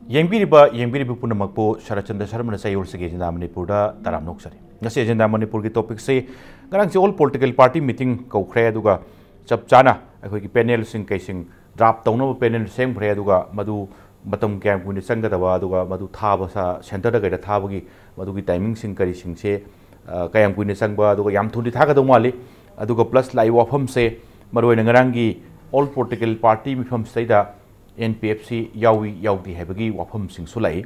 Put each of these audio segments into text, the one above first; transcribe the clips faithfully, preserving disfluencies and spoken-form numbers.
ꯌꯦꯡꯕꯤꯔꯤꯕ ꯌꯦꯡꯕꯤꯔꯤꯕ ꯄꯨꯝꯅꯃꯛꯄꯨ ꯁꯔꯠꯆꯟꯗ꯭ꯔ ꯁꯔꯃꯅ ꯆꯌꯣꯜꯁꯤꯒꯤ ꯑꯦꯖꯦꯟꯗꯥ ꯃꯅꯤꯄꯨꯔꯗ ꯇꯔꯥꯝꯅ ꯑꯣꯛꯆꯔꯤ꯫ ꯉꯁꯤ ꯑꯦꯖꯦꯟꯗꯥ ꯃꯅꯤꯄꯨꯔꯒꯤ ꯇꯣꯄꯤꯛꯁꯤ, ꯉꯔꯥꯡꯁꯤ ꯑꯣꯜ ꯄꯣꯂꯤꯇꯤꯀꯦꯜ ꯄꯥꯔꯇꯤ ꯃꯤꯇꯤꯡ ꯀꯧꯈ꯭ꯔꯦ, ꯑꯗꯨꯒ ꯆꯞ ꯆꯥꯅ ꯑꯩꯈꯣꯏꯒꯤ ꯄꯦꯅꯦꯜꯁꯤꯡ ꯀꯩꯁꯤꯡ ꯗ꯭ꯔꯥꯐ ꯇꯧꯅꯕ ꯄꯦꯅꯦꯜ ꯁꯦꯝꯈ꯭ꯔꯦ꯫ ꯑꯗꯨꯒ ꯃꯗꯨ ꯃꯇꯝ ꯀꯌꯥꯝ ꯀꯨꯏꯅ ꯆꯪꯒꯗꯕ, ꯑꯗꯨꯒ ꯃꯗꯨ ꯊꯥꯕ ꯁ-, ꯁꯦꯟꯇꯔꯗ ꯀꯩꯗ ꯊꯥꯕꯒꯤ ꯃꯗꯨꯒꯤ ꯇꯥꯏꯃꯤꯡꯁꯤꯡ ꯀꯔꯤꯁꯤꯡꯁꯦ, ꯑ, ꯀꯌꯥꯝ ꯀꯨꯏꯅ ꯆꯪꯕ, ꯑꯗꯨꯒ ꯌꯥꯝ ꯊꯨꯅꯗꯤ ꯊꯥꯒꯗꯧ ꯃꯥꯜꯂꯤ꯫ ꯑꯗꯨꯒ ꯄ꯭ꯂꯁ ꯂꯥꯛꯏꯕ ꯋꯥꯐꯝꯁꯦ, ꯃꯔꯨꯑꯣꯏꯅ ꯉꯔꯥꯡꯒꯤ ꯑꯣꯜ ꯄꯣꯂꯤꯇꯤꯀꯦꯜ ꯄꯥꯔꯇꯤ ꯃꯤꯐꯝꯁꯤꯗꯩꯗ ꯑꯦꯟ ꯄꯤ ꯑꯦꯐ ꯁꯤ ꯌꯥꯎꯏ ꯌꯥꯎꯗꯦ ꯍꯥꯏꯕꯒꯤ ꯋꯥꯐꯝꯁꯤꯡꯁꯨ ꯂꯥꯛꯏ꯫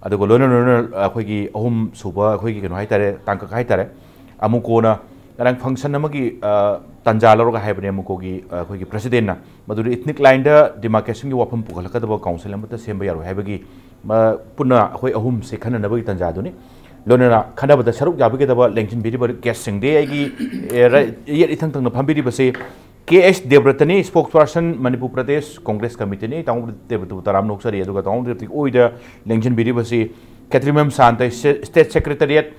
ꯑꯗꯨꯒ ꯂꯣꯏꯅ ꯂꯣꯏꯅ ꯑꯩꯈꯣꯏꯒꯤ ꯑꯍꯨꯝ ꯁꯨꯕ ꯑꯩꯈꯣꯏꯒꯤ ꯀꯩꯅꯣ ꯍꯥꯏꯇꯥꯔꯦ, ꯇꯥꯡꯀꯛ ꯍꯥꯏꯇꯥꯔꯦ, ꯑꯃꯨꯀꯣꯅ ꯉꯔꯥꯡ ꯐꯪꯁꯟ ꯑꯃꯒꯤ, ꯑ, ꯇꯥꯟꯖꯥ ꯂꯧꯔꯒ ꯍꯥꯏꯕꯅꯦ, ꯑꯃꯨꯀꯣꯒꯤ, ꯑ, ꯑꯩꯈꯣꯏꯒꯤ ꯄ꯭ꯔꯁꯤꯗꯦꯟꯅ, ꯃꯗꯨꯗꯤ ꯏꯊꯅꯤꯛ ꯂꯥꯏꯟꯗ ꯗꯤꯃꯥꯔꯀꯦꯁꯟꯒꯤ ꯋꯥꯐꯝ ꯄꯨꯈꯠꯂꯛꯀꯗꯕ ꯀꯥꯎꯟꯁꯤꯜ ꯑꯃꯠꯇ ꯁꯦꯝꯕ ꯌꯥꯔꯣꯏ ꯍꯥꯏꯕꯒꯤ, ꯃ-, ꯄꯨꯟꯅ ꯑꯩꯈꯣꯏ ꯑꯍꯨꯝꯁꯦ ꯈꯟꯅꯅꯕꯒꯤ ꯇꯥꯟꯖꯥꯗꯨꯅꯤ꯫ ꯂꯣꯏꯅꯅ ꯈꯟꯅꯕꯗ ꯁꯔꯨꯛ ꯌꯥꯕꯤꯒꯗꯕ ꯂꯦꯡꯁꯤꯟꯕꯤꯔꯤꯕ ꯒꯦꯁꯁꯤꯡꯗꯤ ꯑꯩꯒꯤ, ꯑꯦ, ꯔ-, ꯌꯦꯠ ꯏꯊꯪ ꯊꯪꯅ ꯐꯝꯕꯤꯔꯤꯕꯁꯤ ꯀꯦ ꯑꯦꯁ ꯗꯦꯕ꯭ꯔꯇꯅꯤ, ꯁ꯭ꯄꯣꯛꯁ ꯄꯥꯔꯁꯟ ꯃꯅꯤꯄꯨꯔ ꯄ꯭ꯔꯗꯦꯁ ꯀꯣꯡꯒ꯭ꯔꯦꯁ ꯀꯃꯤꯇꯤꯅꯤ꯫ ꯇꯥꯃꯣ ꯗꯦꯕ꯭ꯔꯇꯕꯨ ꯇꯔꯥꯝꯅ ꯑꯣꯛꯆꯔꯤ꯫ ꯑꯗꯨꯒ ꯇꯥꯃꯣ ꯗꯦꯕ꯭ꯔꯇꯒꯤ ꯑꯣꯏꯗ ꯂꯦꯡꯁꯤꯟꯕꯤꯔꯤꯕꯁꯤ ꯈꯦꯇ꯭ꯔꯤꯃꯌꯨꯝ ꯁꯥꯟꯇ, ꯁꯦ-, ꯁ꯭ꯇꯦꯠ ꯁꯦꯀ꯭ꯔꯦꯇꯔꯤꯌꯦꯠ,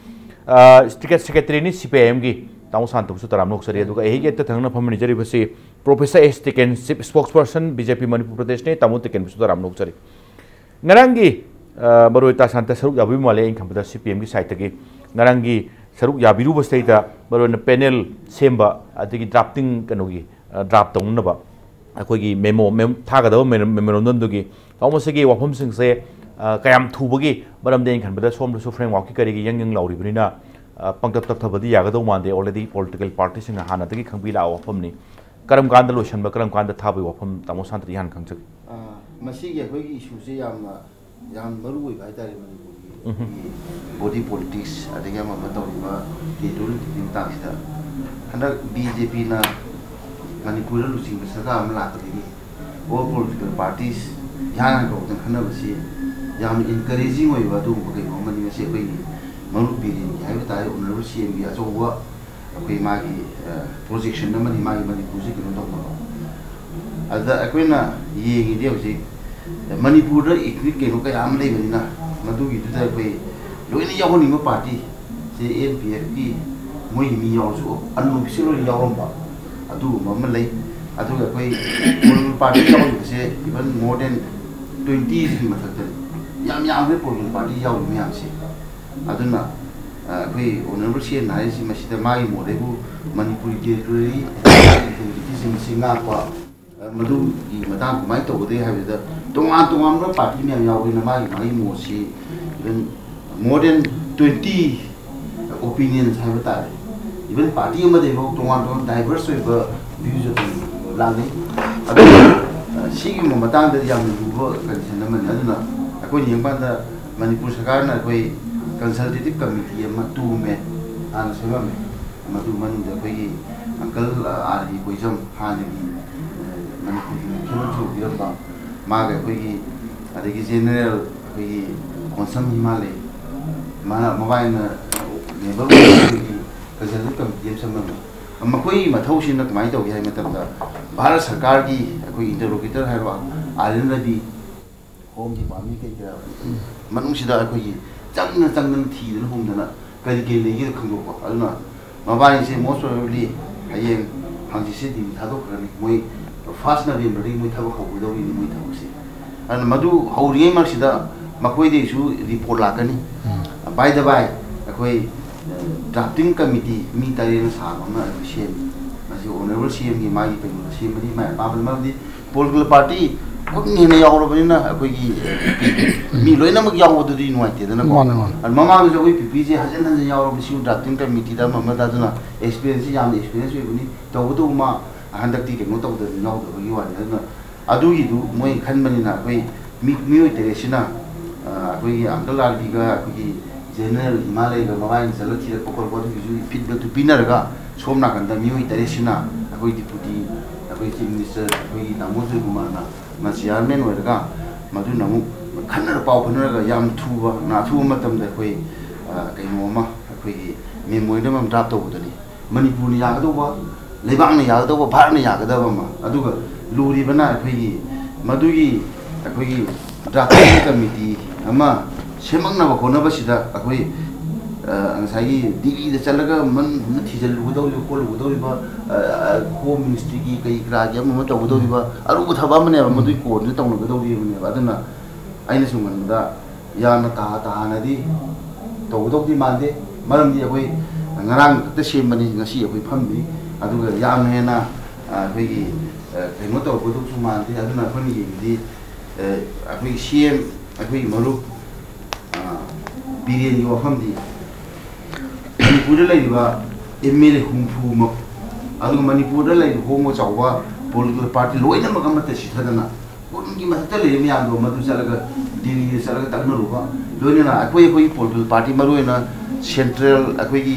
ꯑ, ꯁ꯭ꯇꯦꯠ ꯁꯦꯀ꯭ꯔꯦꯇꯔꯤꯅꯤ ꯁꯤ ꯄꯤ ꯑꯥꯏ ꯑꯦꯝꯒꯤ, ꯇꯥꯃꯣ ꯁꯥꯟꯇꯕꯨꯁꯨ ꯇꯔꯥꯝꯅ ꯑꯣꯛꯆꯔꯤ꯫ ꯑꯗꯨꯒ ꯑꯩꯒꯤ ꯌꯦꯠꯇ ꯊꯪꯅ ꯐꯝꯃꯤꯟꯅꯖꯔꯤꯕꯁꯤ ꯄ꯭ꯔꯣꯐꯦꯁꯔ ꯑꯦꯁ ꯇꯤꯀꯦꯟ, ꯆꯤꯐ ꯁ꯭ꯄꯣꯛꯁ ꯄꯥꯔꯁꯟ ꯕꯤ ꯖꯦ ꯄꯤ ꯃꯅꯤꯄꯨꯔ ꯄ꯭ꯔꯗꯦꯁꯅꯤ, ꯇꯥꯃꯣ ꯇꯤꯀꯦꯟꯕꯨꯁꯨ ꯇꯔꯥꯝꯅ ꯑꯣꯛꯆꯔꯤ꯫ ꯉꯔꯥꯡꯒꯤ, ꯑ, ꯃꯔꯨꯑꯣꯏ ꯇꯥ ꯁꯥꯟꯇ ꯁꯔꯨꯛ ꯌꯥꯕꯤꯕ ꯃꯥꯜꯂꯦ, ꯑꯩꯅ ꯈꯟꯕꯗ ꯁꯤ ꯄꯤ ꯑꯦꯝꯒꯤ ꯁꯥꯏꯠꯇꯒꯤ ꯉꯔꯥꯡꯒꯤ ꯁꯔꯨꯛ ꯌꯥꯕꯤꯔꯨꯕꯁꯤꯗꯩꯗ ꯃꯔꯨꯑꯣꯏꯅ ꯄꯦꯅꯦꯜ ꯁꯦꯝꯕ, ꯑꯗꯒꯤ ꯗ꯭ꯔꯥꯐꯇꯤꯡ ꯀꯩꯅꯣꯒꯤ, ꯑ, ꯗ꯭ꯔꯥꯐ ꯇꯧꯅꯅꯕ ꯑꯩꯈꯣꯏꯒꯤ ꯃꯦꯃꯣ, ꯃꯦꯝ-, ꯊꯥꯒꯗꯕ ꯃꯦ-, ꯃꯦꯃꯣꯔꯦꯟꯗꯝꯗꯨꯒꯤ ꯇꯥꯃꯣ ꯃꯁꯤꯒꯤ ꯋꯥꯐꯝꯁꯤꯡꯁꯦ, ꯑ, ꯀꯌꯥꯝ ꯊꯨꯕꯒꯤ ꯃꯔꯝꯗꯤ ꯑꯩꯅ ꯈꯟꯕꯗ ꯁꯣꯝꯗꯁꯨ ꯐ꯭ꯔꯦꯝꯋꯥꯔꯛꯀꯤ ꯀꯔꯤꯒꯤ ꯌꯪ ꯌꯪ ꯂꯥꯎꯔꯤꯕꯅꯤꯅ, ꯑ, ꯄꯪꯇꯞ ꯇꯞꯊꯕꯗꯤ ꯌꯥꯒꯗꯧ ꯃꯥꯟꯗꯦ꯫ ꯑꯣꯜꯔꯦꯗꯤ ꯄꯣꯂꯤꯇꯤꯀꯦꯜ ꯄꯥꯔꯇꯤꯁꯤꯡꯅ ꯍꯥꯟꯅꯗꯒꯤ ꯈꯪꯕꯤ ꯂꯥꯛꯑꯕ ꯋꯥꯐꯝꯅꯤ꯫ ꯀꯔꯝ ꯀꯥꯟꯗ ꯂꯣꯏꯁꯤꯟꯕ, ꯀꯔꯝ ꯀꯥꯟꯗ ꯊꯥꯕꯒꯤ ꯋꯥꯐꯝ ꯇꯥꯃꯣ ꯁꯥꯟꯇꯗꯤ ꯍꯥꯟꯅ ꯈꯪꯖꯒꯦ꯫ ꯑ, ꯃꯁꯤꯒꯤ ꯑꯩꯈꯣꯏꯒꯤ ꯏꯁꯨꯁꯦ ꯌꯥꯝꯅ, ꯌꯥꯝ ꯃꯔꯨ ꯑꯣꯏꯕ ꯍꯥꯏꯇꯥꯔꯦ ꯃꯅꯤꯄꯨꯔꯒꯤ꯫ ꯎꯝ꯫ ꯑꯩꯈꯣꯏꯒꯤ ꯕꯣꯗꯤ ꯄꯣꯂꯤꯇꯤꯛꯁ ꯑꯗꯒꯤ ꯑꯃ ꯑꯃ ꯇꯧꯔꯤꯕ ꯇꯦꯔꯤꯇꯣꯔꯤꯌꯦꯜ ꯃꯇꯥꯡꯁꯤꯗ ꯍꯟꯗꯛ ꯕꯤ ꯖꯦ ꯄꯤꯅ ꯃꯅꯤꯄꯨꯔꯗ ꯂꯨꯆꯤꯡꯕ ꯁꯔꯀꯥꯔ ꯑꯃ ꯂꯥꯛꯄꯗꯒꯤ ꯑꯣꯜ ꯄꯣꯂꯤꯇꯤꯀꯦꯜ ꯄꯥꯔꯇꯤꯁ ꯏꯍꯥꯟ ꯍꯥꯟꯅ ꯇꯧꯗꯅ ꯈꯟꯅꯕꯁꯤ ꯌꯥꯝꯅ ꯏꯟꯀꯔꯦꯖꯤꯡ ꯑꯣꯏꯕ ꯑꯗꯨꯒꯨꯝꯕ ꯀꯩꯅꯣ ꯑꯃꯅꯤ꯫ ꯃꯁꯤ ꯑꯩꯈꯣꯏꯒꯤ ꯃꯔꯨꯞ ꯕꯤꯔꯦꯟꯒꯤ ꯍꯥꯏꯕ ꯇꯥꯔꯦ, ꯑꯣꯅꯔꯦꯕꯜ ꯁꯤ ꯑꯦꯝꯒꯤ ꯑꯆꯧꯕ ꯑꯩꯈꯣꯏ ꯃꯥꯒꯤ, ꯑ, ꯄ꯭ꯔꯣꯖꯦꯛꯁꯟ ꯑꯃꯅꯤ, ꯃꯥꯒꯤ ꯃꯅꯤꯄꯨꯔꯁꯤ ꯀꯩꯅꯣ ꯇꯧꯅꯕ꯫ ꯑꯗꯨꯗ ꯑꯩꯈꯣꯏꯅ ꯌꯦꯡꯉꯤꯗꯤ ꯍꯧꯖꯤꯛ ꯃꯅꯤꯄꯨꯔꯗ ꯏꯊꯅꯤꯛ ꯀꯩꯅꯣ ꯀꯌꯥ ꯑꯃ ꯂꯩꯕꯅꯤꯅ ꯃꯗꯨꯒꯤꯗꯨꯗ ꯑꯩꯈꯣꯏ ꯂꯣꯏꯅ ꯌꯥꯎꯍꯟꯅꯤꯡꯕ ꯄꯥꯔꯇꯤ ꯁꯤ ꯑꯦꯟ ꯄꯤ ꯑꯦꯐꯀꯤ ꯃꯣꯏꯒꯤ ꯃꯤ ꯌꯥꯎꯔꯁꯨ ꯑꯟꯑꯣꯐꯤꯁꯤꯌꯦꯜ ꯑꯣꯏꯅ ꯌꯥꯎꯔꯝꯕ ꯑꯗꯨꯒꯨꯝꯕ ꯑꯃ ꯂꯩ꯫ ꯑꯗꯨꯒ ꯑꯩꯈꯣꯏ ꯄꯣꯂꯤꯇꯤꯀꯦꯜ ꯄꯥꯔꯇꯤ ꯌꯥꯎꯔꯤꯕꯁꯦ even more than twenty ꯁꯤꯒꯤ ꯃꯊꯛꯇꯅꯤ꯫ ꯌꯥꯝ ꯌꯥꯝꯈ꯭ꯔꯦ ꯄꯣꯂꯤꯇꯤꯀꯦꯜ ꯄꯥꯔꯇꯤ ꯌꯥꯎꯔꯤ ꯃꯌꯥꯝꯁꯦ꯫ ꯑꯗꯨꯅ ꯑ, ꯑꯩꯈꯣꯏ ꯑꯣꯅꯔꯦꯕꯜ ꯁꯤ ꯑꯦꯝꯅ ꯍꯥꯏꯔꯤꯁꯤ ꯃꯁꯤꯗ ꯃꯥꯒꯤ ꯃꯣꯠ ꯍꯥꯏꯕꯨ ꯃꯅꯤꯄꯨꯔꯒꯤ ꯇꯦꯔꯤꯇꯣꯔꯤꯌꯦꯜ ꯏꯟꯇꯤꯒ꯭ꯔꯤꯇꯤꯁꯤꯡꯁꯤ ꯉꯥꯛꯄ, ꯑ, ꯃꯗꯨꯒꯤ ꯃꯇꯥꯡ ꯀꯃꯥꯏꯅ ꯇꯧꯒꯗꯒꯦ ꯍꯥꯏꯕꯗ ꯇꯣꯉꯥꯟ ꯇꯣꯉꯥꯟꯕ ꯄꯥꯔꯇꯤ ꯃꯌꯥꯝ ꯌꯥꯎꯕꯅꯤꯅ ꯃꯥꯒꯤ ꯃꯥꯒꯤ ꯃꯣꯠꯁꯤ even more than twenty opinions ꯍꯥꯏꯕ ꯇꯥꯔꯦ꯫ Even ꯄꯥꯔꯇꯤ ꯑꯃꯗꯒꯤꯐꯥꯎ ꯇꯣꯉꯥꯟ ꯇꯣꯉꯥꯟ ꯗꯥꯏꯚꯔꯁ ꯑꯣꯏꯕ ꯚ꯭ꯌꯨꯁ ꯑꯗꯨꯝ ꯂꯥꯛꯅꯩ꯫ ꯑꯗꯨꯅ, ꯑ, ꯁꯤꯒꯤ ꯃꯇꯥꯡꯗꯗꯤ ꯌꯥꯝꯅ ꯂꯨꯕ ꯀꯟꯗꯤꯁꯟ ꯑꯃꯅꯤ꯫ ꯑꯗꯨꯅ ꯑꯩꯈꯣꯏꯅ ꯌꯦꯡꯕ ꯀꯥꯟꯗ ꯃꯅꯤꯄꯨꯔ ꯁꯔꯀꯥꯔꯅ ꯑꯩꯈꯣꯏ ꯀꯟꯁꯜꯇꯦꯇꯤꯞ ꯀꯃꯤꯇꯤ ꯑꯃ ꯇꯨꯝꯃꯦ, ꯍꯥꯟꯅ ꯁꯦꯝꯃꯝꯃꯦ꯫ ꯃꯗꯨ ꯃꯅꯨꯡꯗ ꯑꯩꯈꯣꯏꯒꯤ ꯑꯪꯀꯜ, ꯑ, ꯑꯥꯔ ꯕꯤ ꯀꯣꯏꯖꯝ ꯍꯥꯟꯅꯒꯤ, ꯑ, ꯃꯅꯤꯄꯨꯔꯒꯤ ꯃꯨꯈ꯭ꯌ ꯃꯟꯇ꯭ꯔꯤ ꯑꯣꯏꯕꯤꯔꯝꯕ ꯃꯥꯒ ꯑꯩꯈꯣꯏꯒꯤ, ꯑꯗꯒꯤ ꯖꯦꯅꯔꯦꯜ ꯑꯩꯈꯣꯏꯒꯤ ꯀꯣꯟꯁꯝ ꯍꯤꯃꯥꯂꯌ, ꯃꯥꯅ ꯃꯕꯥꯏꯅ ꯃꯦꯝꯕꯔ ꯑꯣꯏꯕꯒꯤ ꯀꯟꯁꯜꯇꯦꯟ ꯀꯃꯤꯇꯤ ꯑꯃ ꯁꯦꯝꯂꯝꯃꯤ꯫ ꯃꯈꯣꯏꯒꯤ ꯃꯊꯧꯁꯤꯅ ꯀꯃꯥꯏꯅ ꯇꯧꯒꯦ ꯍꯥꯏꯕ ꯃꯇꯝꯗ ꯚꯥꯔꯠ ꯁꯔꯀꯥꯔꯒꯤ ꯑꯩꯈꯣꯏꯒꯤ ꯏꯟꯇꯔꯂꯣꯀꯦꯇꯔ ꯍꯥꯏꯔꯣ, R N Ravi, home department ꯀꯩ ꯀꯔꯥ ꯃꯅꯨꯡꯁꯤꯗ ꯑꯩꯈꯣꯏꯒꯤ ꯆꯪꯗꯅ ꯆꯪꯗꯅ ꯊꯤꯗꯅ ꯍꯨꯝꯗꯅ ꯀꯔꯤ ꯀꯔꯤ ꯂꯩꯒꯦꯗꯣ ꯈꯪꯗꯣꯛꯄ꯫ ꯑꯗꯨꯅ ꯃꯕꯥꯅꯤꯁꯦ most probably ꯍꯌꯦꯡ ꯍꯪꯆꯤꯠꯁꯦ ꯗꯤꯜꯂꯤ ꯊꯥꯗꯣꯛꯈ꯭ꯔꯅꯤ꯫ ꯃꯣꯏ ꯐꯥꯔꯁ ꯅꯕꯦꯝꯕꯔꯗꯒꯤ ꯃꯣꯏ ꯊꯕꯛ ꯍꯧꯒꯗꯧꯔꯤꯅꯤ, ꯃꯣꯏ ꯊꯕꯛꯁꯦ꯫ ꯑꯗꯨꯅ ꯃꯗꯨ ꯍꯧꯔꯤꯉꯩ ꯃꯔꯛꯁꯤꯗ ꯃꯈꯣꯏꯗꯒꯤꯁꯨ ꯔꯤꯄꯣꯔꯠ ꯂꯥꯛꯀꯅꯤ꯫ ꯎꯝ꯫ By the by, ꯑꯩꯈꯣꯏ, ꯑ, ꯗ꯭ꯔꯥꯐꯇꯤꯡ ꯀꯃꯤꯇꯤ ꯃꯤ ꯇꯔꯦꯠꯅ ꯁꯥꯕ ꯑꯃ ꯑꯩꯈꯣꯏ ꯁꯦꯝꯃꯤ꯫ ꯃꯁꯤ ꯑꯣꯅꯔꯦꯕꯜ ꯁꯤ ꯑꯦꯝꯒꯤ ꯃꯥꯒꯤ ꯀꯩꯅꯣꯗ ꯁꯦꯝꯕꯅꯤ, ꯃꯥꯏ ꯑꯄꯥꯝꯕꯅꯤ꯫ ꯃꯔꯝꯗꯤ ꯄꯣꯂꯤꯇꯤꯀꯦꯜ ꯄꯥꯔꯇꯤ ꯈꯨꯗꯤꯡ ꯍꯦꯟꯅ ꯌꯥꯎꯔꯕꯅꯤꯅ ꯑꯩꯈꯣꯏꯒꯤ ꯃꯤ ꯂꯣꯏꯅꯃꯛ ꯌꯥꯎꯕꯗꯨꯗꯤ ꯅꯨꯡꯉꯥꯏꯇꯦꯗꯅꯀꯣ꯫ ꯃꯥꯅꯦ, ꯃꯥꯅꯦ꯫ ꯑꯗꯨ ꯃꯃꯥꯡꯗꯁꯨ ꯑꯩꯈꯣꯏ ꯄꯤ ꯄꯤꯁꯦ ꯍꯟꯖꯤꯟ ꯍꯟꯖꯤꯟ ꯌꯥꯎꯔꯕꯅꯤ, ꯁꯤꯁꯨ ꯗ꯭ꯔꯥꯐꯇꯤꯡ ꯀꯃꯤꯇꯤꯗ ꯑꯃ ꯑꯃꯗ꯫ ꯑꯗꯨꯅ ꯑꯦꯛꯁꯄꯤꯔꯤꯌꯦꯟꯁꯁꯤ ꯌꯥꯝꯅ ꯑꯦꯛꯁꯄꯤꯔꯤꯌꯦꯟꯁ ꯑꯣꯏꯕꯅꯤ꯫ ꯇꯧꯕꯇꯕꯨ ꯃꯥ ꯍꯟꯗꯛꯇꯤ ꯀꯩꯅꯣ ꯇꯧꯗꯕ, ꯌꯥꯎꯗꯕꯒꯤ ꯋꯥꯅꯤ꯫ ꯑꯗꯨꯅ ꯑꯗꯨꯒꯤꯗꯨ ꯃꯣꯏ ꯈꯟꯕꯅꯤꯅ ꯑꯩꯈꯣꯏ ꯃꯤ-, ꯃꯤꯑꯣꯏ ꯇꯔꯦꯠꯁꯤꯅ, ꯑ, ꯑꯩꯈꯣꯏꯒꯤ ꯑꯪꯀꯜ ꯑꯥꯔ ꯕꯤꯒ ꯑꯩꯈꯣꯏꯒꯤ ꯖꯦꯅꯔꯦꯜ ꯍꯤꯃꯥꯂꯌꯒ ꯃꯕꯥꯅꯤ ꯆꯠꯂ ꯊꯤꯔꯛꯄ ꯈꯣꯠꯂꯛꯄ ꯑꯗꯨꯒꯤꯁꯨ ꯐꯤꯗꯕꯦꯛꯇꯨ ꯄꯤꯅꯔꯒ ꯁꯣꯝ ꯅꯥꯀꯟꯗ ꯃꯤꯑꯣꯏ ꯇꯔꯦꯠꯁꯤꯅ ꯑꯩꯈꯣꯏ ꯗꯤꯄꯨꯇꯤ, ꯑꯩꯈꯣꯏ ꯆꯤꯐ ꯃꯤꯅꯤꯁꯇꯔ, ꯑꯩꯈꯣꯏꯒꯤ ꯗꯥꯃꯣ ꯖꯣꯏꯀꯨꯃꯥꯔꯅ ꯃꯥ ꯆꯤꯌꯥꯔꯃꯦꯟ ꯑꯣꯏꯔꯒ ꯃꯗꯨꯅ ꯑꯃꯨꯛ ꯈꯟꯅꯔ ꯄꯥꯎ ꯈꯟꯅꯔꯒ ꯌꯥꯝ ꯊꯨꯕ, ꯅꯥ-, ꯑꯊꯨꯕ ꯃꯇꯝꯗ ꯑꯩꯈꯣꯏ, ꯑ, ꯀꯩꯅꯣ ꯑꯃ, ꯑꯩꯈꯣꯏꯒꯤ ꯃꯦꯃꯣꯔꯦꯟꯗꯝ ꯑꯃ ꯗ꯭ꯔꯥꯐ ꯇꯧꯕꯗꯨꯅꯤ꯫ ꯃꯅꯤꯄꯨꯔꯅ ꯌꯥꯒꯗꯧꯕ, ꯂꯩꯕꯥꯛꯅ ꯌꯥꯒꯗꯧꯕ, ꯚꯥꯔꯠꯅ ꯌꯥꯒꯗꯕ ꯑꯃ, ꯑꯗꯨꯒ ꯂꯨꯔꯤꯕꯅ ꯑꯩꯈꯣꯏꯒꯤ ꯃꯗꯨꯒꯤ ꯑꯩꯈꯣꯏꯒꯤ ꯗ꯭ꯔꯥꯐꯇꯤꯡ ꯀꯃꯤꯇꯤ ꯑꯃ ꯁꯦꯝꯃꯛꯅꯕ ꯍꯣꯠꯅꯕꯁꯤꯗ ꯑꯩꯈꯣꯏ, ꯑ, ꯉꯁꯥꯏꯒꯤ ꯗꯤꯜꯂꯤꯗ ꯆꯠꯂꯒ ꯃꯟ ꯊꯤꯖꯤꯜꯂꯨꯒꯗꯧꯔꯤꯕ ꯈꯣꯠꯂꯨꯒꯗꯧꯔꯤꯕ, ꯑ, ꯑ, ꯍꯣꯝ ꯃꯤꯅꯤꯁꯇ꯭ꯔꯤꯒꯤ ꯀꯔꯤ ꯀꯔꯥꯒꯤ ꯑꯃ ꯑꯃ ꯇꯧꯒꯗꯧꯔꯤꯕ ꯑꯔꯨꯕ ꯊꯕꯛ ꯑꯃꯅꯦꯕ, ꯃꯗꯨꯒꯤ ꯀꯣꯟꯗꯨ ꯇꯧꯅꯒꯗꯧꯔꯤꯕꯅꯦꯕ꯫ ꯑꯗꯨꯅ ꯑꯩꯅ ꯁꯨꯝ ꯈꯟꯕꯗ ꯌꯥꯝꯅ ꯇꯍꯥ ꯇꯍꯥꯅꯗꯤ ꯇꯧꯒꯗꯧꯗꯤ ꯃꯥꯟꯗꯦ꯫ ꯃꯔꯝꯗꯤ ꯑꯩꯈꯣꯏ ꯉꯔꯥꯡ ꯈꯛꯇ ꯁꯦꯝꯕꯅꯤ, ꯉꯁꯤ ꯑꯩꯈꯣꯏ ꯐꯝꯗ꯭ꯔꯤ꯫ ꯑꯗꯨꯒ ꯌꯥꯝ ꯍꯦꯟꯅ, ꯑ, ꯑꯩꯈꯣꯏꯒꯤ, ꯑ, ꯀꯩꯅꯣ ꯇꯧꯔꯛꯀꯗꯧꯁꯨ ꯃꯥꯟꯗꯦ꯫ ꯑꯗꯨꯅ ꯑꯩꯈꯣꯏꯅ ꯌꯦꯡꯕꯗꯤ, ꯑ, ꯑꯩꯈꯣꯏꯒꯤ ꯁꯤ ꯑꯦꯝ, ꯑꯩꯈꯣꯏꯒꯤ ꯃꯔꯨꯞ, ꯑ, ꯕꯤꯔꯦꯟꯒꯤ ꯋꯥꯐꯝꯗꯤ ꯃꯅꯤꯄꯨꯔꯗ ꯂꯩꯔꯤꯕ ꯑꯦꯝ ꯑꯦꯜ ꯑꯦ ꯍꯨꯝꯐꯨꯃꯛ, ꯑꯗꯨꯒ ꯃꯅꯤꯄꯨꯔꯗ ꯂꯩꯔꯤꯕ ꯍꯣꯡꯕ ꯆꯥꯎꯕ ꯄꯣꯂꯤꯇꯤꯀꯦꯜ ꯄꯥꯔꯇꯤ ꯂꯣꯏꯅꯃꯛ ꯑꯃꯠꯇ ꯁꯤꯊꯗꯅ ꯀꯨꯟꯒꯤ ꯃꯊꯛꯇ ꯂꯩꯔꯤꯕ ꯃꯌꯥꯝꯗꯣ ꯃꯗꯨ ꯆꯠꯂꯒ ꯗꯤꯜꯂꯤꯗ ꯆꯠꯂꯒ ꯇꯛꯅꯔꯨꯕ, ꯂꯣꯏꯅꯅ ꯑꯩꯈꯣꯏ, ꯑꯩꯈꯣꯏꯒꯤ ꯄꯣꯂꯤꯇꯤꯀꯦꯜ ꯄꯥꯔꯇꯤ, ꯃꯔꯨꯑꯣꯏꯅ ꯁꯦꯟꯇ꯭ꯔꯦꯜ, ꯑꯩꯈꯣꯏꯒꯤ,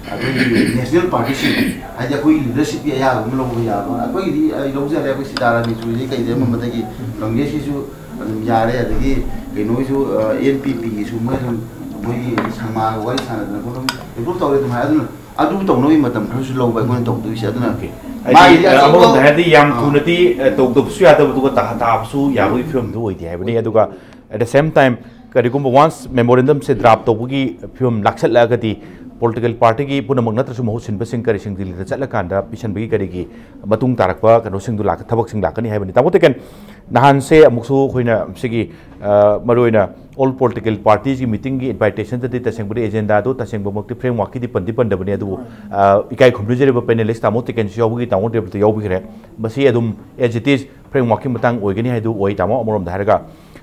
ꯑꯩꯈꯣꯏꯒꯤ ꯅꯦꯁꯅꯦꯜ ꯄꯥꯔꯇꯤꯁꯤꯡ, ꯍꯥꯏꯗꯤ ꯑꯩꯈꯣꯏꯒꯤ ꯂꯤꯗꯔꯁꯤꯞꯀꯤ ꯑꯌꯥꯕ ꯑꯃ ꯂꯧꯕ ꯌꯥꯕ꯫ ꯑꯩꯈꯣꯏꯒꯤꯗꯤ ꯑꯩ ꯂꯧꯖꯔꯦ, ꯑꯩꯈꯣꯏ ꯁꯤꯇꯥꯔꯥ ꯌꯦꯆꯨꯔꯤꯗꯒꯤ ꯀꯩꯗꯩ ꯑꯃ ꯑꯃꯗꯒꯤ ꯀꯪꯒ꯭ꯔꯦꯁꯀꯤꯁꯨ ꯑꯗꯨꯝ ꯌꯥꯔꯦ, ꯑꯗꯒꯤ ꯀꯩꯅꯣꯒꯤꯁꯨ, ꯑ, ꯑꯦꯟ ꯄꯤ ꯄꯤꯒꯤꯁꯨ ꯃꯣꯏ ꯑꯗꯨꯝ ꯃꯣꯏꯒꯤ ꯁꯪꯃꯥꯒ ꯋꯥꯔꯤ ꯁꯥꯟꯅꯗꯅ ꯈꯣꯠꯇꯅ ꯑꯦꯄ꯭ꯔꯨꯞ ꯇꯧꯔꯦ ꯑꯗꯨꯝ ꯍꯥꯏ꯫ ꯑꯗꯨꯅ ꯑꯗꯨ ꯇꯧꯅꯕꯒꯤ ꯃꯇꯝ ꯈꯔꯁꯨ ꯂꯧꯕ ꯑꯩꯈꯣꯏꯅ ꯇꯧꯗꯣꯏꯁꯦ꯫ ꯑꯗꯨꯅ ꯍꯥꯏꯗꯤ, ꯃꯥꯒꯤꯗꯤ ꯑ, ꯑꯆꯧꯕ ꯑꯃꯔꯣꯝꯗ ꯍꯥꯏꯔꯗꯤ ꯌꯥꯝ ꯑꯥ꯫ ꯊꯨꯅꯗꯤ, ꯑ, ꯇꯧꯗꯕꯁꯨ ꯌꯥꯗꯕ, ꯑꯗꯨꯒ ꯇꯥ-, ꯇꯥꯕꯁꯨ ꯌꯥꯕꯒꯤ ꯐꯤꯕꯝꯗꯨ ꯑꯣꯏꯗꯦ ꯍꯥꯏꯕꯅꯤ꯫ ꯑꯗꯨꯒ at the same time, ꯀꯔꯤꯒꯨꯝꯕ once memorandum ꯁꯦ draft ꯇꯧꯕꯒꯤ ꯐꯤꯕꯝ ꯂꯥꯛꯁꯜꯂꯛꯑꯒꯗꯤ, ꯄꯣꯂꯤꯇꯤꯀꯦꯜ ꯄꯥꯔꯇꯤꯒꯤ ꯄꯨꯝꯅꯃꯛ ꯅꯠꯇ꯭ꯔꯁꯨ ꯃꯍꯨꯠ ꯁꯤꯟꯕꯁꯤꯡ ꯀꯔꯤꯁꯤꯡ ꯗꯤꯜꯂꯤꯗ ꯆꯠꯂꯀꯥꯟꯗ ꯄꯤꯁꯟꯕꯒꯤ ꯀꯔꯤꯒꯤ ꯃꯇꯨꯡ ꯇꯥꯔꯛꯄ ꯀꯩꯅꯣꯁꯤꯡꯗꯨ ꯂꯥꯛ-, ꯊꯕꯛꯁꯤꯡ ꯂꯥꯛꯀꯅꯤ ꯍꯥꯏꯕꯅꯤ꯫ ꯇꯥꯃꯣ ꯇꯦꯀꯦꯟ, ꯅꯍꯥꯟꯁꯦ ꯑꯃꯨꯛꯁꯨ ꯑꯩꯈꯣꯏꯅ ꯁꯤꯒꯤ, ꯑ, ꯃꯔꯨꯑꯣꯏꯅ all political parties ꯀꯤ meeting ꯒꯤ invitation ꯗꯗꯤ ꯇꯁꯦꯡꯕꯗꯤ agenda ꯗꯨ ꯇꯁꯦꯡꯕꯃꯛꯇꯤ framework ꯀꯤꯗꯤ ꯄꯟꯗꯤ ꯄꯟꯗꯕꯅꯤ꯫ ꯑꯗꯨꯕꯨ, ꯑ, ꯏꯀꯥꯏ ꯈꯨꯝꯅꯖꯔꯤꯕ panelist ꯇꯥꯃꯣ ꯇꯦꯀꯦꯟꯁꯨ ꯌꯥꯎꯕꯒꯤ, ꯇꯥꯃꯣ ꯗꯦꯕꯇ ꯌꯥꯎꯕꯤꯈ꯭ꯔꯦ꯫ ꯃꯁꯤ ꯑꯗꯨꯝ as it is framework ꯀꯤ ꯃꯇꯥꯡ ꯑꯣꯏꯒꯅꯤ ꯍꯥꯏꯗꯨ ꯑꯣꯏ, ꯇꯥꯃꯣ꯫ ꯑꯃꯔꯣꯝꯗ ꯍꯥꯏꯔꯒ,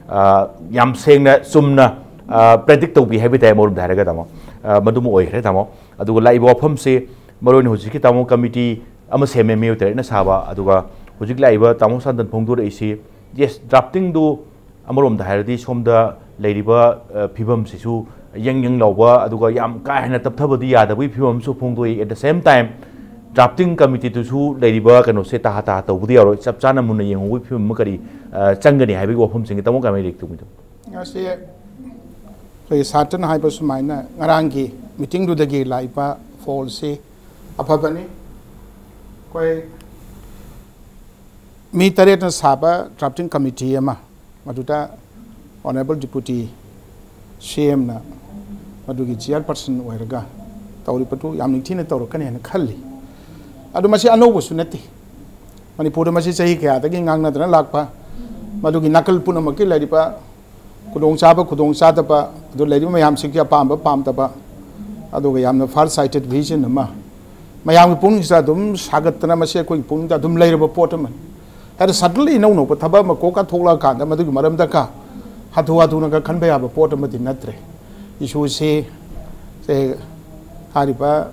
ꯑ, ꯌꯥꯝ ꯁꯦꯡꯅ ꯆꯨꯝꯅ, ꯑ, predict ꯇꯧꯕꯤ ꯍꯥꯏꯕ ꯇꯥꯏ, ꯑꯃꯔꯣꯝꯗ ꯍꯥꯏꯔꯒ, ꯇꯥꯃꯣ꯫ ꯑ, ꯃꯗꯨꯃ ꯑꯣꯏꯈ꯭ꯔꯦ, ꯇꯥꯃꯣ꯫ ꯑꯗꯨꯒ ꯂꯥꯛꯏꯕ ꯋꯥꯐꯝꯁꯤ ꯃꯔꯨꯑꯣꯏꯅ ꯍꯧꯖꯤꯛꯀꯤ, ꯇꯥꯃꯣ, committee ꯑꯃ ꯁꯦꯝꯃꯦ, ꯃꯤꯑꯣꯏ ꯇꯔꯦꯠꯅ ꯁꯥꯕ꯫ ꯑꯗꯨꯒ ꯍꯧꯖꯤꯛ ꯂꯥꯛꯏꯕ ꯇꯥꯃꯣ ꯁꯥꯟꯇꯟ ꯐꯣꯡꯗꯣꯔꯛꯏꯁꯤ, yes, drafting ꯗꯨ ꯑꯃꯔꯣꯝꯗ ꯍꯥꯏꯔꯗꯤ ꯁꯣꯝꯗ ꯂꯩꯔꯤꯕ, ꯑ, ꯐꯤꯕꯝꯁꯤꯁꯨ ꯌꯪ ꯌꯪ ꯂꯥꯎꯕ, ꯑꯗꯨꯒ ꯌꯥꯝ ꯀꯥ ꯍꯦꯟꯅ ꯇꯞꯊꯕꯗꯤ ꯌꯥꯗꯕꯒꯤ ꯐꯤꯕꯝ ꯑꯃꯁꯨ ꯐꯣꯡꯗꯣꯛꯏ꯫ At the same time, drafting committee ꯗꯨꯁꯨ ꯂꯩꯔꯤꯕ ꯀꯩꯅꯣꯁꯦ ꯇꯥꯍꯥ ꯇꯥꯍꯥ ꯇꯧꯕꯗꯤ ꯌꯥꯔꯣꯏ, ꯆꯞ ꯆꯥꯅ ꯃꯨꯟꯅ ꯌꯦꯡꯍꯧꯕꯒꯤ ꯐꯤꯕꯝ ꯑꯃ ꯀꯔꯤ, ꯑ, ꯆꯪꯒꯅꯤ ꯍꯥꯏꯕꯒꯤ ꯋꯥꯐꯝꯁꯤꯡꯒꯤ ꯇꯥꯃꯣ ꯀꯃꯥꯏꯅ react ꯇꯧꯕꯤꯗꯣ? ꯉꯁꯤ ꯑꯩꯈꯣꯏ ꯁꯥꯇꯟ ꯍꯥꯏꯕ ꯁꯨꯃꯥꯏꯅ ꯉꯔꯥꯡꯒꯤ meeting ꯗꯨꯗꯒꯤ ꯂꯥꯛꯏꯕ ꯐꯣꯜꯁꯤ ꯑꯐꯕꯅꯤ꯫ ꯑꯩꯈꯣꯏ ꯃꯤ ꯇꯔꯦꯠꯅ ꯁꯥꯕ drafting committee ꯑꯃ, ꯃꯗꯨꯗ Honourable Deputy C M ꯅ ꯃꯗꯨꯒꯤ chairperson ꯑꯣꯏꯔꯒ ꯇꯧꯔꯤꯕꯗꯨ ꯌꯥꯝ ꯅꯤꯡꯊꯤꯅ ꯇꯧꯔꯛꯀꯅꯤ ꯍꯥꯏꯅ ꯈꯜꯂꯤ꯫ ꯑꯗꯨ ꯃꯁꯤ ꯑꯅꯧꯕꯁꯨ ꯅꯠꯇꯦ꯫ ꯃꯅꯤꯄꯨꯔꯗ ꯃꯁꯤ ꯆꯍꯤ ꯀꯌꯥꯗꯒꯤ ꯉꯥꯡꯅꯗꯅ ꯂꯥꯛꯄ, ꯃꯗꯨꯒꯤ ꯅꯥꯀꯜ ꯄꯨꯝꯅꯃꯛꯀꯤ ꯂꯩꯔꯤꯕ ꯈꯨꯗꯣꯡꯆꯥꯕ, ꯈꯨꯗꯣꯡꯆꯥꯗꯕ, ꯑꯗꯨ ꯂꯩꯔꯤꯕ ꯃꯌꯥꯝꯁꯤꯒꯤ ꯑꯄꯥꯝꯕ, ꯄꯥꯝꯗꯕ, ꯑꯗꯨꯒ ꯌꯥꯝꯅ far sighted vision ꯑꯃ ꯃꯌꯥꯝꯒꯤ ꯄꯨꯛꯅꯤꯡꯁꯤꯗ ꯑꯗꯨꯝ ꯁꯥꯒꯠꯇꯅ, ꯃꯁꯤ ꯑꯩꯈꯣꯏꯒꯤ ꯄꯨꯛꯅꯤꯡꯗ ꯑꯗꯨꯝ ꯂꯩꯔꯕ ꯄꯣꯠ ꯑꯃꯅꯤ꯫ ꯍꯥꯏꯗꯤ, suddenly ꯏꯅꯧ ꯅꯧꯕ ꯊꯕꯛ ꯑꯃ ꯀꯣꯛꯀ ꯊꯣꯛꯂꯛꯑꯀꯥꯟꯗ ꯃꯗꯨꯒꯤ ꯃꯔꯝꯗ ꯀ ꯍꯥꯊꯨ ꯍꯥꯊꯨꯅꯒ ꯈꯟꯕ ꯌꯥꯕ ꯄꯣꯠ ꯑꯃꯗꯤ ꯅꯠꯇ꯭ꯔꯦ꯫ Issue ꯁꯤ, ꯁꯦ, ꯍꯥꯏꯔꯤꯕ,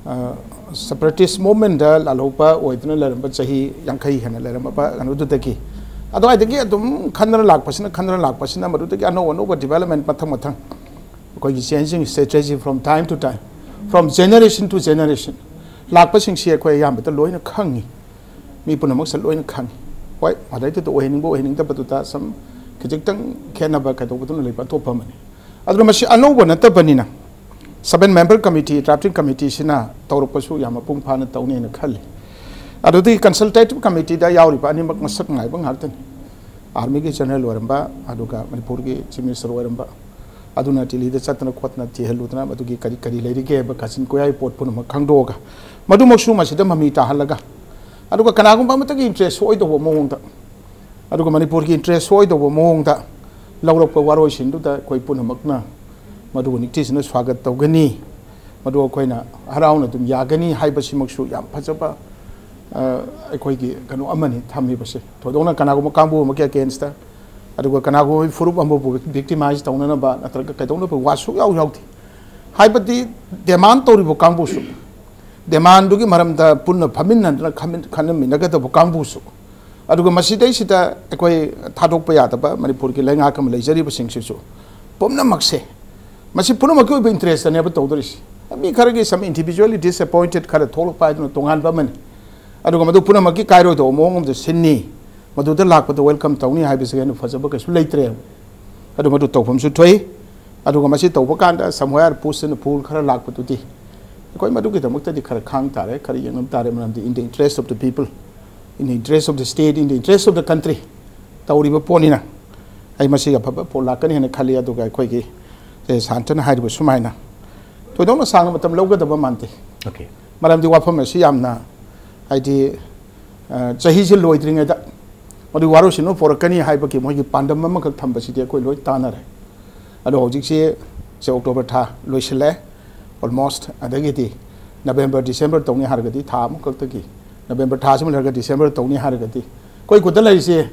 ꯑ, separatist movement ꯗ ꯂꯥꯜꯍꯧꯕ ꯑꯣꯏꯗꯨꯅ ꯂꯩꯔꯝꯕ ꯆꯍꯤ ꯌꯥꯡꯈꯩ ꯍꯦꯟꯅ ꯂꯩꯔꯝꯃꯕ ꯀꯩꯅꯣꯗꯨꯗꯒꯤ, ꯑꯗꯨꯋꯥꯏꯗꯒꯤ ꯑꯗꯨꯝ ꯈꯟꯗꯅ ꯂꯥꯛꯄꯁꯤꯅ, ꯈꯟꯗꯅ ꯂꯥꯛꯄꯁꯤꯅ, ꯃꯗꯨꯗꯒꯤ ꯑꯅꯧ ꯑꯅꯧꯕ development ꯃꯊꯪ ꯃꯊꯪ ꯑꯩꯈꯣꯏꯒꯤ changing strategy from time to time, from generation to generation ꯂꯥꯛꯄꯁꯤꯡꯁꯤ ꯑꯩꯈꯣꯏ ꯑꯌꯥꯝꯕꯗ ꯂꯣꯏꯅ ꯈꯪꯉꯤ꯫ ꯃꯤ ꯄꯨꯝꯅꯃꯛꯁꯦ ꯂꯣꯏꯅ ꯈꯪꯉꯤ꯫ ꯍꯣꯏ, ꯃꯗꯩꯗꯨꯗ ꯑꯣꯏꯍꯟꯅꯤꯡꯕ ꯑꯣꯏꯍꯟꯅꯤꯡꯗꯕꯗꯨꯗ ꯁꯨꯝ ꯈꯤꯖꯤꯛꯇꯪ ꯈꯦꯠꯅꯕ ꯀꯩꯗꯧꯕꯗꯨꯅ ꯂꯩꯕ ꯑꯇꯣꯞꯄ ꯑꯃꯅꯤ꯫ ꯑꯗꯨꯅ ꯃꯁꯤ ꯑꯅꯧꯕ ꯅꯠꯇꯕꯅꯤꯅ, seven member committee, drafting committee ꯁꯤꯅ ꯇꯧꯔꯛꯄꯁꯨ ꯌꯥꯝ ꯃꯄꯨꯡ ꯐꯥꯅ ꯇꯧꯅꯦꯅ ꯈꯜꯂꯤ꯫ ꯑꯗꯨꯗꯒꯤ consultative committee ꯗ ꯌꯥꯎꯔꯤꯕ ꯑꯅꯤꯃꯛ ꯃꯁꯛ ꯅꯥꯏꯕ ꯉꯥꯛꯇꯅꯤ꯫ Army ꯒꯤ general ꯑꯣꯏꯔꯝꯕ, ꯑꯗꯨꯒ ꯃꯅꯤꯄꯨꯔꯒꯤ Chief Minister ꯑꯣꯏꯔꯝꯕ, ꯑꯗꯨꯅ ꯗꯤꯜꯂꯤꯗ ꯆꯠꯇꯅ ꯈꯣꯠꯇꯅ ꯊꯤꯍꯜꯂꯨꯗꯅ ꯃꯗꯨꯒꯤ ꯀꯔꯤ ꯀꯔꯤ ꯂꯩꯔꯤꯒꯦ ꯍꯥꯏꯕ ꯀꯥꯆꯤꯟ ꯀꯣꯌꯥꯒꯤ ꯄꯣꯠ ꯄꯨꯝꯅꯃꯛ ꯈꯪꯗꯣꯛꯑꯒ, ꯃꯗꯨꯃꯛꯁꯨ ꯃꯁꯤꯗ ꯃꯃꯤ ꯇꯥꯍꯜꯂꯒ, ꯑꯗꯨꯒ ꯀꯅꯥꯒꯨꯝꯕ ꯑꯃꯠꯇꯒꯤ interest ꯁꯣꯛꯑꯣꯏꯗꯧꯕ ꯃꯑꯣꯡꯗ, ꯑꯗꯨꯒ ꯃꯅꯤꯄꯨꯔꯒꯤ interest ꯁꯣꯛꯑꯣꯏꯗꯧꯕ ꯃꯑꯣꯡꯗ ꯂꯧꯔꯛꯄ ꯋꯥꯔꯣꯏꯁꯤꯟꯗꯨꯗ ꯑꯩꯈꯣꯏ ꯄꯨꯝꯅꯃꯛꯅ ꯃꯗꯨꯕꯨ ꯅꯤꯡꯊꯤꯖꯅ ꯁ꯭ꯋꯥꯒꯠ ꯇꯧꯒꯅꯤ꯫ ꯃꯗꯨ ꯑꯩꯈꯣꯏꯅ ꯍꯔꯥꯎꯅ ꯑꯗꯨꯝ ꯌꯥꯒꯅꯤ ꯍꯥꯏꯕꯁꯤꯃꯛꯁꯨ ꯌꯥꯝ ꯐꯖꯕ, ꯑ, ꯑꯩꯈꯣꯏꯒꯤ ꯀꯩꯅꯣ ꯑꯃꯅꯤ ꯊꯝꯃꯤꯕꯁꯦ꯫ ꯊꯣꯏꯗꯣꯛꯅ ꯀꯅꯥꯒꯨꯝꯕ ꯀꯥꯡꯕꯨ ꯑꯃꯒꯤ against ꯇ, ꯑꯗꯨꯒ ꯀꯅꯥꯒꯨꯝꯕ ꯐꯨꯔꯨꯞ ꯑꯃꯕꯨ victimize ꯇꯧꯅꯅꯕ ꯅꯠꯇ꯭ꯔꯒ ꯀꯩꯗꯧꯅꯕ ꯋꯥ ꯁꯨꯛꯌꯥꯎ ꯌꯥꯎꯗꯦ꯫ ꯍꯥꯏꯕꯗꯤ demand ꯇꯧꯔꯤꯕ ꯀꯥꯡꯕꯨꯁꯨ, demand ꯗꯨꯒꯤ ꯃꯔꯝꯗ ꯄꯨꯟꯅ ꯐꯝꯃꯤꯟꯅꯗꯅ ꯈꯟꯃꯤꯟ-, ꯈꯟꯅꯃꯤꯟꯅꯒꯗꯕ ꯀꯥꯡꯕꯨꯁꯨ, ꯑꯗꯨꯒ ꯃꯁꯤꯗꯩꯁꯤꯗ ꯑꯩꯈꯣꯏ ꯊꯥꯗꯣꯛꯄ ꯌꯥꯗꯕ ꯃꯅꯤꯄꯨꯔꯒꯤ ꯂꯩꯉꯥꯛ ꯑꯃ ꯂꯩꯖꯔꯤꯕꯁꯤꯡꯁꯤꯁꯨ ꯄꯨꯝꯅꯃꯛꯁꯦ ꯃꯁꯤ ꯄꯨꯝꯅꯃꯛꯀꯤ ꯑꯣꯏꯕ interest ꯇꯅꯦꯕ ꯇꯧꯗꯣꯔꯤꯁꯤ꯫ ꯃꯤ ꯈꯔꯒꯤ some individually disappointed ꯈꯔ ꯊꯣꯛꯂꯛꯄ ꯍꯥꯏꯗꯨꯅ ꯇꯣꯉꯥꯟꯕ ꯑꯃꯅꯤ꯫ ꯑꯗꯨꯒ ꯃꯗꯨ ꯄꯨꯝꯅꯃꯛꯀꯤ ꯀꯥꯏꯔꯣꯏꯗꯧꯕ ꯃꯑꯣꯡ ꯑꯃꯗ ꯁꯤꯟꯅꯤ, ꯃꯗꯨꯗ ꯂꯥꯛꯄꯗ welcome ꯇꯧꯅꯤ ꯍꯥꯏꯕꯁꯤꯒꯤ ꯍꯦꯟꯅ ꯐꯖꯕ ꯀꯩꯁꯨ ꯂꯩꯇ꯭ꯔꯦꯕ꯫ ꯑꯗꯨ ꯃꯗꯨ ꯇꯧꯐꯝꯁꯨ ꯊꯣꯛꯏ꯫ ꯑꯗꯨꯒ ꯃꯁꯤ ꯇꯧꯕ ꯀꯥꯟꯗ somewhere push and pull ꯈꯔ ꯂꯥꯛꯄꯗꯨꯗꯤ ꯑꯩꯈꯣꯏ ꯃꯗꯨꯒꯤꯗꯃꯛꯇꯗꯤ ꯈꯔ ꯈꯥꯡ ꯇꯥꯔꯦ, ꯈꯔ ꯌꯦꯡꯉꯝ ꯇꯥꯔꯦ, ꯃꯔꯝꯗꯤ in the interest of the people, in the interest of the state, in the interest of the country ꯇꯧꯔꯤꯕ ꯄꯣꯠꯅꯤꯅ ꯑꯩ ꯃꯁꯤꯒꯤ ꯑꯐꯕ ꯄꯣꯠ ꯂꯥꯛꯀꯅꯤ ꯍꯥꯏꯅ ꯈꯜꯂꯤ꯫ ꯑꯗꯨꯒ ꯑꯩꯈꯣꯏꯒꯤ, ꯑꯦ, ꯁꯥꯟꯇꯅ ꯍꯥꯏꯔꯤꯕ ꯁꯨꯃꯥꯏꯅ ꯊꯣꯏꯗꯣꯛꯅ ꯁꯥꯡꯅ ꯃꯇꯝ ꯂꯧꯒꯗꯕ ꯃꯥꯟꯗꯦ꯫ Okay. ꯃꯔꯝꯗꯤ ꯋꯥꯐꯝ ꯑꯁꯤ ꯌꯥꯝꯅ, ꯍꯥꯏꯗꯤ, ꯑ, ꯆꯍꯤꯁꯦ ꯂꯣꯏꯗ꯭ꯔꯤꯉꯩꯗ ꯃꯗꯨꯒꯤ ꯋꯥꯔꯣꯏꯁꯤꯟ ꯑꯃ ꯄꯣꯔꯛꯀꯅꯤ ꯍꯥꯏꯕꯒꯤ ꯃꯣꯏꯒꯤ ꯄꯥꯟꯗꯝ ꯑꯃꯈꯛ ꯊꯝꯕꯁꯤꯗꯤ ꯑꯩꯈꯣꯏ ꯂꯣꯏ ꯇꯥꯟꯅꯔꯦ꯫ ꯑꯗꯣ ꯍꯧꯖꯤꯛꯁꯦ, ꯁꯦ ꯑꯣꯛꯇꯣꯕꯔ ꯊꯥ ꯂꯣꯏꯁꯤꯜꯂꯦ ꯑꯣꯜꯃꯣꯁ, ꯑꯗꯒꯤꯗꯤ ꯅꯕꯦꯝꯕꯔ ꯗꯤꯁꯦꯝꯕꯔ ꯇꯧꯅꯤ ꯍꯥꯏꯔꯒꯗꯤ, ꯊꯥ ꯑꯃꯈꯛꯇꯒꯤ, ꯅꯕꯦꯝꯕꯔ ꯊꯥꯁꯤꯃ ꯂꯩꯔꯒ ꯗꯤꯁꯦꯝꯕꯔ ꯇꯧꯅꯤ ꯍꯥꯏꯔꯒꯗꯤ, ꯑꯩꯈꯣꯏ ꯈꯨꯠꯇ ꯂꯩꯔꯤꯁꯦ,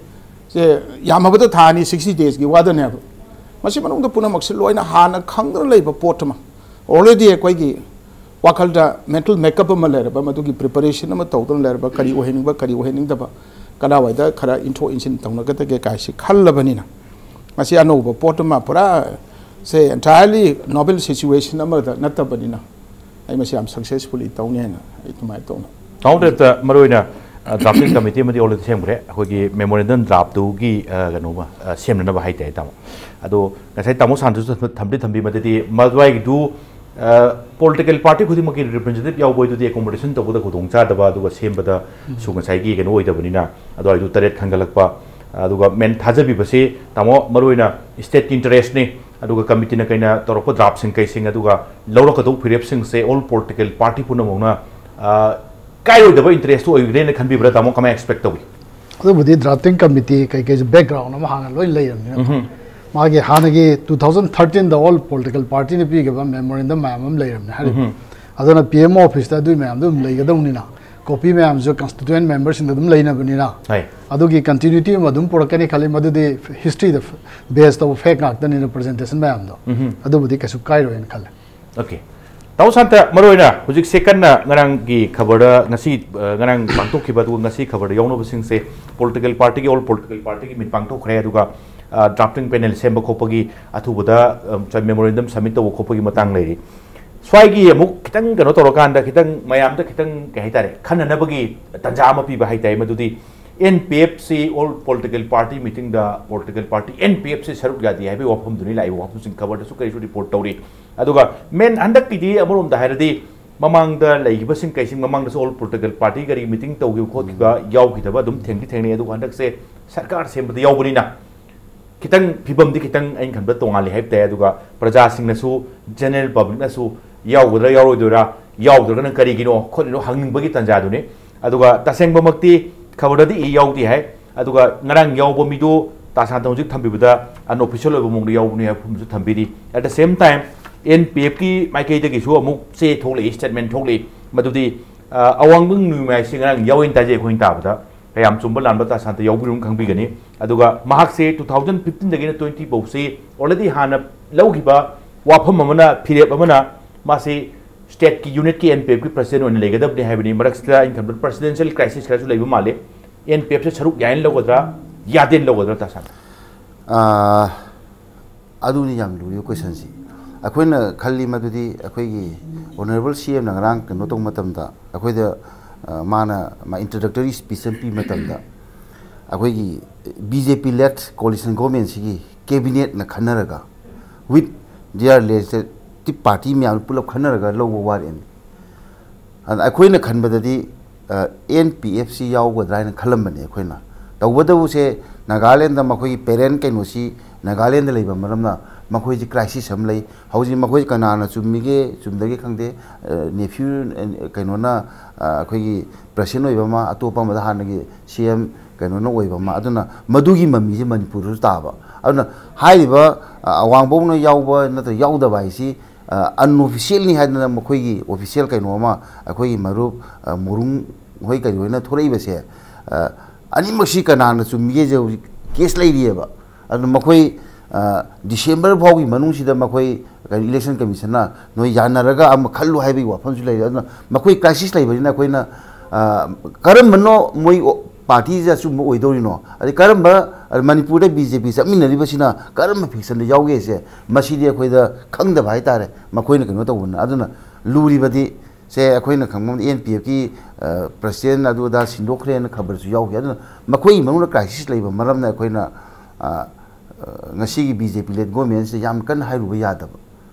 ꯁꯦ ꯌꯥꯝꯃꯕꯗ ꯊꯥ ꯑꯅꯤ, ꯁꯤꯛꯁꯇꯤ ꯗꯦꯖꯀꯤ ꯋꯥꯗꯅꯦꯕ꯫ ꯃꯁꯤ ꯃꯅꯨꯡꯗ ꯄꯨꯝꯅꯃꯛꯁꯦ ꯂꯣꯏꯅ ꯍꯥꯟꯅ ꯈꯪꯗꯨꯅ ꯂꯩꯕ ꯄꯣꯠ ꯑꯃ, ꯑꯣꯜꯔꯦꯗꯤ ꯑꯩꯈꯣꯏꯒꯤ ꯋꯥꯈꯜꯗ ꯃꯦꯟꯇꯦꯜ ꯃꯦꯛꯑꯞ ꯑꯃ ꯂꯩꯔꯕ, ꯃꯗꯨꯒꯤ ꯄ꯭ꯔꯤꯄꯦꯔꯦꯁꯟ ꯑꯃ ꯇꯧꯗꯨꯅ ꯂꯩꯔꯕ, ꯀꯔꯤ ꯑꯣꯏꯍꯟꯅꯤꯡꯕ, ꯀꯔꯤ ꯑꯣꯏꯍꯟꯅꯤꯡꯗꯕ, ꯀꯗꯥꯏꯋꯥꯏꯗ ꯈꯔ ꯏꯟꯊꯣꯛ ꯏꯟꯁꯤꯟ ꯇꯧꯅꯒꯗꯒꯦ ꯀꯥꯏꯁꯤ ꯈꯜꯂꯕꯅꯤꯅ, ꯃꯁꯤ ꯑꯅꯧꯕ ꯄꯣꯠ ꯑꯃ, ꯄꯨꯔꯥ ꯁꯦ ꯑꯦꯟꯇꯥꯌꯔꯂꯤ ꯅꯣꯕꯦꯜ ꯁꯤꯆꯨꯋꯦꯁꯟ ꯑꯃꯗ ꯅꯠꯇꯕꯅꯤꯅ, ꯑꯩ ꯃꯁꯤ ꯌꯥꯝ ꯁꯛꯁꯦꯁꯐꯨꯜꯂꯤ ꯇꯧꯅꯤ ꯍꯥꯏꯅ ꯑꯩ ꯑꯗꯨꯃꯥꯏꯅ ꯇꯧꯅ ꯇꯥꯃꯣ ꯗꯦꯕꯇ ꯃꯔꯨꯑꯣꯏꯅ, ꯑ, ꯗ꯭ꯔꯥꯐꯇꯤꯡ ꯀꯃꯤꯇꯤ ꯑꯃꯗꯤ ꯑꯣꯜꯔꯦꯗꯤ ꯁꯦꯝꯈ꯭ꯔꯦ, ꯑꯩꯈꯣꯏꯒꯤ ꯃꯦꯃꯣꯔꯦꯟꯗꯝ ꯗ꯭ꯔꯥꯐꯇꯨꯒꯤ, ꯑ, ꯀꯩꯅꯣꯃ, ꯑ, ꯁꯦꯝꯅꯅꯕ ꯍꯥꯏꯇꯥꯔꯦ, ꯇꯥꯃꯣ꯫ ꯑꯗꯣ ꯉꯁꯥꯏ ꯇꯥꯃꯣ ꯁꯥꯟꯇꯣꯁꯅ ꯊꯝꯗꯤ ꯊꯝꯕꯤꯕꯗꯗꯤ ꯃꯗꯨꯋꯥꯏꯒꯤꯗꯨ, ꯑ, ꯄꯣꯂꯤꯇꯤꯀꯦꯜ ꯄꯥꯔꯇꯤ ꯈꯨꯗꯤꯡꯃꯛꯀꯤ ꯔꯤꯄ꯭ꯔꯦꯖꯦꯟꯇꯦꯇꯤꯚ ꯌꯥꯎꯕ ꯍꯥꯏꯗꯨꯗꯤ ꯑꯦꯀꯣꯃꯣꯗꯦꯁꯟ ꯇꯧꯕꯗ ꯈꯨꯗꯣꯡꯆꯥꯗꯕ, ꯑꯗꯨꯒ ꯁꯦꯝꯕꯗꯁꯨ ꯉꯁꯥꯏꯒꯤ ꯀꯩꯅꯣ ꯑꯣꯏꯗꯕꯅꯤꯅ, ꯑꯗꯨꯋꯥꯏꯗꯨ ꯇꯔꯦꯠ ꯈꯟꯒꯠꯂꯛꯄ, ꯑꯗꯨꯒ ꯃꯦꯟ ꯊꯥꯖꯕꯤꯕꯁꯤ, ꯇꯥꯃꯣ, ꯃꯔꯨꯑꯣꯏꯅ ꯁ꯭ꯇꯦꯠꯀꯤ ꯏꯟꯇꯔꯦꯁꯅꯤ, ꯑꯗꯨꯒ ꯀꯃꯤꯇꯤꯅ ꯀꯩꯅ ꯇꯧꯔꯛꯄ ꯗ꯭ꯔꯥꯐꯁꯤꯡ ꯀꯩꯁꯤꯡ, ꯑꯗꯨꯒ ꯂꯧꯔꯛꯀꯗꯧꯕ ꯐꯤꯔꯦꯞꯁꯤꯡꯁꯦ ꯑꯣꯜ ꯄꯣꯂꯤꯇꯤꯀꯦꯜ ꯄꯥꯔꯇꯤ ꯄꯨꯝꯅꯃꯛꯅ, ꯑ, ꯀꯥꯏꯔꯣꯏꯗꯕ ꯏꯟꯇꯔꯦꯁꯇꯨ ꯑꯣꯏꯒꯅꯦꯅ ꯈꯟꯕꯤꯕ꯭ꯔꯥ, ꯇꯥꯃꯣ? ꯀꯃꯥꯏꯅ ꯑꯦꯛꯁꯄꯦꯛ ꯇꯧꯏ? ꯑꯗꯨꯕꯨꯗꯤ ꯗ꯭ꯔꯥꯐꯇꯤꯡ ꯀꯃꯤꯇꯤ ꯀꯩꯀꯩꯁꯨ ꯕꯦꯛꯒ꯭ꯔꯥꯎꯟ ꯑꯃ ꯍꯥꯟꯅ ꯂꯣꯏ ꯂꯩꯔꯕꯅꯤꯅ, ꯎꯝꯍꯨꯝ꯫ ꯃꯥꯒꯤ ꯍꯥꯟꯅꯒꯤ two thousand thirteenꯗ ꯑꯣꯜ ꯄꯣꯂꯤꯇꯤꯀꯦꯜ ꯄꯥꯔꯇꯤꯅ ꯄꯤꯈꯤꯕ ꯃꯦꯃꯣꯔꯦꯟꯗꯝ ꯃꯌꯥꯝ ꯑꯃ ꯂꯩꯔꯕꯅꯤ ꯍꯥꯏꯔꯤꯕ꯫ ꯎꯝꯍꯨꯝ꯫ ꯑꯗꯨꯅ ꯄꯤ ꯑꯦꯝ ꯑꯣ ꯑꯣꯐꯤꯁꯇ ꯑꯗꯨꯒꯤ ꯃꯌꯥꯝꯗꯣ ꯑꯗꯨꯝ ꯂꯩꯒꯗꯧꯅꯤꯅ, ꯀꯣꯄꯤ ꯃꯌꯥꯝꯁꯨ ꯀꯟꯁꯇꯤꯇ꯭ꯌꯨꯌꯦꯟ ꯃꯦꯝꯕꯔꯁꯤꯡꯗ ꯑꯗꯨꯝ ꯂꯩꯅꯕꯅꯤꯅ, ꯍꯣꯏ꯫ ꯑꯗꯨꯒꯤ ꯀꯟꯇꯤꯅ꯭ꯌꯨꯇꯤ ꯑꯃ ꯑꯗꯨꯝ ꯄꯨꯔꯛꯀꯅꯤ ꯈꯜꯂꯤ꯫ ꯃꯗꯨꯗꯤ ꯍꯤꯁꯇ꯭ꯔꯤꯗ ꯕꯦꯁ ꯇꯧꯕ ꯐꯦꯛ ꯉꯥꯛꯇꯅꯤꯅ, ꯄ꯭ꯔꯖꯦꯟꯇꯦꯁꯟ ꯃꯌꯥꯝꯗꯣ, ꯎꯝꯍꯨꯝ꯫ ꯑꯗꯨꯕꯨꯗꯤ ꯀꯩꯁꯨ ꯀꯥꯏꯔꯣꯏꯅ ꯈꯜꯂꯦ꯫ ꯑꯣꯀꯦ꯫ ꯇꯥꯃꯣ ꯁꯥꯟꯇ, ꯃꯔꯨꯑꯣꯏꯅ ꯍꯧꯖꯤꯛꯁꯦ ꯀꯟꯅ ꯉꯔꯥꯡꯒꯤ ꯈꯕꯔꯗ ꯉꯁꯤ, ꯑ, ꯉꯔꯥꯡ ꯄꯥꯡꯊꯣꯛꯈꯤꯕ, ꯑꯗꯨꯒ ꯉꯁꯤ ꯈꯕꯔꯗ ꯌꯥꯎꯅꯕꯁꯤꯡꯁꯦ ꯄꯣꯂꯤꯇꯤꯀꯦꯜ ꯄꯥꯔꯇꯤꯒꯤ, ꯑꯣꯜ ꯄꯣꯂꯤꯇꯤꯀꯦꯜ ꯄꯥꯔꯇꯤꯒꯤ ꯃꯤꯠ ꯄꯥꯡꯊꯣꯛꯈ꯭ꯔꯦ, ꯑꯗꯨꯒ, ꯑ, ꯗ꯭ꯔꯥꯐꯇꯤꯡ ꯄꯦꯅꯦꯜ ꯁꯦꯝꯕ ꯈꯣꯠꯄꯒꯤ ꯑꯊꯨꯕꯗ, ꯑ, ꯃꯦꯃꯣꯔꯦꯟꯗꯝ ꯁꯕꯃꯤꯠ ꯇꯧꯕ ꯈꯣꯠꯄꯒꯤ ꯃꯇꯥꯡ ꯂꯩꯔꯤ꯫ ꯁ꯭ꯋꯥꯏꯒꯤ ꯑꯃꯨꯛ ꯈꯤꯇꯪ ꯀꯩꯅꯣ ꯇꯧꯔꯀꯥꯟꯗ, ꯈꯤꯇꯪ ꯃꯌꯥꯝꯗ ꯈꯤꯇꯪ, ꯀꯩ ꯍꯥꯏꯇꯥꯔꯦ, ꯈꯟꯅꯅꯕꯒꯤ ꯇꯥꯟꯖꯥ ꯑꯃ ꯄꯤꯕ ꯍꯥꯏꯇꯥꯔꯦ, ꯃꯗꯨꯗꯤ N P F C, all political party ꯃꯤꯇꯤꯡꯗ political party N P F C ꯁꯔꯨꯛ ꯌꯥꯗꯦ ꯍꯥꯏꯕꯒꯤ ꯋꯥꯐꯝꯗꯨꯅꯤ ꯂꯥꯛꯏꯕ ꯋꯥꯐꯝꯁꯤꯡ ꯈꯕꯔꯗꯁꯨ ꯀꯔꯤꯁꯨ ꯔꯤꯄꯣꯔꯠ ꯇꯧꯔꯤ꯫ ꯑꯗꯨꯒ ꯃꯦꯟ ꯍꯟꯗꯛꯀꯤꯗꯤ ꯑꯃꯔꯣꯝꯗ ꯍꯥꯏꯔꯗꯤ ꯃꯃꯥꯡꯗ ꯂꯩꯈꯤꯕꯁꯤꯡ ꯀꯩꯁꯤꯡ, ꯃꯃꯥꯡꯗꯁꯨ ꯑꯣꯜ ꯄꯣꯂꯤꯇꯤꯀꯦꯜ ꯄꯥꯔꯇꯤ ꯀꯔꯤ ꯃꯤꯇꯤꯡ ꯇꯧꯈꯤꯕ ꯈꯣꯠꯈꯤꯕ ꯌꯥꯎꯈꯤꯗꯕ ꯑꯗꯨꯝ ꯊꯦꯡꯗꯤ ꯊꯦꯡꯅꯩ꯫ ꯑꯗꯨꯒ ꯍꯟꯗꯛꯁꯦ ꯁꯔꯀꯥꯔ ꯁꯦꯝꯕꯗ ꯌꯥꯎꯕꯅꯤꯅ ꯈꯤꯇꯪ ꯐꯤꯕꯝꯗꯤ ꯈꯤꯇꯪ ꯑꯩꯅ ꯈꯟꯕꯗ ꯇꯣꯉꯥꯜꯂꯤ ꯍꯥꯏꯕ ꯇꯥꯏ꯫ ꯑꯗꯨꯒ ꯄ꯭ꯔꯖꯥꯁꯤꯡꯅꯁꯨ, ꯖꯦꯅꯔꯦꯜ ꯄꯕ꯭ꯂꯤꯛꯅꯁꯨ ꯌꯥꯎꯒꯗ꯭ꯔꯥ ꯌꯥꯎꯔꯣꯏꯗꯣꯏꯔꯥ, ꯌꯥꯎꯗ꯭ꯔꯒꯅ ꯀꯔꯤꯒꯤꯅꯣ ꯈꯣꯠꯂꯤꯅꯣ ꯍꯪꯅꯤꯡꯕꯒꯤ ꯇꯥꯟꯖꯥꯗꯨꯅꯤ꯫ ꯑꯗꯨꯒ ꯇꯁꯦꯡꯕꯃꯛꯇꯤ ꯈꯕꯔꯗꯗꯤ ꯏ ꯌꯥꯎꯗꯦ ꯍꯥꯏ, ꯑꯗꯨꯒ ꯉꯔꯥꯡ ꯌꯥꯎꯕ ꯃꯤꯗꯣ ꯇꯥ ꯁꯥꯟꯇꯅ ꯍꯧꯖꯤꯛ ꯊꯝꯕꯤꯕꯗ unofficial ꯑꯣꯏꯕ ꯃꯑꯣꯡꯗ ꯌꯥꯎꯕꯅꯤ ꯍꯥꯏꯕ ꯐꯝꯁꯨ ꯊꯝꯕꯤꯔꯤ꯫ At the same time, N P F ꯀꯤ ꯃꯥꯏꯀꯩꯗꯒꯤꯁꯨ ꯑꯃꯨꯛ ꯆꯦ ꯊꯣꯛꯂꯛꯏ, statement ꯊꯣꯛꯂꯛꯏ꯫ ꯃꯗꯨꯗꯤ ꯑ, ꯑꯋꯥꯡꯕꯪ ꯅꯨꯃꯥꯏꯁꯤ ꯉꯔꯥꯡ ꯌꯥꯎꯋꯦꯅ ꯇꯥꯖꯩ ꯑꯩꯈꯣꯏꯅ ꯇꯥꯕꯗ꯫ ꯀꯌꯥꯝ ꯆꯨꯝꯕ ꯂꯥꯟꯕ ꯇꯥ ꯁꯥꯟꯇ ꯌꯥꯎꯕꯤꯔꯨꯝ ꯈꯪꯕꯤꯒꯅꯤ꯫ ꯑꯗꯨꯒ ꯃꯍꯥꯛꯁꯦ two thousand fifteen ꯗꯒꯤꯅ twenty ꯐꯥꯎꯁꯤ already ꯍꯥꯟꯅ ꯂꯧꯈꯤꯕ ꯋꯥꯐꯝ ꯑꯃꯅ, ꯐꯤꯔꯦꯞ ꯑꯃꯅ ꯃꯥꯁꯤ state ꯀꯤ unit ꯀꯤ N P F ꯀꯤ president ꯑꯣꯏꯅ ꯂꯩꯒꯗꯕꯅꯤ ꯍꯥꯏꯕꯅꯤ꯫ ꯃꯔꯛꯁꯤꯗ ꯑꯩꯅ ꯈꯟꯕꯗ presidential crisis ꯈꯔꯁꯨ ꯂꯩꯕ ꯃꯥꯜꯂꯦ꯫ N P F ꯁꯦ ꯁꯔꯨꯛ ꯌꯥꯏꯅ ꯂꯧꯒꯗ꯭ꯔꯥ, ꯌꯥꯗꯦꯅ ꯂꯧꯒꯗ꯭ꯔꯥ ꯇꯥ ꯁꯥꯟꯇ? ꯑꯥ, ꯑꯗꯨꯅꯤ ꯌꯥꯝ ꯂꯨꯔꯤꯕ question ꯁꯤ꯫ ꯑꯩꯈꯣꯏꯅ ꯈꯜꯂꯤ ꯃꯗꯨꯗꯤ ꯑꯩꯈꯣꯏꯒꯤ honourable C M ꯅ ꯉꯔꯥꯡ ꯀꯩꯅꯣ ꯇꯧꯕ ꯃꯇꯝꯗ, ꯑꯩꯈꯣꯏꯗ, ꯑ, ꯃꯥꯅ ꯃꯥ introductory speech ꯑꯃ ꯄꯤꯕ ꯃꯇꯝꯗ, ꯑꯩꯈꯣꯏꯒꯤ B J P led coalition government ꯁꯤꯒꯤ cabinet ꯅ ꯈꯟꯅꯔꯒ with their legislative party ꯃꯌꯥꯝ ꯄꯨꯂꯞ ꯈꯟꯅꯔꯒ ꯂꯧꯕ ꯋꯥꯔꯦꯞꯅꯤ꯫ ꯑꯗ ꯑꯩꯈꯣꯏꯅ ꯈꯟꯕꯗꯗꯤ, ꯑ, N P F ꯁꯤ ꯌꯥꯎꯒꯗ꯭ꯔꯥ ꯍꯥꯏꯅ ꯈꯜꯂꯝꯕꯅꯦ ꯑꯩꯈꯣꯏꯅ꯫ ꯇꯧꯕꯇꯕꯨ ꯁꯦ ꯅꯥꯒꯥꯂꯦꯟꯗ ꯃꯈꯣꯏꯒꯤ parent ꯀꯩꯅꯣꯁꯤ ꯅꯥꯒꯥꯂꯦꯟꯗ ꯂꯩꯕ ꯃꯔꯝꯅ ꯃꯈꯣꯏꯁꯤ crisis ꯑꯃ ꯂꯩ꯫ ꯍꯧꯖꯤꯛ ꯃꯈꯣꯏ ꯀꯅꯥꯅ ꯆꯨꯝꯃꯤꯒꯦ ꯆꯨꯝꯗꯒꯦ ꯈꯪꯗꯦ, ꯑ, nephew, ꯑ, ꯀꯩꯅꯣꯅ, ꯑ, ꯑꯩꯈꯣꯏꯒꯤ president ꯑꯣꯏꯕ ꯑꯃ, ꯑꯇꯣꯞꯄ ꯑꯃꯗ ꯍꯥꯟꯅꯒꯤ C M ꯀꯩꯅꯣꯅ ꯑꯣꯏꯕ ꯑꯃ, ꯑꯗꯨꯅ ꯃꯗꯨꯒꯤ ꯃꯃꯤꯁꯦ ꯃꯅꯤꯄꯨꯔꯗꯁꯨ ꯇꯥꯕ꯫ ꯑꯗꯨꯅ ꯍꯥꯏꯔꯤꯕ, ꯑ, ꯑꯋꯥꯡꯕꯧꯅ ꯌꯥꯎꯕ ꯅꯠꯇ꯭ꯔꯒ ꯌꯥꯎꯗꯕ ꯍꯥꯏꯁꯤ, ꯑ, unofficial ꯅꯤ ꯍꯥꯏꯗꯅ ꯃꯈꯣꯏꯒꯤ official ꯀꯩꯅꯣ ꯑꯃ ꯑꯩꯈꯣꯏꯒꯤ ꯃꯔꯨꯞ, ꯑ, ꯃꯣꯔꯨꯡ ꯍꯣꯏ ꯀꯔꯤ ꯍꯣꯏꯅ ꯊꯣꯔꯛꯏꯕꯁꯦ, ꯑ, ꯑꯅꯤꯃꯛꯁꯤ ꯀꯅꯥꯅ ꯆꯨꯝꯃꯤꯒꯦꯁꯦ ꯍꯧꯖꯤꯛ case ꯂꯩꯔꯤꯑꯕ꯫ ꯑꯗꯨꯅ ꯃꯈꯣꯏ, ꯑ, December ꯐꯥꯎꯒꯤ ꯃꯅꯨꯡꯁꯤꯗ ꯃꯈꯣꯏ ꯀꯔꯤ election commission ꯅ ꯅꯣꯏ ꯌꯥꯅꯔꯒ ꯑꯃ ꯈꯜꯂꯨ ꯍꯥꯏꯕꯒꯤ ꯋꯥꯐꯝꯁꯨ ꯂꯩꯔꯦ꯫ ꯑꯗꯨꯅ ꯃꯈꯣꯏ crisis ꯂꯩꯕꯅꯤꯅ ꯑꯩꯈꯣꯏꯅ, ꯑ, ꯀꯔꯝꯕꯅꯣ ꯃꯣꯏ party ꯁꯦ ꯑꯆꯨꯝꯕ ꯑꯣꯏꯗꯧꯔꯤꯅꯣ? ꯑꯗꯩ ꯀꯔꯝꯕ, ꯑ, ꯃꯅꯤꯄꯨꯔꯗ B J P ꯆꯠꯃꯤꯟꯅꯔꯤꯕꯁꯤꯅ ꯀꯔꯝꯕ faction ꯗ ꯌꯥꯎꯒꯦꯁꯦ ꯃꯁꯤꯗꯤ ꯑꯩꯈꯣꯏꯗ ꯈꯪꯗꯕ ꯍꯥꯏꯇꯥꯔꯦ, ꯃꯈꯣꯏꯅ ꯀꯩꯅꯣ ꯇꯧꯕꯅ꯫ ꯑꯗꯨꯅ ꯂꯨꯔꯤꯕꯗꯤ ꯁꯦ ꯑꯩꯈꯣꯏꯅ ꯈꯪꯕ ꯑꯃꯗꯤ N P F ꯀꯤ, ꯑ, president ꯑꯗꯨ ꯑꯗꯥ ꯁꯤꯟꯗꯣꯛꯈ꯭ꯔꯦꯅ ꯈꯕꯔꯁꯨ ꯌꯥꯎꯈꯤ꯫ ꯑꯗꯨꯅ ꯃꯈꯣꯏꯒꯤ ꯃꯅꯨꯡꯗ crisis ꯂꯩꯕ ꯃꯔꯝꯅ ꯑꯩꯈꯣꯏꯅ, ꯑ, ꯑ, ꯉꯁꯤꯒꯤ B J P led government ꯁꯦ ꯌꯥꯝ ꯀꯟꯅ ꯍꯥꯏꯔꯨꯕ ꯌꯥꯗꯕ꯫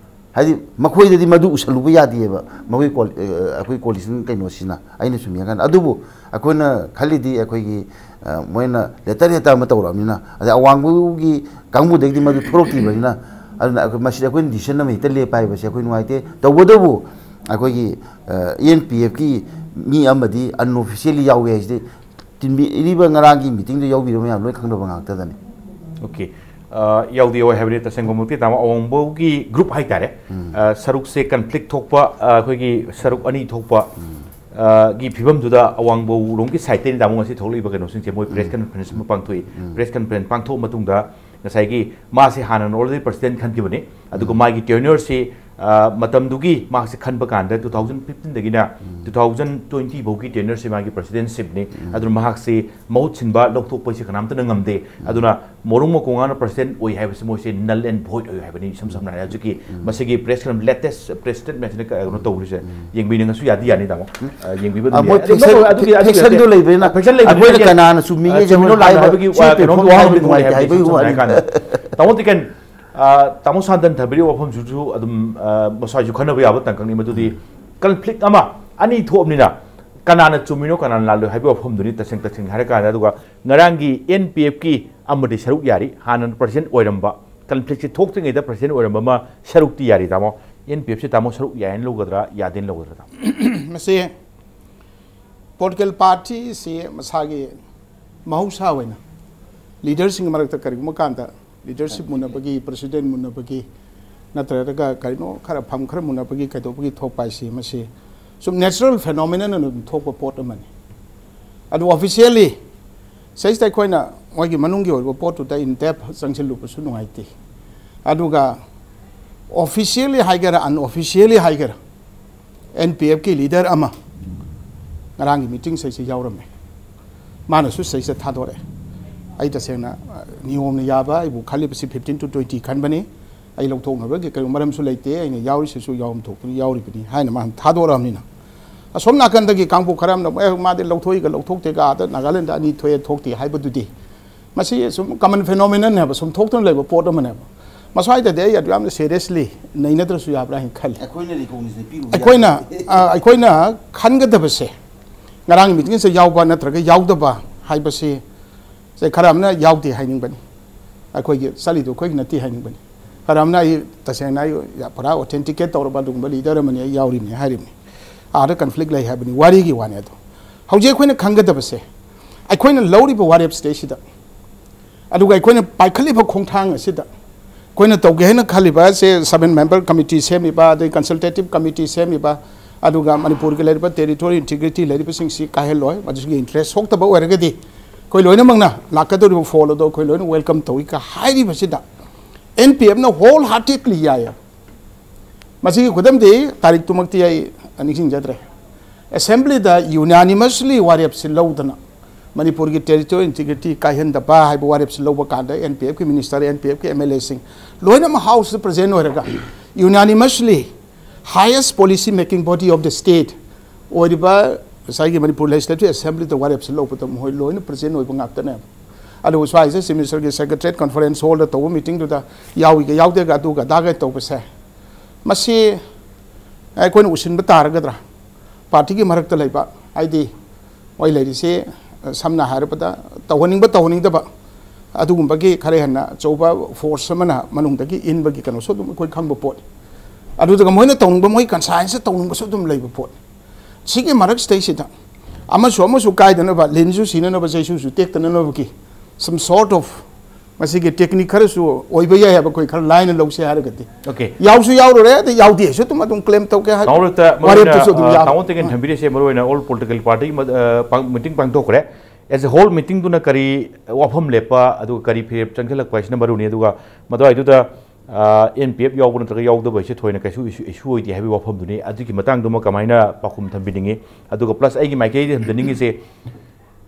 ꯍꯥꯏꯗꯤ ꯃꯈꯣꯏꯗꯗꯤ ꯃꯗꯨ ꯎꯁꯜꯂꯨꯕ ꯌꯥꯗꯦꯕ, ꯃꯈꯣꯏ ꯀꯣ-, ꯑ, ꯑꯩꯈꯣꯏ coalition ꯀꯩꯅꯣꯁꯤꯅ, ꯑꯩꯅ ꯁꯨꯝ ꯌꯦꯡꯀꯥꯟꯗ꯫ ꯑꯗꯨꯕꯨ ꯑꯩꯈꯣꯏꯅ ꯈꯜꯂꯤꯗꯤ ꯑꯩꯈꯣꯏꯒꯤ, ꯑ, ꯃꯣꯏꯅ letter head ꯑꯃ ꯇꯧꯔꯛꯑꯕꯅꯤꯅ, ꯑꯗꯩ ꯑꯋꯥꯡꯕꯒꯤ ꯀꯥꯡꯕꯨꯗꯒꯤꯗꯤ ꯃꯗꯨ ꯊꯣꯛꯂꯛꯇ꯭ꯔꯤꯕꯅꯤꯅ, ꯑꯗꯨꯅ ꯑꯩꯈꯣꯏ, ꯃꯁꯤꯗꯤ ꯑꯩꯈꯣꯏꯅ decision ꯑꯃ ꯍꯦꯛꯇ ꯂꯦꯞꯄ ꯍꯥꯏꯕꯁꯦ ꯑꯩꯈꯣꯏ ꯅꯨꯡꯉꯥꯏꯇꯦ꯫ ꯇꯧꯕꯇꯕꯨ ꯑꯩꯈꯣꯏꯒꯤ, ꯑ, N P F ꯀꯤ ꯃꯤ ꯑꯃꯗꯤ unofficially ꯌꯥꯎꯏ ꯍꯥꯏꯁꯤꯗꯤ ꯇꯤꯟꯕꯤꯔꯤꯕ ꯉꯔꯥꯡꯒꯤ ꯃꯤꯇꯤꯡꯗ ꯌꯥꯎꯕꯤꯔꯤꯕ ꯃꯌꯥꯝ ꯂꯣꯏ ꯈꯪꯅꯕ ꯉꯥꯛꯇꯗꯅꯤ꯫ ꯑꯣꯀꯦ꯫ ꯑ, ꯌꯥꯎꯗꯤ ꯌꯥꯎꯋꯦ ꯍꯥꯏꯕꯗꯤ ꯇꯁꯦꯡꯕꯃꯛꯇꯤ ꯇꯥꯃꯣ ꯑꯋꯥꯡꯕꯧꯒꯤ ꯒ꯭ꯔꯨꯞ ꯍꯥꯏꯇꯥꯔꯦ꯫ ꯑ, ꯁꯔꯨꯛꯁꯦ ꯀꯟꯐ꯭ꯂꯤꯛ ꯊꯣꯛꯄ, ꯑ, ꯑꯩꯈꯣꯏꯒꯤ ꯁꯔꯨꯛ ꯑꯅꯤ ꯊꯣꯛꯄ, ꯑ, ꯒꯤ ꯐꯤꯕꯝꯗꯨꯗ ꯑꯋꯥꯡꯕꯧꯔꯣꯝꯒꯤ ꯁꯥꯏꯠꯇꯩꯅ ꯇꯥꯃꯣ ꯉꯁꯤ ꯊꯣꯛꯂꯛꯏꯕ ꯀꯩꯅꯣꯁꯤꯡꯁꯦ ꯃꯣꯏ ꯄ꯭ꯔꯦꯁ ꯀꯟꯐꯔꯦꯟꯁ ꯑꯃ ꯄꯥꯡꯊꯣꯛꯏ꯫ ꯄ꯭ꯔꯦꯁ ꯀꯟꯐꯔꯦꯟꯁ ꯄꯥꯡꯊꯣꯛꯑ ꯃꯇꯨꯡꯗ ꯉꯁꯥꯏꯒꯤ ꯃꯥꯁꯦ ꯍꯥꯟꯅ ꯑꯣꯜꯔꯦꯗꯤ ꯄ꯭ꯔꯁꯤꯗꯦꯟ ꯈꯟꯈꯤꯕꯅꯤ, ꯑꯗꯨꯒ ꯃꯥꯒꯤ ꯇꯦꯅ꯭ꯌꯔꯁꯤ, ꯑ, ꯃꯇꯝꯗꯨꯒꯤ ꯃꯍꯥꯛꯁꯦ ꯈꯟꯕ ꯀꯥꯟꯗ ꯇꯨ ꯊꯥꯎꯖꯟ ꯐꯤꯐꯇꯤꯟꯗꯒꯤꯅ ꯇꯨ ꯊꯥꯎꯖꯟ ꯇ꯭ꯋꯦꯟꯇꯤ ꯐꯥꯎꯒꯤ ꯇꯦꯅ꯭ꯌꯔꯁꯤ ꯃꯥꯒꯤ ꯄ꯭ꯔꯁꯤꯗꯦꯟꯁꯤꯞꯅꯤ꯫ ꯑꯗꯨꯅ ꯃꯍꯥꯛꯁꯤ ꯃꯍꯨꯠ ꯁꯤꯟꯕ ꯂꯧꯊꯣꯛꯄꯁꯤ ꯀꯅꯥꯝꯇꯅ ꯉꯝꯗꯦ꯫ ꯑꯗꯨꯅ ꯃꯣꯔꯣꯡ ꯃꯀꯣꯡꯉꯥꯅ ꯄ꯭ꯔꯁꯤꯗꯦꯟ ꯑꯣꯏ ꯍꯥꯏꯕꯁꯤ ꯃꯣꯏꯁꯦ ꯅꯜ ꯑꯦꯟ ꯚꯣꯏꯗ ꯑꯣꯏ ꯍꯥꯏꯕꯅꯤ꯫ ꯏꯁꯝ ꯁꯝꯅ ꯍꯥꯏꯔꯕꯗ ꯍꯧꯖꯤꯛꯀꯤ ꯃꯁꯤꯒꯤ ꯄ꯭ꯔꯦꯁ ꯀꯟꯐ-, ꯂꯦꯇꯦꯁ ꯄ꯭ꯔꯦꯁ ꯁ꯭ꯇꯦꯠꯃꯦꯟꯁꯤꯅ ꯀꯩꯅꯣ ꯇꯧꯔꯤꯁꯦ ꯌꯦꯡꯕꯤꯅꯤꯡꯉꯁꯨ ꯌꯥꯗꯤ ꯌꯥꯅꯤ, ꯇꯥꯃꯣ꯫ ꯑ, ꯌꯦꯡꯕꯤꯕ ꯑꯗꯨꯝ ꯑ, ꯃꯣꯏ ꯌꯥꯏ꯫ ꯑꯗꯨ ꯐꯤꯛꯁꯟ-, ꯅꯠꯇꯕ, ꯑꯗꯨꯒꯤ, ꯑꯗꯨꯒꯤ ꯐꯤꯛꯁꯟꯗꯣ ꯅꯠꯇꯦ꯫ ꯂꯩꯕꯅꯤꯅ ꯐꯤꯛꯁꯟ ꯂꯩꯕꯅꯤꯅ ꯑꯩꯈꯣꯏꯅ ꯌꯥꯏ꯫ ꯀꯅꯥꯅ ꯆꯨꯝꯃꯤꯒꯦ ꯑ, ꯆꯨꯝꯃꯤꯅꯣ ꯆꯨꯝꯃꯤꯅꯣ ꯂꯥꯟꯅꯣ ꯍꯥꯏꯕ ꯍꯥꯏꯕꯒꯤ, ꯑ, ꯅꯨꯡꯉꯥꯏꯇꯦ ꯀꯩꯅꯣꯝꯗꯣ ꯍꯥꯏꯕꯗꯤ ꯋꯥꯍꯪꯗꯣ ꯅꯨꯡꯉꯥꯏꯇꯦ ꯅꯨꯡꯉꯥꯏꯇꯦ ꯍꯥꯏꯕꯒꯤ ꯍꯥꯏꯕꯗꯤ ꯋꯥꯅꯤ꯫ ꯁꯝꯅ ꯍꯥꯏꯔꯀꯥꯟꯗ꯫ ꯇꯥꯃꯣ ꯇꯤꯀꯦꯟ, ꯑ, ꯇꯥꯃꯣ ꯁꯥꯟꯇꯟ ꯊꯝꯕꯤꯔꯤꯕ ꯋꯥꯐꯝꯁꯤꯁꯨ ꯑꯗꯨꯝ, ꯑ, ꯃꯁꯥꯁꯨ ꯈꯟꯅꯕ ꯌꯥꯕ ꯇꯪꯀꯛꯅꯤ꯫ ꯃꯗꯨꯗꯤ ꯀꯟꯐ꯭ꯂꯤꯛ ꯑꯃ ꯑꯅꯤ ꯊꯣꯛꯑꯕꯅꯤꯅ ꯀꯅꯥꯅ ꯆꯨꯝꯃꯤꯅꯣ ꯀꯅꯥꯅ ꯂꯥꯜꯂꯣ ꯍꯥꯏꯕꯒꯤ ꯋꯥꯐꯝꯗꯨꯅꯤ ꯇꯁꯦꯡ ꯇꯁꯦꯡꯅ ꯍꯥꯏꯔꯀꯥꯟꯗ꯫ ꯑꯗꯨꯒ ꯉꯔꯥꯡꯒꯤ ꯑꯦꯟ ꯄꯤ ꯑꯦꯐꯀꯤ ꯑꯃꯗꯤ ꯁꯔꯨꯛ ꯌꯥꯔꯤ, ꯍꯥꯟꯅ ꯄ꯭ꯔꯁꯤꯗꯦꯟ ꯑꯣꯏꯔꯝꯕ, ꯀꯟꯐ꯭ꯂꯤꯛꯁꯤ ꯊꯣꯛꯇ꯭ꯔꯤꯉꯩꯗ ꯄ꯭ꯔꯁꯤꯗꯦꯟ ꯑꯣꯏꯔꯝꯕ ꯑꯃ ꯁꯔꯨꯛꯇꯤ ꯌꯥꯔꯤ, ꯇꯥꯃꯣ꯫ ꯑꯦꯟ ꯄꯤ ꯑꯦꯐꯁꯤ ꯇꯥꯃꯣ ꯁꯔꯨꯛ ꯌꯥꯏꯅ ꯂꯧꯒꯗ꯭ꯔꯥ, ꯌꯥꯗꯦꯅ ꯂꯧꯒꯗ꯭ꯔꯥ, ꯇꯥꯃꯣ? ꯃꯁꯤ ꯄꯣꯂꯤꯇꯤꯀꯦꯜ ꯄꯥꯔꯇꯤꯁꯤ ꯃꯁꯥꯒꯤ ꯃꯍꯧꯁꯥ ꯑꯣꯏꯅ ꯂꯤꯗꯔꯁꯤꯡꯒꯤ ꯃꯔꯛꯇ ꯀꯔꯤꯒꯨꯝꯕ ꯀꯥꯟꯗ ꯂꯤꯗꯔꯁꯤꯞ ꯃꯨꯟꯅꯕꯒꯤ, ꯄ꯭ꯔꯁꯤꯗꯦꯟ ꯃꯨꯟꯅꯕꯒꯤ, ꯅꯠꯇ꯭ꯔꯒ ꯀꯔꯤꯅꯣ ꯈꯔ ꯐꯝ ꯈꯔ ꯃꯨꯟꯅꯕꯒꯤ ꯀꯩꯗꯧꯕꯒꯤ ꯊꯣꯛꯄ ꯍꯥꯏꯁꯤ ꯃꯁꯤ ꯁꯨꯝ natural phenomenon ꯑꯣꯏꯅ ꯑꯗꯨꯝ ꯊꯣꯛꯄ ꯄꯣꯠ ꯑꯃꯅꯤ꯫ ꯑꯗꯨ officially ꯁꯤꯗꯩꯁꯤꯗ ꯑꯩꯈꯣꯏꯅ ꯃꯣꯏꯒꯤ ꯃꯅꯨꯡꯒꯤ ꯑꯣꯏꯕ ꯄꯣꯠꯇꯨꯗ in depth ꯆꯪꯁꯤꯜꯂꯨꯕꯁꯨ ꯅꯨꯡꯉꯥꯏꯇꯦ꯫ ꯑꯗꯨꯒ officially ꯍꯥꯏꯒꯦꯔꯥ unofficially ꯍꯥꯏꯒꯦꯔꯥ, ꯑꯦꯟ ꯄꯤ ꯑꯦꯐꯀꯤ ꯂꯤꯗꯔ ꯑꯃ ꯉꯔꯥꯡꯒꯤ ꯃꯤꯇꯤꯡ ꯁꯤꯗꯩꯁꯤꯗ ꯌꯥꯎꯔꯝꯃꯦ꯫ ꯃꯥꯅꯁꯨ ꯁꯤꯗꯩꯁꯤꯗ ꯊꯥꯗꯣꯔꯛꯑꯦ꯫ ꯑꯩ ꯇꯁꯦꯡꯅ, ꯑ, ꯅꯤꯌꯣꯝꯅ ꯌꯥꯕ ꯑꯩꯕꯨ ꯈꯜꯂꯤꯕꯁꯤ fifteen to twenty ꯈꯟꯕꯅꯤ꯫ ꯑꯩ ꯂꯧꯊꯣꯛꯅꯕꯒꯤ ꯀꯔꯤ ꯃꯔꯝꯁꯨ ꯂꯩꯇꯦ, ꯑꯩꯅ ꯌꯥꯎꯔꯤꯁꯤꯁꯨ ꯌꯥꯎꯐꯝ ꯊꯣꯛꯄꯅꯤ, ꯌꯥꯎꯔꯤꯕꯅꯤ ꯍꯥꯏꯅ ꯃꯥꯅ ꯊꯥꯗꯣꯔꯛꯑꯕꯅꯤꯅ, ꯑꯁꯣꯝ ꯅꯥꯀꯟꯗꯒꯤ ꯀꯥꯡꯕꯨ ꯈꯔ ꯑꯃꯅ, "ꯑꯦ, ꯃꯥꯗꯤ ꯂꯧꯊꯣꯛꯏꯒ ꯂꯧꯊꯣꯛꯇꯦꯒ, ꯑꯥꯗ ꯅꯥꯒꯥꯂꯦꯟꯗ ꯑꯅꯤ ꯊꯣꯛꯑꯦ ꯊꯣꯛꯇꯦ ꯍꯥꯏꯕꯗꯨꯗꯤ", ꯃꯁꯤ ꯁꯨꯝ common phenomenon ꯍꯥꯏꯕ, ꯁꯨꯝ ꯊꯣꯛꯇꯨꯅ ꯂꯩꯕ ꯄꯣꯠ ꯑꯃꯅꯦꯕ꯫ ꯃꯁ꯭ꯋꯥꯏꯗꯗꯤ ꯑꯩ ꯑꯗꯨ ꯌꯥꯝꯅ seriously ꯅꯩꯅꯗ꯭ꯔꯁꯨ ꯌꯥꯕ꯭ꯔꯥ ꯍꯥꯏꯅ ꯈꯜꯂꯤ꯫ ꯑꯩꯈꯣꯏꯅ recognition ꯄꯤꯔꯨꯕ ꯑꯩꯈꯣꯏꯅ, ꯌꯥꯗꯦ꯫ ꯑ, ꯑꯩꯈꯣꯏꯅ ꯈꯟꯒꯗꯕꯁꯦ, ꯉꯔꯥꯡꯒꯤ ꯃꯤꯇꯤꯡꯁꯤꯗ ꯌꯥꯎꯕ ꯅꯠꯇ꯭ꯔꯒ ꯌꯥꯎꯗꯕ ꯍꯥꯏꯕꯁꯤ, ꯁꯦ, ꯈꯔ ꯑꯃꯅ ꯌꯥꯎꯗꯦ ꯍꯥꯏꯅꯤꯡꯕꯅꯤ꯫ ꯑꯩꯈꯣꯏꯒꯤ ꯆꯠꯂꯤꯗꯣ ꯑꯩꯈꯣꯏꯒꯤ ꯅꯠꯇꯦ ꯍꯥꯏꯅꯤꯡꯕꯅꯤ꯫ ꯈꯔ ꯑꯃꯅ ꯑꯩ ꯇꯁꯦꯡꯅ ꯑꯩ ꯄꯨꯔꯥ authenticate ꯇꯧꯔꯕ ꯑꯗꯨꯒꯨꯝꯕ ꯂꯤꯗꯔ ꯑꯃꯅꯤ, ꯑꯩ ꯌꯥꯎꯔꯤꯕꯅꯤ ꯍꯥꯏꯔꯤꯕꯅꯤ꯫ ꯑꯥꯗ ꯀꯟꯐ꯭ꯂꯤꯛ ꯂꯩ ꯍꯥꯏꯕꯅꯤ, ꯋꯥꯔꯤꯒꯤ ꯋꯥꯅꯤ꯫ ꯑꯗꯣ ꯍꯧꯖꯤꯛ ꯑꯩꯈꯣꯏꯅ ꯈꯪꯒꯗꯕꯁꯦ, ꯑꯩꯈꯣꯏꯅ ꯂꯧꯔꯤꯕ ꯋꯥꯔꯦꯞ ꯁꯤꯗꯩꯁꯤꯗ, ꯑꯗꯨꯒ ꯑꯩꯈꯣꯏꯅ ꯄꯥꯏꯈꯠꯂꯤꯕ ꯈꯣꯡꯊꯥꯡ ꯑꯁꯤꯗ, ꯑꯩꯈꯣꯏꯅ ꯇꯧꯒꯦ ꯍꯥꯏꯅ ꯈꯜꯂꯤꯕ ꯑꯁꯦ seven member committee ꯁꯦꯝꯃꯤꯕ, ꯑꯗꯩ consultative committee ꯁꯦꯝꯃꯤꯕ, ꯑꯗꯨꯒ ꯃꯅꯤꯄꯨꯔꯒꯤ ꯂꯩꯔꯤꯕ territorial integrity ꯂꯩꯔꯤꯕꯁꯤꯡꯁꯤ ꯀꯥꯏꯍꯜꯂꯣꯏ, ꯃꯗꯨꯒꯤ interest ꯁꯣꯛꯇꯕ ꯑꯣꯏꯔꯒꯗꯤ ꯑꯩꯈꯣꯏ ꯂꯣꯏꯅꯃꯛꯅ ꯂꯥꯛꯀꯗꯧꯔꯤꯕ ꯐꯣꯜ ꯑꯗꯣ ꯑꯩꯈꯣꯏ ꯂꯣꯏꯅ welcome ꯇꯧꯏ ꯀ ꯍꯥꯏꯔꯤꯕꯁꯤꯗ, N P F ꯅ whole heartedly ꯌꯥꯏꯌꯦ꯫ ꯃꯁꯤꯒꯤ ꯈꯨꯗꯝꯗꯤ ꯇꯥꯔꯤꯛꯇꯨꯃꯛꯇꯤ ꯑꯩ ꯅꯤꯡꯁꯤꯡꯖꯗ꯭ꯔꯦ꯫ Assembly ꯗ unanimously ꯋꯥꯔꯦꯞꯁꯤ ꯂꯧꯗꯅ ꯃꯅꯤꯄꯨꯔꯒꯤ territorial integrity ꯀꯥꯏꯍꯟꯗꯕ ꯍꯥꯏꯕ ꯋꯥꯔꯦꯞꯁꯤ ꯂꯧꯕ ꯀꯥꯟꯗ N P F ꯀꯤ minister, N P F ꯀꯤ M L A ꯁꯤꯡ ꯂꯣꯏꯅꯃꯛ House ꯇ present ꯑꯣꯏꯔꯒ unanimously highest policy making body of the state ꯑꯣꯏꯔꯤꯕ ꯉꯁꯥꯏꯒꯤ ꯃꯅꯤꯄꯨꯔ Legislative Assembly ꯗ ꯋꯥꯔꯦꯞꯁꯤ ꯂꯧꯕꯗ ꯃꯈꯣꯏ ꯂꯣꯏꯅ present ꯑꯣꯏꯕ ꯉꯥꯛꯇꯅꯦ꯫ ꯑꯗꯨꯕꯨ ꯁ꯭ꯋꯥꯏꯁꯤꯗ Chief Minister ꯒꯤ Secretariat Conference Hall ꯗ ꯇꯧꯕ meeting ꯗꯨꯗ ꯌꯥꯎꯏꯒ ꯌꯥꯎꯗꯦꯒ ꯑꯗꯨꯒ ꯑꯗꯥꯒ ꯇꯧꯕꯁꯦ, ꯃꯁꯤ ꯑꯩꯈꯣꯏꯅ ꯎꯁꯤꯟꯕ ꯇꯥꯔꯒꯗ꯭ꯔꯥ? Party ꯒꯤ ꯃꯔꯛꯇ ꯂꯩꯕ, ꯍꯥꯏꯗꯤ ꯃꯣꯏ ꯂꯩꯔꯤꯁꯤ, ꯑ, ꯁꯝꯅ ꯍꯥꯏꯔꯕꯗ ꯇꯧꯍꯟꯅꯤꯡꯕ ꯇꯧꯍꯟꯅꯤꯡꯗꯕ ꯑꯗꯨꯒꯨꯝꯕꯒꯤ ꯈꯔ ꯍꯦꯟꯅ ꯑꯆꯧꯕ force ꯑꯃꯅ ꯃꯅꯨꯡꯗꯒꯤ ꯏꯟꯕꯒꯤ ꯀꯩꯅꯣꯁꯨ ꯑꯗꯨꯝ ꯑꯩꯈꯣꯏ ꯈꯪꯕ ꯄꯣꯠꯅꯤ꯫ ꯑꯗꯨꯗꯨꯒ ꯃꯣꯏꯅ ꯇꯧꯅꯤꯡꯕ, ꯃꯣꯏ conscience ꯇꯧꯅꯤꯡꯕꯁꯨ ꯑꯗꯨꯝ ꯂꯩꯕ ꯄꯣꯠꯅꯤ꯫ ꯁꯤꯒꯤ ꯃꯔꯛꯁꯤꯗꯩꯁꯤꯗ ꯑꯃꯁꯨ ꯑꯃꯁꯨ ꯀꯥꯏꯗꯅꯕ, ꯂꯤꯟꯁꯨ ꯁꯤꯅꯅꯕ, ꯆꯩꯁꯨꯁꯨ ꯇꯦꯛꯇꯅꯅꯕꯒꯤ some sort of ꯃꯁꯤꯒꯤ technique ꯈꯔꯁꯨ ꯑꯣꯏꯕ ꯌꯥꯏ ꯍꯥꯏꯕ ꯑꯩꯈꯣꯏ ꯈꯔ ꯂꯥꯏꯅ ꯂꯧꯁꯦ ꯍꯥꯏꯔꯒꯗꯤ꯫ Okay. ꯌꯥꯎꯁꯨ ꯌꯥꯎꯔꯨꯔꯦ, ꯑꯗꯩ ꯌꯥꯎꯗꯦꯁꯨ ꯑꯗꯨꯝ, ꯑꯗꯨꯝ claim ꯇꯧꯒꯦ ꯍꯥꯏ꯫ ꯀꯥꯎꯟꯁꯤꯜꯗ ꯋꯥꯔꯦꯞꯇꯨꯁꯨ ꯑꯗꯨꯝ ꯌꯥꯎ- ꯀꯥꯎꯟꯁꯤꯜ ꯇꯦꯡꯒꯦꯟ ꯊꯝꯕꯤꯔꯤꯁꯦ ꯃꯔꯨꯑꯣꯏꯅ all political party ꯃ- ꯑ, ꯄꯥꯡ- meeting ꯄꯥꯡꯊꯣꯛꯈ꯭ꯔꯦ꯫ As a whole meeting ꯗꯨꯅ ꯀꯔꯤ ꯋꯥꯐꯝ ꯂꯦꯞꯄ ꯑꯗꯨꯒ ꯀꯔꯤ ꯐꯤꯔꯦꯞ ꯆꯪꯁꯤꯜꯂꯛꯄ ꯍꯥꯏꯁꯤꯅ ꯃꯔꯨꯅꯤ꯫ ꯑꯗꯨꯒ ꯃꯗꯨꯋꯥꯏꯗꯨꯗ N P F ꯌꯥꯎꯕ ꯅꯠꯇ꯭ꯔꯒ ꯌꯥꯎꯗꯕ ꯍꯥꯏꯁꯦ ꯊꯣꯏꯅ ꯀꯩꯁꯨ issue, issue ꯑꯣꯏꯗꯦ ꯍꯥꯏꯕꯒꯤ ꯋꯥꯐꯝꯗꯨꯅꯤ꯫ ꯑꯗꯨꯒꯤ ꯃꯇꯥꯡꯗꯨꯃ ꯀꯃꯥꯏꯅ ꯄꯥꯎꯈꯨꯝ ꯊꯝꯕꯤꯅꯤꯡꯉꯤ? ꯑꯗꯨꯒ plus ꯑꯩꯒꯤ ꯃꯥꯏꯀꯩꯗꯒꯤ ꯊꯝꯖꯅꯤꯡꯉꯤꯁꯦ,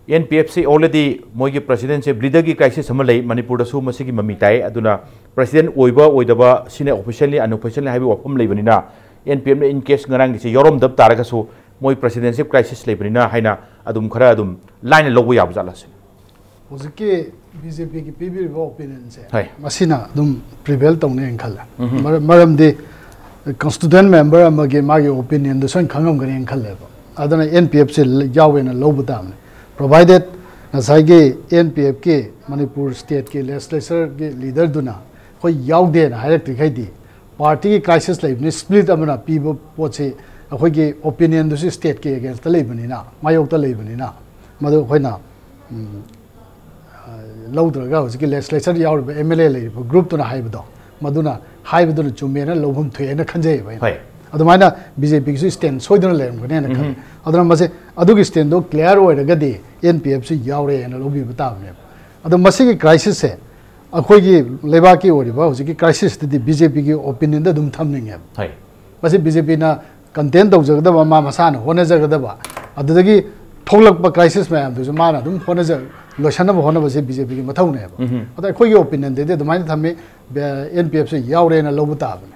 N P F ꯁꯤ already ꯃꯣꯏꯒꯤ president ꯁꯦ leader ꯒꯤ crisis ꯑꯃ ꯂꯩ, ꯃꯅꯤꯄꯨꯔꯗꯁꯨ ꯃꯁꯤꯒꯤ ꯃꯃꯤ ꯇꯥꯏ꯫ ꯑꯗꯨꯅ president ꯑꯣꯏꯕ ꯑꯣꯏꯗꯕ ꯁꯤꯅ officially unofficially ꯍꯥꯏꯕꯒꯤ ꯋꯥꯐꯝ ꯂꯩꯕꯅꯤꯅ, N P F ꯅ in case ꯉꯔꯥꯡꯒꯤꯁꯦ ꯌꯥꯎꯔꯝꯗꯕ ꯇꯥꯔꯒꯁꯨ ꯃꯣꯏ presidentship crisis ꯂꯩꯕꯅꯤꯅ ꯍꯥꯏꯅ ꯑꯗꯨꯝ ꯈꯔ ꯑꯗꯨꯝ ꯂꯥꯏꯅ ꯂꯧꯕ ꯌꯥꯕ ꯖꯥꯠꯂ ꯁꯤꯅꯤ꯫ ꯍꯧꯖꯤꯛꯀꯤ B J P ꯒꯤ ꯄꯤꯕꯤꯔꯤꯕ opinion ꯁꯦ ꯍꯣꯏ꯫ ꯃꯁꯤꯅ ꯑꯗꯨꯝ prevail ꯇꯧꯅꯦꯅ ꯈꯜꯂꯦ꯫ ꯃꯔ- ꯃꯔꯝꯗꯤ constituent member ꯑꯃꯒꯤ ꯃꯥꯒꯤ opinion ꯗꯨ ꯁꯣꯏꯅ ꯈꯪꯉꯝꯒꯅꯤꯅ ꯈꯜꯂꯦꯕ꯫ ꯑꯗꯨꯅ N P F ꯁꯦ ꯌꯥꯎꯋꯦꯅ ꯂꯧꯕ ꯇꯥꯕꯅꯤ꯫ Provided ꯉꯁꯥꯏꯒꯤ N P F ꯀꯤ ꯃꯅꯤꯄꯨꯔ state ꯀꯤ legislature ꯒꯤ leader ꯗꯨꯅ ꯑꯩꯈꯣꯏ ꯌꯥꯎꯗꯦꯅ ꯍꯥꯏꯔꯛꯇ꯭ꯔꯤꯈꯩꯗꯤ party ꯒꯤ crisis ꯂꯩꯕꯅꯤ, split ꯑꯃꯅ ꯄꯤꯕ ꯄꯣꯠꯁꯤ ꯑꯩꯈꯣꯏꯒꯤ opinion ꯗꯨꯁꯨ state ꯀꯤ against ꯇ ꯂꯩꯕꯅꯤꯅ, ꯃꯥꯌꯣꯛꯇ ꯂꯩꯕꯅꯤꯅ, ꯃꯗꯨ ꯑꯩꯈꯣꯏꯅ ꯎꯝ, ꯑ, ꯂꯧꯗ꯭ꯔꯒ ꯍꯧꯖꯤꯛꯀꯤ ꯂꯦꯖꯤꯁꯂꯦꯆꯔ ꯌꯥꯎꯔꯤꯕ ꯑꯦꯝ ꯑꯦꯜ ꯑꯦ ꯂꯩꯔꯤꯕ ꯒ꯭ꯔꯨꯞꯇꯨꯅ ꯍꯥꯏꯕꯗꯣ, ꯃꯗꯨꯅ ꯍꯥꯏꯕꯗꯨꯅ ꯆꯨꯝꯃꯦꯅ ꯂꯧꯐꯝ ꯊꯣꯛꯑꯦꯅ ꯈꯟꯖꯩꯌꯦꯕ ꯑꯩꯅ꯫ ꯍꯣꯏ꯫ ꯑꯗꯨꯃꯥꯏꯅ ꯕꯤ ꯖꯦ ꯄꯤꯒꯤꯁꯨ ꯁ꯭ꯇꯦꯟ ꯁꯣꯏꯗꯅ ꯂꯩꯔꯝꯒꯅꯦꯅ ꯈꯜꯂꯤ꯫ ꯑꯗꯨꯅ ꯃꯁꯤ, ꯑꯗꯨꯒꯤ ꯁ꯭ꯇꯦꯟꯗꯣ ꯀ꯭ꯂꯤꯌꯥꯔ ꯑꯣꯏꯔꯒꯗꯤ ꯑꯦꯟ ꯄꯤ ꯑꯦꯐꯁꯤ ꯌꯥꯎꯔꯦꯅ ꯂꯧꯕꯤꯕ ꯇꯥꯕꯅꯦꯕ꯫ ꯑꯗꯣ ꯃꯁꯤꯒꯤ ꯀ꯭ꯔꯥꯏꯁꯤꯁꯁꯦ ꯑꯩꯈꯣꯏꯒꯤ ꯂꯩꯕꯥꯛꯀꯤ ꯑꯣꯏꯔꯤꯕ ꯍꯧꯖꯤꯛꯀꯤ ꯀ꯭ꯔꯥꯏꯁꯤꯁꯇꯗꯤ ꯕꯤ ꯖꯦ ꯄꯤꯒꯤ ꯑꯣꯄꯤꯅꯤꯌꯟꯗ ꯑꯗꯨꯝ ꯊꯝꯅꯤꯡꯉꯦꯕ꯫ ꯍꯣꯏ꯫ ꯃꯁꯤ ꯕꯤ ꯖꯦ ꯄꯤꯅ ꯀꯟꯇꯦꯟ ꯇꯧꯖꯒꯗꯕ, ꯃꯥ ꯃꯁꯥꯅ ꯍꯣꯠꯅꯖꯒꯗꯕ, ꯑꯗꯨꯗꯒꯤ ꯊꯣꯛꯂꯛꯄ ꯀ꯭ꯔꯥꯏꯁꯤꯁ ꯃꯌꯥꯝꯗꯨꯁꯨ ꯃꯥꯅ ꯑꯗꯨꯝ ꯍꯣꯠꯅꯖ-, ꯂꯣꯏꯁꯟꯅꯕ ꯍꯣꯠꯅꯕꯁꯦ ꯕꯤ ꯖꯦ ꯄꯤꯒꯤ ꯃꯊꯧꯅꯦꯕ꯫ ꯑꯗꯣ ꯑꯩꯈꯣꯏꯒꯤ ꯑꯣꯄꯤꯅꯤꯌꯟꯗꯗꯤ ꯑꯗꯨꯃꯥꯏꯅ ꯊꯝꯃꯤ, ꯑꯦꯟ ꯄꯤ ꯑꯦꯐꯁꯦ ꯌꯥꯎꯔꯦꯅ ꯂꯧꯕ ꯇꯥꯕꯅꯦ꯫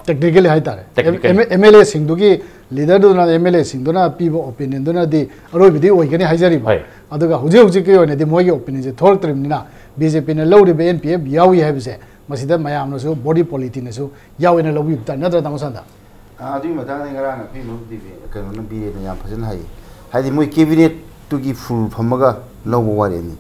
ꯇꯦꯛꯅꯤꯀꯦꯜꯂꯤ ꯍꯥꯏꯇꯥꯔꯦ꯫ Technically. ꯑꯦꯝ ꯑꯦꯜ ꯑꯦꯁꯤꯡꯗꯨꯒꯤ ꯂꯤꯗꯔꯗꯨꯅ, ꯑꯦꯝ ꯑꯦꯜ ꯑꯦꯁꯤꯡꯗꯨꯅ ꯄꯤꯕ ꯑꯣꯄꯤꯅꯤꯌꯟꯗꯨꯅꯗꯤ ꯑꯔꯣꯏꯕꯗꯤ ꯑꯣꯏꯒꯅꯤ ꯍꯥꯏꯖꯔꯤꯕ꯫ ꯍꯣꯏ꯫ ꯑꯗꯨꯒ ꯍꯧꯖꯤꯛ ꯍꯧꯖꯤꯛꯀꯤ ꯑꯣꯏꯅꯗꯤ ꯃꯣꯏꯒꯤ ꯑꯣꯄꯤꯅꯤꯌꯟꯁꯦ ꯊꯣꯛꯂꯛꯇ꯭ꯔꯤꯕꯅꯤꯅ ꯕꯤ ꯖꯦ ꯄꯤꯅ ꯂꯧꯔꯤꯕ ꯑꯦꯟ ꯄꯤ ꯑꯦꯐ ꯌꯥꯎꯏ ꯍꯥꯏꯕꯁꯦ ꯃꯁꯤꯗ ꯃꯌꯥꯝꯅꯁꯨ, ꯕꯣꯗꯤ ꯄꯣꯂꯤꯇꯤꯅꯁꯨ ꯌꯥꯎꯋꯦꯅ ꯂꯧꯕꯤꯕ ꯇꯥꯏ, ꯅꯠꯇ꯭ꯔꯥ, ꯇꯥꯃꯣ ꯁꯥꯟꯗ? ꯑꯥ, ꯑꯗꯨꯒꯤ ꯃꯇꯥꯡꯗ ꯉꯔꯥꯡ ꯑꯩꯈꯣꯏ ꯃꯔꯨꯞ ꯗꯤꯕꯦ-, ꯀꯩꯅꯣꯅ, ꯕꯤꯔꯦꯟꯅ ꯌꯥꯝ ꯐꯖꯅ ꯍꯥꯏꯌꯦ꯫ ꯍꯥꯏꯗꯤ ꯃꯣꯏ ꯀꯦꯕꯤꯅꯦꯠꯇꯨꯒꯤ ꯐꯨꯜ ꯐꯝꯃꯒ ꯂꯧꯕ ꯋꯥꯔꯦꯞꯅꯤ꯫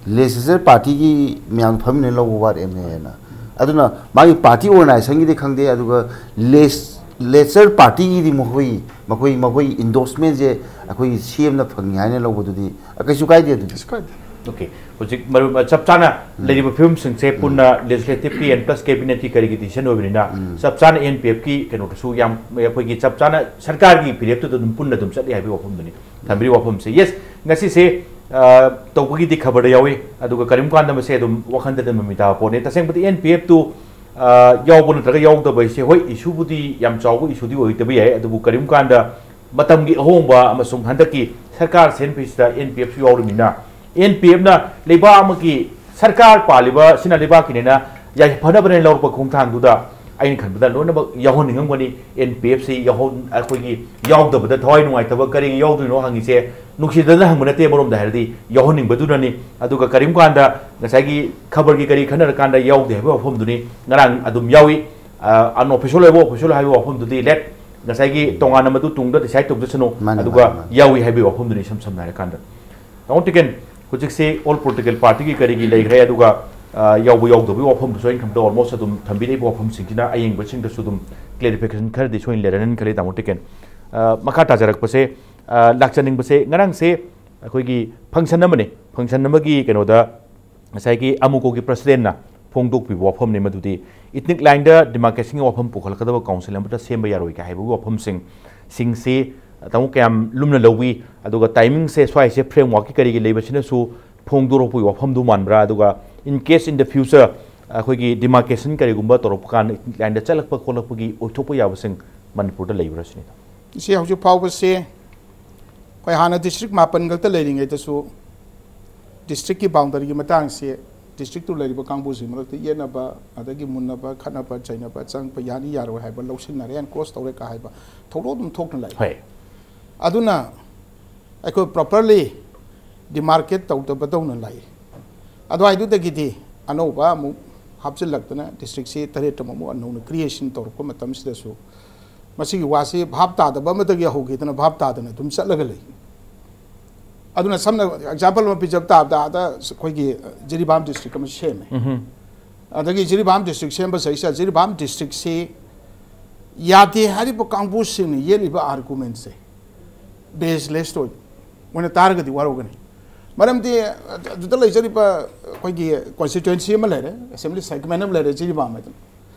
ꯂꯦꯖꯤꯁꯂꯦꯆꯔ ꯄꯥꯔꯇꯤꯒꯤ ꯃꯌꯥꯝ ꯐꯝꯃꯤꯟꯅ ꯂꯧꯕ ꯋꯥꯔꯦꯞꯅꯦꯅ꯫ ꯑꯗꯨꯅ ꯃꯥꯒꯤ ꯄꯥꯔꯇꯤ ꯑꯣꯔꯒꯅꯥꯏꯖꯦꯁꯟꯒꯤꯗꯤ ꯈꯪꯗꯦ, ꯑꯗꯨꯒ ꯂꯦꯖꯤꯁꯂꯦꯆꯔ ꯄꯥꯔꯇꯤꯒꯤꯗꯤ ꯃꯈꯣꯏ, ꯃꯈꯣꯏ, ꯃꯈꯣꯏ ꯏꯟꯗꯣꯔꯁꯃꯦꯟꯁꯦ ꯑꯩꯈꯣꯏꯒꯤ ꯁꯤ ꯑꯦꯝꯅ ꯐꯪꯉꯤ ꯍꯥꯏꯅ ꯂꯧꯕꯗꯨꯗꯤ ꯀꯩꯁꯨ ꯀꯥꯏꯗꯦ ꯑꯗꯨꯗꯤ꯫ ꯀꯩꯁꯨ ꯀꯥꯏꯗꯦ꯫ ꯑꯣꯀꯦ꯫ ꯍꯧꯖꯤꯛ ꯃꯔꯨꯞ, ꯆꯞ ꯆꯥꯅ ꯂꯩꯔꯤꯕ ꯐꯤꯕꯝꯁꯤꯡꯁꯦ ꯄꯨꯟꯅ ꯂꯦꯖꯤꯁꯂꯦꯇꯤꯚꯀꯤ and plus ꯀꯦꯕꯤꯅꯦꯠꯀꯤ ꯀꯔꯤꯒꯤ ꯗꯤꯁꯤꯖꯟ ꯑꯣꯏꯕꯅꯤꯅ ꯆꯞ ꯆꯥꯅ ꯑꯦꯟ ꯄꯤ ꯑꯦꯐꯀꯤ ꯀꯩꯅꯣꯗꯁꯨ ꯌꯥꯝ, ꯑꯩꯈꯣꯏꯒꯤ ꯆꯞ ꯆꯥꯅ ꯁꯔꯀꯥꯔꯒꯤ ꯐꯤꯔꯦꯞꯇꯨꯗ ꯑꯗꯨꯝ ꯄꯨꯟꯅ ꯑꯗꯨꯝ ꯆꯠꯂꯤ ꯍꯥꯏꯕꯒꯤ ꯋꯥꯐꯝꯗꯨꯅꯤ ꯊꯝꯕꯤꯔꯤꯕ ꯋꯥꯐꯝꯁꯦ꯫ ꯌꯦꯁ, ꯉꯁꯤꯁꯦ, ꯑ, ꯇꯧꯕꯒꯤꯗꯤ ꯈꯕꯔꯗ ꯌꯥꯎꯏ, ꯑꯗꯨꯒ ꯀꯔꯤꯒꯨꯝꯕ ꯀꯥꯟꯗ ꯃꯁꯦ ꯑꯗꯨꯝ ꯋꯥꯈꯜꯗ ꯑꯗꯨꯝ ꯃꯃꯤ ꯇꯥꯕ ꯄꯣꯠꯅꯤ꯫ ꯇꯁꯦꯡꯕꯗꯤ ꯑꯦꯟ ꯄꯤ ꯑꯦꯐꯇꯨ, ꯑ, ꯌꯥꯎꯕ ꯅꯠꯇ꯭ꯔꯒ ꯌꯥꯎꯗꯕ ꯍꯥꯏꯁꯦ, ꯍꯣꯏ, ꯏꯁꯨꯕꯨꯗꯤ ꯌꯥꯝ ꯆꯥꯎꯕ ꯏꯁꯨꯗꯤ ꯑꯣꯏꯗꯕ ꯌꯥꯏ, ꯑꯗꯨꯕꯨ ꯀꯔꯤꯒꯨꯝꯕ ꯀꯥꯟꯗ ꯃꯇꯝꯒꯤ ꯑꯍꯣꯡꯕ ꯑꯃꯁꯨꯡ ꯍꯟꯗꯛꯀꯤ ꯁꯔꯀꯥꯔ ꯁꯦꯝꯕꯁꯤꯗ ꯑꯦꯟ ꯄꯤ ꯑꯦꯐꯁꯨ ꯌꯥꯎꯔꯤꯕꯅꯤꯅ, ꯑꯦꯟ ꯄꯤ ꯑꯦꯐꯅ ꯂꯩꯕꯥꯛ ꯑꯃꯒꯤ ꯁꯔꯀꯥꯔ ꯄꯥꯜꯂꯤꯕ ꯁꯤꯅ ꯂꯩꯕꯥꯛꯀꯤꯅꯦꯅ ꯌꯥꯏꯐꯅꯕꯅꯦꯅ ꯂꯧꯔꯛꯄ ꯈꯣꯡꯊꯥꯡꯗꯨꯗ ꯑꯩꯅ ꯈꯟꯕꯗ ꯂꯣꯏꯅꯃꯛ ꯌꯥꯎꯍꯟꯅꯤꯡꯉꯝꯒꯅꯤ꯫ ꯑꯦꯟ ꯄꯤ ꯑꯦꯐꯁꯤ ꯌꯥꯎꯍꯟ-, ꯑꯩꯈꯣꯏꯒꯤ ꯌꯥꯎꯗꯕꯗ ꯊꯋꯥꯏ ꯅꯨꯡꯉꯥꯏꯇꯕ ꯀꯔꯤꯒꯤ ꯌꯥꯎꯗꯣꯏꯅꯣ ꯍꯪꯉꯤꯁꯦ ꯅꯨꯡꯁꯤꯗꯅ ꯍꯪꯕ ꯅꯠꯇꯦ, ꯑꯃꯔꯣꯝꯗ ꯍꯥꯏꯔꯗꯤ ꯌꯥꯎꯍꯟꯅꯤꯡꯕꯗꯨꯅꯅꯤ꯫ ꯑꯗꯨꯒ ꯀꯔꯤꯒꯨꯝ ꯀꯥꯟꯗ ꯉꯁꯥꯏꯒꯤ ꯈꯕꯔꯒꯤ ꯀꯔꯤ ꯈꯟꯅꯔꯀꯥꯟꯗ ꯌꯥꯎꯗꯦ ꯍꯥꯏꯕ ꯋꯥꯐꯝꯗꯨꯅꯤ ꯉꯔꯥꯡ ꯑꯗꯨꯝ ꯌꯥꯎꯏ꯫ ꯑꯟꯑꯣꯐꯤꯁꯤꯌꯦꯜ ꯑꯣꯏꯕ, ꯑꯣꯐꯤꯁꯤꯌꯦꯜ ꯍꯥꯏꯕ ꯋꯥꯐꯝꯗꯨꯗꯤ ꯂꯦꯠ, ꯉꯁꯥꯏꯒꯤ ꯇꯣꯉꯥꯟꯅ ꯃꯗꯨ ꯇꯨꯡꯗ ꯗꯤꯁꯥꯏꯠ ꯇꯧꯖꯁꯅꯨ꯫ ꯃꯥꯅꯤ, ꯑꯗꯨꯒ ꯃꯥꯅꯤ, ꯃꯥꯅꯤ꯫ ꯌꯥꯎꯏ ꯍꯥꯏꯕꯒꯤ ꯋꯥꯐꯝꯗꯨꯅꯤ ꯏꯁꯝ ꯁꯝꯅ ꯍꯥꯏꯔꯀꯥꯟꯗ꯫ ꯇꯥꯃꯣ ꯇꯤꯀꯦꯟ, ꯍꯧꯖꯤꯛꯁꯤ ꯑꯣꯜ ꯄꯣꯂꯤꯇꯤꯀꯦꯜ ꯄꯥꯔꯇꯤꯒꯤ ꯀꯔꯤꯒꯤ ꯂꯩꯈ꯭ꯔꯦ, ꯑꯗꯨꯒ, ꯑ, ꯌꯥꯎꯕ ꯌꯥꯎꯗꯕꯒꯤ ꯋꯥꯐꯝꯗꯨꯁꯨ ꯑꯩꯅ ꯈꯟꯕꯗ ꯑꯣꯜꯃꯣꯁ ꯑꯗꯨꯝ ꯊꯝꯕꯤꯔꯛꯏꯕ ꯋꯥꯐꯝꯁꯤꯡꯁꯤꯅ ꯑꯌꯦꯡꯕꯁꯤꯡꯗꯁꯨ ꯑꯗꯨꯝ ꯀ꯭ꯂꯦꯔꯤꯐꯤꯀꯦꯁꯟ ꯈꯔꯗꯤ ꯁꯣꯏꯅ ꯂꯩꯔꯅꯤꯅ ꯈꯜꯂꯤ꯫ ꯇꯥꯃꯣ ꯇꯤꯀꯦꯟ, ꯑ, ꯃꯈꯥ ꯇꯥꯖꯔꯛꯄꯁꯦ, ꯑ, ꯂꯥꯛꯆꯅꯤꯡꯕꯁꯦ, ꯉꯔꯥꯡꯁꯦ ꯑꯩꯈꯣꯏꯒꯤ ꯐꯪꯁꯟ ꯑꯃꯅꯤ꯫ ꯐꯪꯁꯟ ꯑꯃꯒꯤ ꯀꯩꯅꯣꯗ ꯉꯁꯥꯏꯒꯤ ꯑꯃꯨꯀꯣꯒꯤ ꯄ꯭ꯔꯁꯤꯗꯦꯟꯅ ꯐꯣꯡꯗꯣꯛꯄꯤꯕ ꯋꯥꯐꯝꯅꯤ ꯃꯗꯨꯗꯤ, ꯏꯊꯅꯤꯛ ꯂꯥꯏꯟꯗ ꯗꯤꯃꯥꯔꯀꯦꯁꯟꯒꯤ ꯋꯥꯐꯝ ꯄꯨꯈꯠꯂꯛꯀꯗꯕ ꯀꯥꯎꯟꯁꯤꯜ ꯑꯃꯠꯇ ꯁꯦꯝꯕ ꯌꯥꯔꯣꯏ ꯀꯥꯏ ꯍꯥꯏꯕꯒꯤ ꯋꯥꯐꯝꯁꯤꯡ ꯁꯤꯡꯁꯤ ꯇꯥꯃꯣ ꯀꯌꯥꯝ ꯂꯨꯝꯅ ꯂꯧꯏ? ꯑꯗꯨꯒ ꯇꯥꯏꯃꯤꯡꯁꯦ ꯁ꯭ꯋꯥꯏꯁꯦ ꯐ꯭ꯔꯦꯝꯋꯥꯔꯛꯀꯤ ꯀꯔꯤꯒꯤ ꯂꯩꯕꯁꯤꯅꯁꯨ ꯐꯣꯡꯗꯣꯔꯛꯄꯒꯤ ꯋꯥꯐꯝꯗꯨ ꯃꯥꯟꯕ꯭ꯔꯥ? ꯑꯗꯨꯒ in case in the future ꯑꯩꯈꯣꯏꯒꯤ ꯗꯤꯃꯥꯔꯀꯦꯁꯟ ꯀꯔꯤꯒꯨꯝꯕ ꯇꯧꯔꯛꯄ ꯀꯥꯟꯗ ꯏꯊꯅꯤꯛ ꯂꯥꯏꯟꯗ ꯆꯠꯂꯛꯄ ꯈꯣꯠꯂꯛꯄꯒꯤ ꯑꯣꯏꯊꯣꯛꯄ ꯌꯥꯕꯁꯤꯡ ꯃꯅꯤꯄꯨꯔꯗ ꯂꯩꯕ꯭ꯔꯥ ꯁꯤꯅꯤꯗ꯫ ꯏꯆꯦ, ꯍꯧꯖꯤꯛ ꯐꯥꯎꯕꯁꯦ ꯑꯩꯈꯣꯏ ꯍꯥꯟꯅ ꯗꯤꯁꯇ꯭ꯔꯤꯛ ꯃꯥꯄꯟ ꯈꯛꯇ ꯂꯩꯔꯤꯉꯩꯗꯁꯨ ꯗꯤꯁꯇ꯭ꯔꯤꯛꯀꯤ ꯕꯥꯎꯟꯗꯔꯤꯒꯤ ꯃꯇꯥꯡꯁꯦ ꯗꯤꯁꯇ꯭ꯔꯤꯛꯇꯨ ꯂꯩꯔꯤꯕ ꯀꯥꯡꯕꯨꯁꯤ ꯃꯔꯛꯇ ꯌꯦꯠꯅꯕ, ꯑꯗꯒꯤ ꯃꯨꯟꯅꯕ, ꯈꯠꯅꯕ ꯆꯩꯅꯕ ꯆꯪꯉꯛꯄ ꯌꯥꯅꯤ ꯌꯥꯔꯣꯏ ꯍꯥꯏꯕ ꯂꯧꯁꯤꯟꯅꯔꯦ, ꯑꯦꯟꯀ꯭ꯔꯣꯁ ꯇꯧꯔꯦ ꯀ ꯍꯥꯏꯕ ꯊꯧꯗꯣꯛ ꯑꯗꯨꯝ ꯊꯣꯛꯅ ꯂꯩ꯫ ꯍꯣꯏ꯫ ꯑꯗꯨꯅ ꯑꯩꯈꯣꯏ ꯄ꯭ꯔꯣꯄꯔꯂꯤ ꯗꯤꯃꯥꯔꯀꯦꯠ ꯇꯧꯗꯕꯗꯧꯅ ꯂꯩ꯫ ꯑꯗꯨꯋꯥꯏꯗꯨꯗꯒꯤꯗꯤ ꯑꯅꯧꯕ ꯑꯃꯨꯛ ꯍꯥꯞꯆꯤꯜꯂꯛꯇꯅ ꯗꯤꯁꯇ꯭ꯔꯤꯛꯁꯤ ꯇꯔꯦꯠ ꯑꯃꯨꯛ ꯑꯅꯧꯅ ꯀ꯭ꯔꯤꯌꯦꯁꯟ ꯇꯧꯔꯛꯄ ꯃꯇꯝꯁꯤꯗꯁꯨ ꯃꯁꯤꯒꯤ ꯋꯥꯁꯤ ꯚꯥꯞ ꯇꯥꯗꯕ ꯑꯃꯗꯒꯤ ꯍꯧꯈꯤꯗꯅ ꯚꯥꯞ ꯇꯥꯗꯅ ꯑꯗꯨꯝ ꯆꯠꯂꯒ ꯂꯩ꯫ ꯑꯗꯨꯅ ꯁꯝꯅ ꯑꯦꯛꯖꯥꯝꯄꯜ ꯑꯃ ꯄꯤꯖꯕ ꯇꯥꯕꯗ, ꯑꯥꯗ ꯑꯩꯈꯣꯏꯒꯤ ꯖꯤꯔꯤꯕꯥꯝ ꯗꯤꯁꯇ꯭ꯔꯤꯛ ꯑꯃ ꯁꯦꯝꯃꯦ꯫ ꯑꯗꯒꯤ ꯖꯤꯔꯤꯕꯥꯝ ꯗꯤꯁꯇ꯭ꯔꯤꯛ ꯁꯦꯝꯕ ꯆꯍꯤꯁꯤꯗ ꯖꯤꯔꯤꯕꯥꯝ ꯗꯤꯁꯇ꯭ꯔꯤꯛꯁꯤ ꯌꯥꯗꯦ ꯍꯥꯏꯔꯤꯕ ꯀꯥꯡꯕꯨꯁꯤꯡꯅ ꯌꯦꯠꯂꯤꯕ ꯑꯥꯔꯒꯨꯃꯦꯟꯁꯦ ꯕꯦꯁꯂꯦꯁ ꯑꯣꯏꯕ ꯑꯣꯏꯅ ꯇꯥꯔꯒꯗꯤ ꯋꯥꯔꯧꯒꯅꯤ꯫ ꯃꯔꯝꯗꯤ ꯑꯗꯨꯗ ꯂꯩꯖꯔꯤꯕ ꯑꯩꯈꯣꯏꯒꯤ ꯀꯣꯟꯁꯇꯤꯇ꯭ꯋꯦꯟꯁꯤ ꯑꯃ ꯂꯩꯔꯦ, ꯑꯦꯁꯦꯝꯕ꯭ꯂꯤ ꯁꯦꯒꯃꯦꯟ ꯑꯃ ꯂꯩꯔꯦ ꯖꯤꯔꯤꯕꯥꯝ ꯍꯥꯏꯗꯅ꯫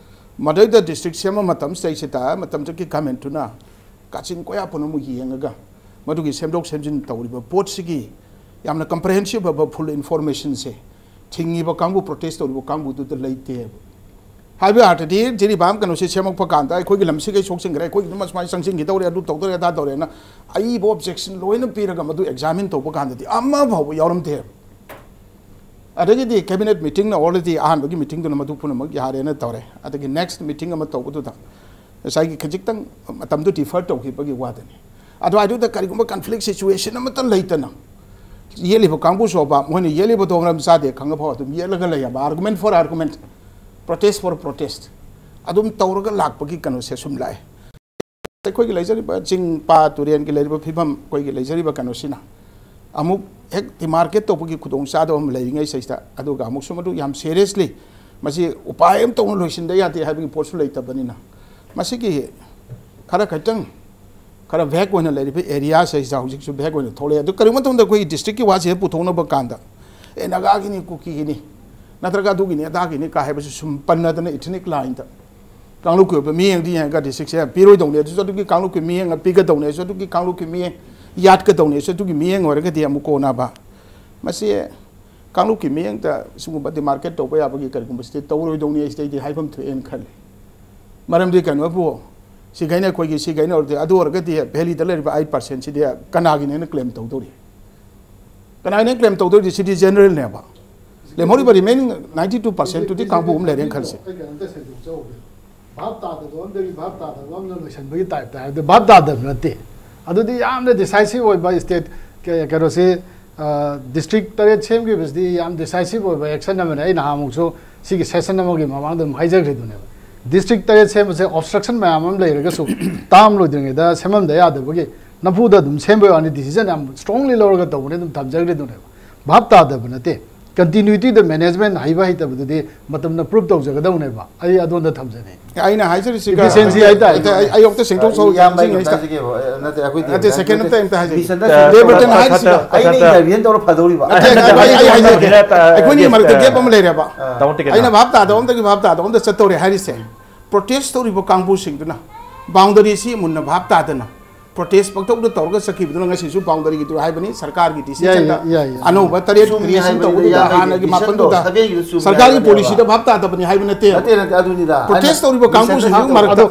ꯃꯗꯩꯗ ꯗꯤꯁꯇ꯭ꯔꯤꯛ ꯁꯦꯝꯕ ꯃꯇꯝꯁꯤꯗꯩꯁꯤꯗ ꯃꯇꯝꯗꯨꯒꯤ ꯒꯃꯦꯟꯇꯨꯅ ꯀꯥꯆꯤꯟ ꯀꯣꯌꯥ ꯄꯨꯝꯅꯃꯛ ꯌꯦꯡꯉꯒ ꯃꯗꯨꯒꯤ ꯁꯦꯝꯗꯣꯛ ꯁꯦꯝꯖꯤꯟ ꯇꯧꯔꯤꯕ ꯄꯣꯠꯁꯤꯒꯤ ꯌꯥꯝꯅ ꯀꯝꯄ꯭ꯔꯦꯍꯦꯟꯁꯤꯞ ꯑꯣꯏꯕ ꯐꯨꯜ ꯏꯟꯐꯣꯔꯃꯦꯁꯟꯁꯦ ꯊꯤꯡꯉꯤꯕ ꯀꯥꯡꯕꯨ, ꯄ꯭ꯔꯣꯇꯦꯁ ꯇꯧꯔꯤꯕ ꯀꯥꯡꯕꯨꯗꯨꯗ ꯂꯩꯇꯦꯕ꯫ ꯍꯥꯏꯕ ꯑꯥꯔꯊꯗꯤ ꯖꯤꯔꯤꯕꯥꯝ ꯀꯩꯅꯣꯁꯦ ꯁꯦꯝꯃꯛꯄ ꯀꯥꯟꯗ ꯑꯩꯈꯣꯏꯒꯤ ꯂꯝꯁꯤꯒꯩ ꯁꯣꯛꯆꯤꯟꯈ꯭ꯔꯦ, ꯑꯩꯈꯣꯏꯒꯤ ꯑꯗꯨꯝ ꯑꯁꯨꯃꯥꯏꯅ ꯆꯪꯁꯤꯟꯈꯤꯗꯧꯔꯦ, ꯑꯗꯨ ꯇꯧꯗꯧꯔꯦ, ꯑꯗꯥ ꯇꯧꯔꯦꯅ ꯑꯏꯕ ꯑꯣꯕꯖꯦꯛꯁꯟ ꯂꯣꯏꯅ ꯄꯤꯔꯒ ꯃꯗꯨ ꯑꯦꯛꯖꯥꯃꯤꯟ ꯇꯧꯕ ꯀꯥꯟꯗꯗꯤ ꯑꯃ ꯐꯥꯎꯕ ꯌꯥꯎꯔꯝꯗꯦꯕ꯫ ꯑꯗꯒꯤꯗꯤ ꯀꯦꯕꯤꯅꯦꯠ ꯃꯤꯇꯤꯡꯅ already ꯑꯍꯥꯟꯕꯒꯤ ꯃꯤꯇꯤꯡꯗꯨꯅ ꯃꯗꯨ ꯄꯨꯝꯅꯃꯛ ꯌꯥꯔꯦꯅ ꯇꯧꯔꯦ꯫ ꯑꯗꯒꯤ ꯅꯦꯛꯁ ꯃꯤꯇꯤꯡ ꯑꯃ ꯇꯧꯕꯗꯨꯗ ꯉꯁꯥꯏꯒꯤ ꯈꯖꯤꯛꯇꯪ ꯃꯇꯝꯗꯨ ꯗꯤꯐꯔ ꯇꯧꯈꯤꯕꯒꯤ ꯋꯥꯗꯅꯤ꯫ ꯑꯗꯨꯋꯥꯏꯗꯨꯗ ꯀꯔꯤꯒꯨꯝꯕ ꯀꯟꯐ꯭ꯂꯤꯛ ꯁꯤꯆꯨꯋꯦꯁꯟ ꯑꯃꯠꯇ ꯂꯩꯇꯅ ꯌꯦꯠꯂꯤꯕ ꯀꯥꯡꯕꯨꯁꯨ ꯑꯣꯏꯕ, ꯃꯣꯏꯅ ꯌꯦꯠꯂꯤꯕꯗꯣ ꯃꯔꯝ ꯆꯥꯗꯦ ꯈꯪꯉ ꯐꯥꯎ ꯑꯗꯨꯝ ꯌꯦꯠꯂꯒ ꯂꯩ ꯍꯥꯏꯕ, argument for argument, protest for protest ꯑꯗꯨꯝ ꯇꯧꯔꯒ ꯂꯥꯛꯄꯒꯤ ꯀꯩꯅꯣꯁꯦ ꯁꯨꯝ ꯂꯥꯛꯑꯦ꯫ ꯑꯩꯈꯣꯏꯒꯤ ꯂꯩꯖꯔꯤꯕ ꯆꯤꯡ ꯄꯥꯠ ꯇꯨꯔꯦꯟꯒꯤ ꯂꯩꯔꯤꯕ ꯐꯤꯕꯝ, ꯑꯩꯈꯣꯏꯒꯤ ꯂꯩꯖꯔꯤꯕ ꯀꯩꯅꯣꯁꯤꯅ ꯑꯃꯨꯛ ꯍꯦꯛ ꯗꯤꯃꯥꯔꯀꯦꯠ ꯇꯧꯕꯒꯤ ꯈꯨꯗꯣꯡꯆꯥꯗꯕ ꯑꯃ ꯂꯩꯔꯤꯉꯩ ꯁꯤꯗ, ꯑꯗꯨꯒ ꯑꯃꯨꯛꯁꯨ ꯃꯗꯨ ꯌꯥꯝ ꯁꯦꯔꯤꯌꯁꯂꯤ ꯃꯁꯤ ꯎꯄꯥꯏ ꯑꯃ ꯇꯧꯅ ꯂꯣꯏꯁꯤꯟꯗ ꯌꯥꯗꯦ ꯍꯥꯏꯕꯒꯤ ꯄꯣꯠꯁꯨ ꯂꯩꯇꯕꯅꯤꯅ, ꯃꯁꯤꯒꯤ ꯈꯔ ꯈꯛꯇꯪ ꯈꯔ ꯚꯦꯛ ꯑꯣꯏꯅ ꯂꯩꯔꯤꯕ ꯑꯦꯔꯤꯌꯥꯁꯤꯗ ꯍꯧꯖꯤꯛꯁꯨ ꯚꯦꯛ ꯑꯣꯏꯅ ꯊꯣꯛꯂꯛꯑꯦ꯫ ꯑꯗꯨ ꯀꯔꯤꯒꯨꯝꯕ ꯃꯇꯝꯗ ꯑꯩꯈꯣꯏꯒꯤ ꯗꯤꯁꯇ꯭ꯔꯤꯛꯀꯤ ꯋꯥꯁꯦ ꯄꯨꯊꯣꯛꯅꯕ ꯀꯥꯟꯗ, ꯑꯦ, ꯅꯥꯒꯥꯒꯤꯅꯤ, ꯀꯨꯀꯤꯒꯤꯅꯤ, ꯅꯠꯇ꯭ꯔꯒ ꯑꯗꯨꯒꯤꯅꯤ, ꯑꯗꯥꯒꯤꯅꯤ ꯀꯥ ꯍꯥꯏꯕꯁꯨ ꯁꯨꯝ ꯄꯟꯅꯗꯅ ꯏꯊꯅꯤꯛ ꯂꯥꯏꯟꯗ ꯀꯥꯡꯂꯨꯞꯀꯤ ꯑꯣꯏꯕ ꯃꯤꯠꯌꯦꯡꯗꯤ ꯌꯦꯡꯉꯒ ꯗꯤꯁꯇ꯭ꯔꯤꯛꯁꯦ ꯄꯤꯔꯣꯏꯗꯧꯅꯤ, ꯑꯗꯨꯁꯨ ꯑꯗꯨꯒꯤ ꯀꯥꯡꯂꯨꯞꯀꯤ ꯃꯤꯠꯌꯦꯡ ꯄꯤꯒꯗꯧꯅꯤ, ꯑꯗꯨꯁꯨ ꯑꯗꯨꯒꯤ ꯀꯥꯡꯂꯨꯞꯀꯤ ꯃꯤꯠꯌꯦꯡ ꯌꯥꯠꯀꯗꯧꯅꯤ, ꯑꯗꯨꯁꯨ ꯑꯗꯨꯒꯤ ꯃꯤꯠꯌꯦꯡ ꯑꯣꯏꯔꯒꯗꯤ ꯑꯃꯨꯛ ꯀꯣꯟꯅꯕ꯫ ꯃꯁꯤ ꯀꯥꯡꯂꯨꯞꯀꯤ ꯃꯤꯠꯌꯦꯡꯗ ꯁꯤꯒꯨꯝꯕ ꯗꯤꯃꯥꯔꯀꯦꯠ ꯇꯧꯕ ꯌꯥꯕꯒꯤ ꯀꯔꯤꯒꯨꯝꯕ ꯁꯤꯗꯤ ꯇꯧꯔꯣꯏꯗꯧꯅꯤ, ꯑꯩ ꯁꯤꯗꯩꯗꯤ ꯍꯥꯏꯐꯝ ꯊꯣꯛꯑꯦꯅ ꯈꯜꯂꯤ꯫ ꯃꯔꯝꯗꯤ ꯀꯩꯅꯣꯕꯨ, ꯁꯤꯈꯩꯅ ꯑꯩꯈꯣꯏꯒꯤ, ꯁꯤꯈꯩꯅ ꯑꯣꯏꯔꯗꯤ, ꯑꯗꯨ ꯑꯣꯏꯔꯒꯗꯤ ꯚꯦꯂꯤꯗ ꯂꯩꯔꯤꯕ ꯑꯩꯠ ꯄꯥꯔꯁꯦꯟꯁꯤꯗꯤ ꯀꯅꯥꯒꯤꯅꯦꯅ ꯀ꯭ꯂꯦꯝ ꯇꯧꯗꯧꯔꯤ? ꯀꯅꯥꯒꯤꯅꯦꯅ ꯀ꯭ꯂꯦꯝ ꯇꯧꯗꯧꯔꯤꯗꯤ? ꯁꯤꯗꯤ ꯖꯦꯅꯔꯦꯜꯅꯦꯕ꯫ ꯂꯦꯝꯍꯧꯔꯤꯕ ꯔꯤꯃꯦꯅꯤꯡ ꯅꯥꯏꯟꯇꯤ ꯇꯨ ꯄꯥꯔꯁꯦꯟꯇꯨꯗꯤ ꯀꯥꯡꯕꯨ ꯑꯃ ꯂꯩꯔꯦꯅ ꯈꯜꯂꯁꯦ꯫ ꯑꯩ ꯀꯩꯅꯣꯝꯇ ꯁꯦꯡꯗꯣꯛꯆꯍꯧꯒꯦ꯫ ꯚꯥꯞ ꯇꯥꯗꯕ ꯑꯃꯗꯒꯤ ꯚꯥꯞ ꯇꯥꯗꯕ ꯑꯃꯅ ꯂꯣꯏꯁꯤꯟꯕꯒꯤ ꯇꯥꯏꯞꯇ ꯍꯥꯏꯕꯗꯤ ꯚꯥꯞ ꯇꯥꯗꯕ ꯅꯠꯇꯦ꯫ ꯑꯗꯨꯗꯤ ꯌꯥꯝꯅ ꯗꯤꯁꯥꯏꯁꯤꯚ ꯑꯣꯏꯕ ꯁ꯭ꯇꯦꯠ ꯀ-, ꯀꯩꯅꯣꯁꯤ, ꯑ, ꯗꯤꯁꯇ꯭ꯔꯤꯛ ꯇꯔꯦꯠ ꯁꯦꯝꯈꯤꯕꯁꯤꯗꯤ ꯌꯥꯝ ꯗꯤꯁꯥꯏꯁꯤꯚ ꯑꯣꯏꯕ ꯑꯦꯛꯁꯟ ꯑꯃꯅꯤ꯫ ꯑꯩ ꯅꯍꯥꯟꯃꯨꯛꯁꯨ ꯁꯤꯒꯤ ꯁꯦꯁꯟ ꯑꯃꯒꯤ ꯃꯃꯥꯡꯗ ꯑꯗꯨꯝ ꯍꯥꯏꯖꯈ꯭ꯔꯤꯗꯨꯅꯦꯕ꯫ ꯗꯤꯁꯇ꯭ꯔꯤꯛ ꯇꯔꯦꯠ ꯁꯦꯝꯕꯁꯦ ꯑꯣꯕꯁꯇ꯭ꯔꯛꯁꯟ ꯃꯌꯥꯝ ꯑꯃ ꯂꯩꯔꯒꯁꯨ ꯇꯥꯔꯝ ꯂꯣꯏꯗ꯭ꯔꯤꯉꯩꯗ ꯁꯦꯝꯃꯝꯗ ꯌꯥꯗꯕꯒꯤ ꯅꯝꯐꯨꯗ ꯑꯗꯨꯝ ꯁꯦꯝꯕꯩ ꯋꯥꯅꯤ, ꯗꯤꯁꯤꯖꯟ ꯌꯥꯝ ꯁ꯭ꯇꯔꯣꯡꯂꯤ ꯂꯧꯔꯒ ꯇꯧꯕꯅꯤ, ꯑꯗꯨꯝ ꯊꯝꯖꯈ꯭ꯔꯤꯗꯨꯅꯦꯕ꯫ ꯚꯥꯞ ꯇꯥꯗꯕ ꯅꯠꯇꯦ꯫ ꯀꯟꯇꯤꯅ꯭ꯌꯨꯇꯤꯗ ꯃꯦꯅꯦꯖꯃꯦꯟ ꯍꯩꯕ ꯍꯩꯇꯕꯗꯨꯗꯤ ꯃꯇꯝꯅ ꯄ꯭ꯔꯨꯞ ꯇꯧꯖꯒꯗꯧꯅꯦꯕ꯫ ꯑꯩ ꯑꯗꯣꯝꯗ ꯊꯝꯖꯅꯤꯡꯉꯤ꯫ ꯑꯩꯅ ꯍꯥꯏꯖꯔꯤꯁꯤꯒ, efficiency ꯍꯥꯏꯇꯥꯔꯦ꯫ ꯑꯩ, ꯑꯩ, ꯑꯩ ꯑꯝꯇ ꯁꯦꯡꯗꯣꯛ ꯁꯧ-, ꯏꯌꯥꯝꯕ, ꯑꯩ ꯌꯥꯅꯤꯡꯉꯤꯁꯤꯒ꯫ ꯑꯝꯇ ꯍꯥꯏꯖꯒꯦꯕ꯫ ꯑ, ꯅꯠꯇꯦ, ꯑꯩꯈꯣꯏꯗꯤ ꯅꯠꯇꯦ, second ꯑꯝꯇ, ꯑꯝꯇ ꯍꯥꯏꯖꯒꯦ꯫ Misunderstanding ꯗꯦꯕꯔꯇꯟ ꯇꯧꯔꯛꯀꯅꯨ꯫ ꯍꯥꯏꯔꯤꯁꯤꯒ꯫ ꯑꯩꯅ intervene ꯇꯧꯔ ꯐꯗꯧꯔꯤꯕ꯫ ꯅꯠꯇꯦ, ꯑꯩ, ꯑꯩ, ꯑꯩ ꯍꯥꯏꯖꯒꯦ꯫ ꯑꯩꯈꯣꯏꯅꯤ ꯃꯔꯛꯇ gap ꯑꯃ ꯂꯩꯔꯦꯕ꯫ ꯇꯥꯃꯣ ꯇꯤꯀꯦꯟꯗ꯭ꯔ꯫ ꯑꯩꯅ ꯚꯥꯞ ꯇꯥꯗꯕ ꯑꯃꯗꯒꯤ ꯚꯥꯞ ꯇꯥꯗꯕ ꯑꯃꯗ ꯆꯠꯇꯧꯔꯦ ꯍꯥꯏꯔꯤꯁꯦ꯫ Protest ꯇꯧꯔꯤꯕ ꯀꯥꯡꯕꯨꯁꯤꯡꯗꯨꯅ boundaryꯁꯤ ꯃꯨꯟꯅ ꯚꯥꯞ ꯇꯥꯗꯅ protest ꯄꯪꯇꯧꯗ ꯇꯧꯔꯒ ꯆꯠꯈꯤꯕꯗꯨꯅ ꯉꯁꯤꯁꯨ boundaryꯒꯤꯗꯨ ꯍꯥꯏꯕꯅꯤ꯫ ꯁꯔꯀꯥꯔꯒꯤ ꯌꯥꯏ, decisionꯗ ꯌꯥꯏ, ꯌꯥꯏ, ꯌꯥꯏ꯫ ꯑꯅꯧꯕ ꯇꯔꯦꯠ ꯆꯨꯝꯃꯤ creation ꯍꯥꯏꯕꯅꯤꯗ, ꯇꯧꯕꯗꯨꯗ ꯌꯥꯝꯅ ꯍꯥꯟꯅꯒꯤ decisionꯗꯣ ꯃꯥꯄꯟꯗꯨꯗ ꯁꯚꯦꯟꯒꯤꯗꯨ ꯆꯨꯝꯃꯤ ꯁꯔꯀꯥꯔꯒꯤ ꯍꯥꯏꯕꯅꯦꯕ꯫ Policyꯗ ꯚꯥꯞ ꯇꯥꯗꯕꯅꯤ ꯍꯥꯏꯕ ꯅꯠꯇꯦ꯫ ꯅꯠꯇꯦ, ꯅꯠꯇꯦ, ꯑꯗꯨꯅꯤꯗ꯫ Protest ꯑꯩꯅ ꯇꯧꯔꯤꯕ ꯀꯥꯡꯕꯨꯁꯤꯡꯁꯨ misunderstanding ꯃꯔꯛꯇ ꯑꯗꯣ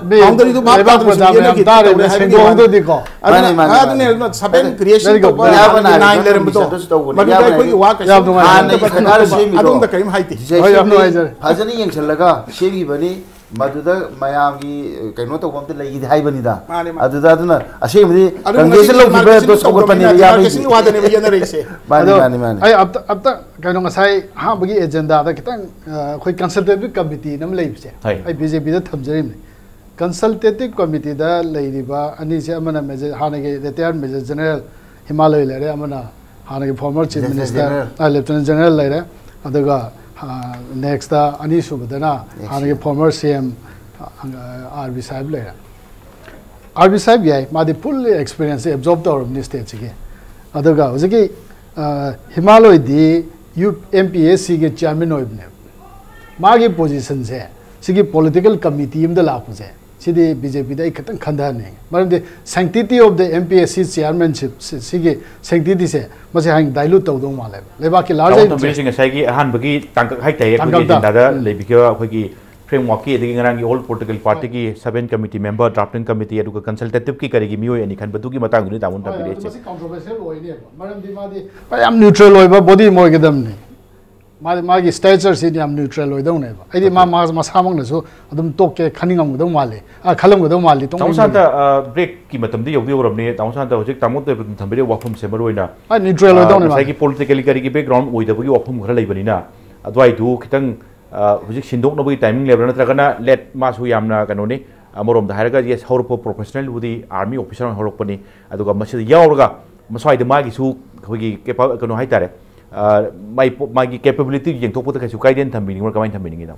ꯃꯤ boundaryꯗꯨ ꯚꯥꯞ ꯂꯩꯕꯥꯛ ꯇꯥꯗꯅ ꯁꯨꯝ ꯄ꯭ꯔꯖꯥ ꯃꯌꯥꯝ ꯌꯦꯠꯅꯈꯤꯕ ꯇꯥꯔꯦꯅꯦ, ꯇꯧꯔꯦ ꯍꯥꯏꯕꯒꯤ ꯋꯥꯅꯤ꯫ ꯁꯦꯡꯗꯣꯛꯍꯧꯗ꯭ꯔꯗꯤꯀꯣ꯫ ꯑꯗꯨꯅ ꯃꯥꯅꯦ, ꯃꯥꯅꯦ, ꯑꯗꯨꯅꯦ, ꯃꯥꯅꯦ꯫ ꯑꯗꯨꯅ ꯁꯚꯦꯟ ꯑꯗꯨ creation ꯏꯌꯥꯝꯕꯅ ꯇꯧꯕ ꯍꯥꯏꯕꯗꯣ ꯍꯥꯏꯕꯗꯤ ꯅꯥꯏꯟ ꯏꯌꯥꯝꯕꯅ ꯂꯩꯔꯝꯕꯗꯣ, ꯍꯥꯏꯕꯗꯣ ꯃꯗꯨꯗ ꯇꯧꯕꯅꯤ꯫ ꯃꯗꯨꯗ ꯏꯌꯥꯝꯕꯅ ꯑꯩꯈꯣꯏꯒꯤ ꯍꯥꯏꯕꯗꯤ ꯋꯥ ꯀꯩꯁꯨ ꯌꯥꯝ ꯅꯨꯡꯉꯥꯏꯖꯔꯦ꯫ ꯍꯥꯟꯅꯒꯤ ꯁꯔꯀꯥꯔ ꯁꯦꯝꯃꯤꯗꯣ ꯑꯗꯣꯝꯗ ꯀꯔꯤꯝ ꯍꯥꯏꯗꯦ꯫ ꯍꯣꯏ, ꯌꯥꯝ ꯅꯨꯡꯉꯥꯏꯖꯔꯦ꯫ ꯐꯖꯅ ꯌꯦꯡꯁꯤꯜꯂꯒ ꯁꯦꯝꯈꯤꯕꯅꯤ꯫ ꯃꯗꯨꯗ ꯃꯌꯥꯝꯒꯤ ꯀꯩꯅꯣ ꯇꯧꯕ ꯑꯝꯇ ꯂꯩꯈꯤꯗꯦ ꯍꯥꯏꯕꯅꯤꯗ꯫ ꯃꯥꯅꯦ, ꯃꯥꯅꯦ꯫ ꯑꯗꯨꯗ ꯑꯗꯨꯅ ꯑꯁꯦꯡꯕꯗꯤ ꯑꯗꯨꯕꯨ ꯀꯪꯒ꯭ꯔꯦꯁꯇ ꯉꯁꯤꯗꯤ ꯂꯧꯈꯤꯕ demarcation ꯗꯣ ꯁꯧꯒꯠꯄꯅꯦꯕ ꯇꯧꯗꯕꯅꯤꯅ ꯌꯥꯝ demarcation ꯂꯩꯁꯦ꯫ ꯋꯥꯗꯅꯦꯕ ꯌꯦꯠꯅꯔꯛꯏꯁꯦ꯫ ꯃꯥꯅꯤ, ꯑꯗꯣ ꯃꯥꯅꯤ, ꯃꯥꯅꯤ꯫ ꯑꯩ ꯑꯝꯇ, ꯑꯝꯇ ꯀꯩꯅꯣ, ꯉꯁꯥꯏ ꯑꯍꯥꯟꯕꯒꯤ ꯑꯦꯖꯦꯟꯗꯥꯗ ꯈꯤꯇꯪ, ꯑ, ꯑꯩꯈꯣꯏ consultative committeeꯅ ꯑꯃ ꯂꯩꯕꯁꯦ, ꯍꯣꯏ꯫ ꯑꯩ BJPꯗ ꯊꯝꯖꯔꯤꯕꯅꯤ꯫ Consultative committeeꯗ ꯂꯩꯔꯤꯕ ꯑꯅꯤꯁꯦ, ꯑꯃꯅ Major, ꯍꯥꯟꯅꯒꯤ retired Major General ꯍꯤꯃꯥꯂꯣꯏ ꯂꯩꯔꯦ, ꯑꯃꯅ ꯍꯥꯟꯅꯒꯤ former Chief Lieutenant Minister, General꯫ ꯑ, Lieutenant General ꯂꯩꯔꯦ, ꯑꯗꯨꯒ, ꯑ, nextꯇ ꯑꯅꯤꯁꯨꯕꯗꯅ Next ꯍꯥꯟꯅꯒꯤ year꯫ Former CM, ꯑ, ꯑꯥꯔ ꯕꯤ ꯁꯥꯍꯦꯕ ꯂꯩꯔꯦ꯫ ꯑꯥꯔ ꯕꯤ ꯁꯥꯍꯦꯕ ꯌꯥꯏ, ꯃꯥꯗꯤ ꯐꯨꯜꯂꯤ ꯑꯦꯛꯁꯄꯤꯔꯤꯌꯦꯟꯁꯁꯦ ꯑꯦꯕꯖꯣꯔꯕ ꯇꯧꯔꯕꯅꯤ ꯁ꯭ꯇꯦꯠꯁꯤꯒꯤ꯫ ꯑꯗꯨꯒ ꯍꯧꯖꯤꯛꯀꯤ ꯑ, ꯍꯤꯃꯥꯂꯣꯏꯗꯤ ꯌꯨ ꯑꯦꯝ ꯄꯤ ꯑꯦꯁ ꯁꯤꯒꯤ ꯆꯤꯌꯥꯔꯃꯦꯟ ꯑꯣꯏꯕꯅꯦꯕ꯫ ꯃꯥꯒꯤ ꯄꯣꯖꯤꯁꯟꯁꯦ ꯁꯤꯒꯤ ꯄꯣꯂꯤꯇꯤꯀꯦꯜ ꯀꯃꯤꯇꯤ ꯑꯃꯗ ꯂꯥꯛꯄꯁꯦ, ꯁꯤꯗꯤ ꯕꯤ ꯖꯦ ꯄꯤꯗ ꯑꯩ ꯈꯤꯇꯪ ꯈꯟꯊꯍꯟꯅꯤꯡꯉꯤ꯫ ꯃꯔꯝꯗꯤ sanctity of the M P S C chairmanship ꯁꯤ-, ꯁꯤꯒꯤ sanctityꯁꯦ, ꯃꯁꯤ ꯍꯌꯦꯡ ꯗꯥꯏꯂꯨꯠ ꯇꯧꯗꯧ ꯃꯥꯜꯂꯦꯕ ꯂꯩꯕꯥꯛꯀꯤ ꯗꯥꯎꯟ ꯂꯥꯔꯖꯔ ꯊꯝꯕꯤꯔꯤꯁꯤ ꯉꯁꯥꯏꯒꯤ ꯑꯍꯥꯟꯕꯒꯤ ꯇꯥꯡꯀꯛ ꯍꯥꯏꯇꯥꯔꯦ, ꯑꯩꯈꯣꯏꯒꯤ ꯇꯥꯡꯀꯛꯇ꯫ ꯑꯦꯖꯦꯟꯗꯥꯗ ꯎꯝ꯫ ꯂꯩꯕꯤꯈꯤꯕ ꯑꯩꯈꯣꯏꯒꯤ ꯐ꯭ꯔꯦꯝꯋꯥꯔꯛꯀꯤ ꯑꯗꯒꯤ ꯉꯔꯥꯡꯒꯤ ꯑꯣꯜ ꯄꯣꯂꯤꯇꯤꯀꯦꯜ ꯄꯥꯔꯇꯤꯒꯤ seven committee member, drafting committee, ꯑꯗꯨꯒ ꯀꯟꯁꯜꯇꯦꯇꯤꯚꯀꯤ ꯀꯔꯤꯒꯤ ꯃꯤꯑꯣꯏ ꯑꯅꯤ ꯈꯟꯕꯗꯨꯒꯤ ꯃꯇꯥꯡꯗꯨꯅꯤ ꯇꯥꯃꯣꯅ ꯍꯣꯏ, ꯑꯗꯨ ꯇꯥꯛꯄꯤꯔꯛꯏꯁꯦ꯫ ꯃꯁꯤ ꯀꯟꯇ꯭ꯔꯣꯚꯔꯁꯤꯌꯦꯜ ꯑꯣꯏꯅꯦꯕ, ꯃꯔꯝꯗꯤ ꯃꯥꯗꯤ ꯌꯥꯝ ꯅ꯭ꯌꯨꯇ꯭ꯔꯦꯜ ꯑꯣꯏꯕ ꯕꯣꯗꯤ ꯑꯃ ꯑꯣꯏꯒꯗꯕꯅꯤ꯫ ꯃꯥꯗꯤ, ꯃꯥꯒꯤ ꯁ꯭ꯇꯦꯆꯔꯁꯤꯗꯤ ꯌꯥꯝ ꯅ꯭ꯌꯨꯇ꯭ꯔꯦꯜ ꯑꯣꯏꯗꯧꯅꯦꯕ꯫ ꯑꯩꯗꯤ ꯃꯥ, ꯑꯣꯀꯦ꯫ ꯃꯥ ꯃꯁꯥꯃꯛꯅꯁꯨ ꯑꯗꯨꯝ ꯇꯣꯛꯀꯦ ꯈꯟꯅꯤꯡꯉꯝꯒꯗꯧ ꯃꯥꯜꯂꯤ, ꯑ, ꯈꯜꯂꯝꯒꯗꯧ ꯃꯥꯜꯂꯤ, ꯇꯥꯃꯣ ꯇꯣꯛꯅꯤꯡꯕꯒꯤ꯫ ꯁꯥꯟꯇ, ꯑ, ꯕ꯭ꯔꯦꯛꯀꯤ ꯃꯇꯝꯗꯤ ꯌꯧꯗꯤ ꯌꯧꯔꯕꯅꯤ꯫ ꯇꯥꯃꯣ ꯁꯥꯟꯇ, ꯍꯧꯖꯤꯛ ꯇꯥꯃꯣ ꯇꯣꯏꯕꯗ ꯊꯝꯕꯤꯔꯤꯕ ꯋꯥꯐꯝꯁꯦ ꯃꯔꯨ ꯑꯣꯏꯅ, ꯑ, ꯅ꯭ꯌꯨꯇ꯭ꯔꯦꯜ ꯑ, ꯑꯣꯏꯗꯧꯅꯦ ꯃꯥꯗꯤ꯫ ꯉꯁꯥꯏꯒꯤ ꯄꯣꯂꯤꯇꯤꯀꯦꯜꯂꯤ ꯀꯔꯤꯒꯤ ꯕꯦꯛꯒ꯭ꯔꯥꯎꯟ ꯑꯣꯏꯗꯕꯒꯤ ꯋꯥꯐꯝ ꯈꯔ ꯂꯩꯕꯅꯤꯅ, ꯑꯗꯨꯋꯥꯏꯗꯨ ꯈꯤꯇꯪ, ꯑ, ꯍꯧꯖꯤꯛ ꯁꯤꯟꯗꯣꯛꯅꯕꯒꯤ ꯇꯥꯏꯃꯤꯡ ꯂꯩꯕ꯭ꯔꯥ, ꯅꯠꯇ꯭ꯔꯒꯅ ꯂꯦꯠ, ꯃꯥꯁꯨ ꯌꯥꯝꯅ ꯀꯩꯅꯣꯅꯤ, ꯑꯃꯔꯣꯝꯗ ꯍꯥꯏꯔꯒ ꯌꯦꯁ ꯍꯧꯔꯛꯄ ꯄ꯭ꯔꯣꯐꯦꯁꯅꯦꯜꯕꯨꯗꯤ ꯑꯥꯔꯃꯤ ꯑꯣꯐꯤꯁꯥꯔ ꯑꯣꯏꯅ ꯍꯧꯔꯛꯄꯅꯤ, ꯑꯗꯨꯒ ꯃꯁꯤꯗ ꯌꯥꯎꯔꯒ ꯃꯁ꯭ꯋꯥꯏꯗ ꯃꯥꯒꯤꯁꯨ ꯑꯩꯈꯣꯏꯒꯤ ꯀꯦꯄꯥ-, ꯀꯩꯅꯣ ꯍꯥꯏꯇꯥꯔꯦ, ꯑ, ꯃꯥꯒꯤ ꯄꯣ-, ꯃꯥꯒꯤ ꯀꯦꯄꯦꯕꯤꯂꯤꯇꯤ ꯌꯦꯡꯊꯣꯛꯄꯗ ꯀꯩꯁꯨ ꯀꯥꯏꯗꯦꯅ ꯊꯝꯕꯤꯅꯤꯡꯕ꯭ꯔꯥ, ꯀꯃꯥꯏꯅ ꯊꯝꯕꯤꯅꯤꯡꯉꯤꯅꯣ?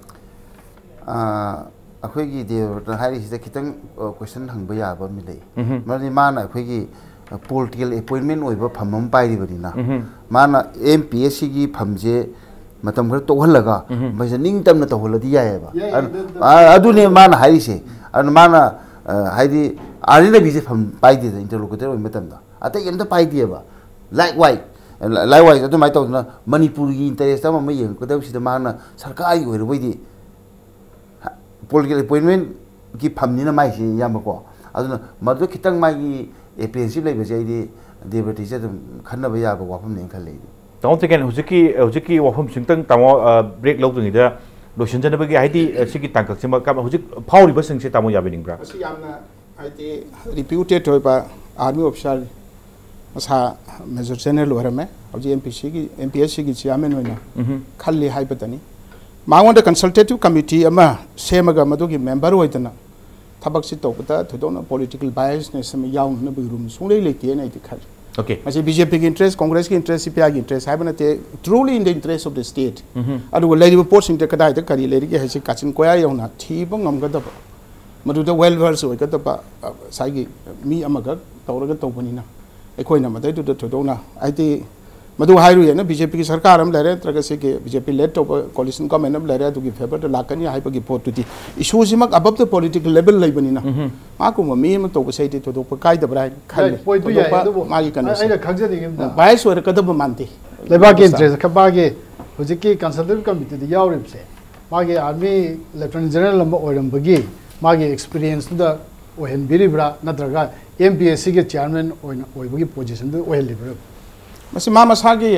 ꯑ, ꯑꯩꯈꯣꯏꯒꯤ ꯗꯦꯕ꯭ꯔꯇꯅ ꯍꯥꯏꯔꯤꯁꯤꯗ ꯈꯤꯇꯪ, ꯑ, ꯀꯣꯏꯁꯟ ꯍꯪꯕ ꯌꯥꯕ ꯑꯃ ꯂꯩ꯫ ꯎꯝꯍꯨꯝ꯫ ꯃꯔꯝꯗꯤ ꯃꯥꯅ ꯑꯩꯈꯣꯏꯒꯤ, ꯑ, ꯄꯣꯂꯤꯇꯤꯀꯦꯜ ꯑꯦꯄꯣꯏꯟꯃꯦꯟ ꯑꯣꯏꯕ ꯐꯝ ꯑꯃ ꯄꯥꯏꯔꯤꯕꯅꯤꯅ, ꯎꯝꯍꯨꯝ꯫ ꯃꯥꯅ ꯑꯦꯝ ꯄꯤ ꯑꯦꯁ ꯁꯤꯒꯤ ꯐꯝꯁꯦ ꯃꯇꯝ ꯈꯔ ꯇꯣꯛꯍꯜꯂꯒ, ꯎꯝꯍꯨꯝ꯫ ꯃꯁꯤꯗ ꯅꯤꯡꯇꯝꯅ ꯇꯧꯍꯜꯂꯗꯤ ꯌꯥꯏꯑꯕ꯫ ꯌꯥꯏ, ꯑꯗꯨ, ꯑꯗꯨ, ꯑꯗꯨ꯫ ꯑ-, ꯑꯗꯨꯅꯦ ꯃꯥꯅ ꯍꯥꯏꯔꯤꯁꯦ꯫ ꯑꯗꯨꯅ ꯃꯥꯅ, ꯑ, ꯍꯥꯏꯗꯤ, ꯑꯥꯔ ꯑꯦꯟ ꯔꯕꯤꯁꯦ ꯐꯝ ꯄꯥꯏꯗꯦꯗꯅ, ꯏꯟꯇꯔꯂꯣꯀꯨꯇꯔ ꯑꯣꯏꯕ ꯃꯇꯝꯗ꯫ ꯑꯇꯩ ꯑꯝꯇ ꯄꯥꯏꯗꯦꯕ꯫ ꯂꯥꯏꯛ ꯋꯥꯏ, ꯂꯥꯏꯛ ꯋꯥꯏꯁ ꯑꯗꯨꯃꯥꯏꯅ ꯇꯧꯗꯅ ꯃꯅꯤꯄꯨꯔꯒꯤ ꯏꯟꯇꯔꯦꯁ ꯑꯃ ꯑꯃ ꯌꯦꯡꯉꯛꯀꯗꯕꯁꯤꯗ ꯃꯥꯅ ꯁꯔꯀꯥꯔꯒꯤ ꯑꯣꯏꯔꯕꯣꯏꯗꯤ ꯄꯣꯂꯤꯇꯤꯀꯦꯜ ꯑꯦꯄꯣꯏꯟꯃꯦꯟꯒꯤ ꯐꯝꯅꯤꯅ ꯃꯥꯏꯁꯤ ꯏꯌꯥꯝꯕꯀꯣ꯫ ꯑꯗꯨꯅ ꯃꯗꯨ ꯈꯤꯇꯪ ꯃꯥꯒꯤ ꯑꯦꯄ꯭ꯔꯤꯍꯦꯟꯁꯤꯞ ꯂꯩꯕꯁꯦ ꯑꯩꯗꯤ ꯗꯦꯕ꯭ꯔꯇꯤꯁꯦ ꯑꯗꯨꯝ ꯈꯟꯅꯕ ꯌꯥꯕ ꯋꯥꯐꯝꯅꯦꯅ ꯈꯜꯂꯦ ꯑꯩꯗꯤ꯫ ꯇꯥꯃꯣ ꯇꯦꯀꯦꯟ, ꯍꯧꯖꯤꯛꯀꯤ, ꯍꯧꯖꯤꯛꯀꯤ ꯋꯥꯐꯝꯁꯤꯡꯇꯪ ꯇꯥꯃꯣ, ꯑ, ꯕ꯭ꯔꯦꯛ ꯂꯧꯗ꯭ꯔꯤꯉꯩꯗ ꯂꯣꯏꯁꯤꯟꯖꯅꯕꯒꯤ, ꯍꯥꯏꯗꯤ, ꯑ, ꯁꯤꯒꯤ ꯇꯥꯡꯀꯛꯁꯤꯃ ꯀ-, ꯍꯧꯖꯤꯛ ꯐꯥꯎꯔꯤꯕꯁꯤꯡꯁꯦ ꯇꯥꯃꯣ ꯌꯥꯕꯤꯅꯤꯡꯕ꯭ꯔꯥ? ꯃꯁꯤ ꯌꯥꯝꯅ, ꯍꯥꯏꯗꯤ, ꯔꯤꯄ꯭ꯌꯨꯇꯦꯠ ꯑꯣꯏꯕ ꯑꯥꯔꯃꯤ ꯑꯣꯐꯤꯁꯥꯔ ꯃꯁꯥ ꯃꯦꯖꯔ ꯖꯦꯅꯔꯦꯜ ꯑꯣꯏꯔꯝꯃꯦ, ꯍꯧꯖꯤꯛ ꯑꯦꯝ ꯄꯤ ꯁꯤꯒꯤ, ꯑꯦꯝ ꯄꯤ ꯑꯦꯁ ꯁꯤꯒꯤ ꯆꯤꯌꯥꯔꯃꯦꯟ ꯑꯣꯏꯅ ꯎꯝꯍꯨꯝ꯫ ꯈꯜꯂꯤ ꯍꯥꯏꯕꯗꯅꯤ꯫ ꯃꯉꯣꯟꯗ ꯀꯟꯁꯜꯇꯦꯇꯤꯚ ꯀꯃꯤꯇꯤ ꯑꯃ ꯁꯦꯝꯃꯒ ꯃꯗꯨꯒꯤ ꯃꯦꯝꯕꯔ ꯑꯣꯏꯗꯅ ꯊꯕꯛꯁꯤ ꯇꯧꯕꯗ ꯊꯣꯏꯗꯣꯛꯅ ꯄꯣꯂꯤꯇꯤꯀꯦꯜ ꯕꯥꯏꯁꯅꯦꯁ ꯑꯃ ꯌꯥꯎꯅꯅꯕꯒꯤ ꯔꯨꯝ ꯁꯨꯡꯂꯩ ꯂꯩꯇꯦꯅ ꯑꯩꯗꯤ ꯈꯜꯂꯤ꯫ ꯑꯣꯀꯦ꯫ ꯃꯁꯤ ꯕꯤ ꯖꯦ ꯄꯤꯒꯤ ꯏꯟꯇꯔꯦꯁ, ꯀꯣꯡꯒ꯭ꯔꯦꯁꯀꯤ ꯏꯟꯇꯔꯦꯁ, ꯁꯤ ꯄꯤ ꯑꯥꯏꯒꯤ ꯏꯟꯇꯔꯦꯁ ꯍꯥꯏꯕ ꯅꯠꯇꯦ, truly in the interest of the state꯫ ꯎꯝꯍꯨꯝ꯫ ꯑꯗꯨꯒ ꯂꯩꯔꯤꯕ ꯄꯣꯠꯁꯤꯡꯗ ꯀꯗꯥꯏꯗ ꯀꯔꯤ ꯂꯩꯔꯤꯒꯦ ꯍꯥꯏꯁꯤ ꯀꯥꯆꯤꯟ ꯀꯣꯌꯥ ꯌꯧꯅ ꯊꯤꯕ ꯉꯝꯒꯗꯕ ꯃꯗꯨꯗ ꯋꯦꯜ ꯚꯔꯁ ꯑꯣꯏꯒꯗꯕ, ꯑ, ꯉꯁꯥꯏꯒꯤ ꯃꯤ ꯑꯃꯈꯛ ꯇꯧꯔꯒ ꯇꯧꯕꯅꯤꯅ, ꯑꯩꯈꯣꯏꯅ ꯃꯗꯩꯗꯨꯗ ꯊꯣꯏꯗꯣꯛꯅ, ꯍꯥꯏꯗꯤ, ꯃꯗꯨ ꯍꯥꯏꯔꯨꯏ ꯍꯥꯏꯅ ꯕꯤ ꯖꯦ ꯄꯤꯒꯤ ꯁꯔꯀꯥꯔ ꯑꯃ ꯂꯩꯔꯦ, ꯅꯠꯇ꯭ꯔꯒ ꯁꯤꯒꯤ ꯕꯤ ꯖꯦ ꯄꯤ ꯂꯦꯗ ꯇꯧꯕ ꯀꯣꯂꯤꯁꯟ ꯒꯣꯔꯃꯦꯟ ꯑꯃ ꯂꯩꯔꯦ, ꯑꯗꯨꯒꯤ ꯐꯦꯚꯔꯗ ꯂꯥꯛꯀꯅꯤ ꯍꯥꯏꯕꯒꯤ ꯄꯣꯠꯇꯨꯗꯤ, ꯏꯁꯨꯁꯤꯃꯛ ꯑꯕꯞ ꯗ ꯄꯣꯂꯤꯇꯤꯀꯦꯜ ꯂꯦꯚꯦꯜ ꯂꯩꯕꯅꯤꯅ, ꯎꯝꯍꯨꯝ꯫ ꯃꯥꯒꯨꯝꯕ ꯃꯤ ꯑꯃ ꯇꯧꯕꯁꯦ ꯑꯩꯗꯤ ꯊꯣꯏꯗꯣꯛꯄ ꯀꯥꯏꯗꯕ꯭ꯔꯥ ꯍꯥꯏꯅ ꯈꯜꯂꯤ꯫ ꯌꯥꯏ, ꯄꯣꯏꯟꯠꯇꯨ ꯌꯥꯏ, ꯊꯣꯏꯗꯣꯛꯄ ꯑꯗꯨꯕꯨ ꯃꯥꯒꯤ ꯀꯩꯅꯣꯁꯦ ꯑꯩꯅ ꯈꯪꯖꯅꯤꯡꯉꯤ ꯑꯝꯇ, ꯕꯥꯏꯁ ꯑꯣꯏꯔꯛꯀꯗꯕ ꯃꯥꯟꯗꯦ꯫ ꯂꯩꯕꯥꯛꯀꯤ ꯏꯟꯇꯔꯦꯁ ꯃꯥꯒꯤ ꯍꯧꯖꯤꯛꯀꯤ ꯀꯟꯁꯜꯇꯦꯇꯤꯚ ꯀꯃꯤꯇꯤꯗ ꯌꯥꯎꯔꯤꯕꯁꯦ, ꯃꯥꯒꯤ ꯑꯥꯔꯃꯤ ꯂꯦꯐꯇꯤꯅꯦꯟ ꯖꯦꯅꯔꯦꯜ ꯑꯃ ꯑꯣꯏꯔꯝꯕꯒꯤ ꯃꯥꯒꯤ ꯑꯦꯛꯁꯄꯤꯔꯤꯌꯦꯟꯁꯇꯨꯗ ꯑꯣꯏꯍꯟꯕꯤꯔꯤꯕ꯭ꯔꯥ, ꯅꯠꯇ꯭ꯔꯒ ꯑꯦꯝ ꯄꯤ ꯑꯦꯁ ꯁꯤꯒꯤ ꯆꯤꯌꯥꯔꯃꯦꯟ ꯑꯣꯏꯅ ꯑꯣꯏꯕꯒꯤ ꯄꯣꯖꯤꯁꯟꯗꯨ ꯑꯣꯏꯍꯜꯂꯤꯕ꯭ꯔꯥ? ꯃꯁꯤ ꯃꯥ ꯃꯁꯥꯒꯤ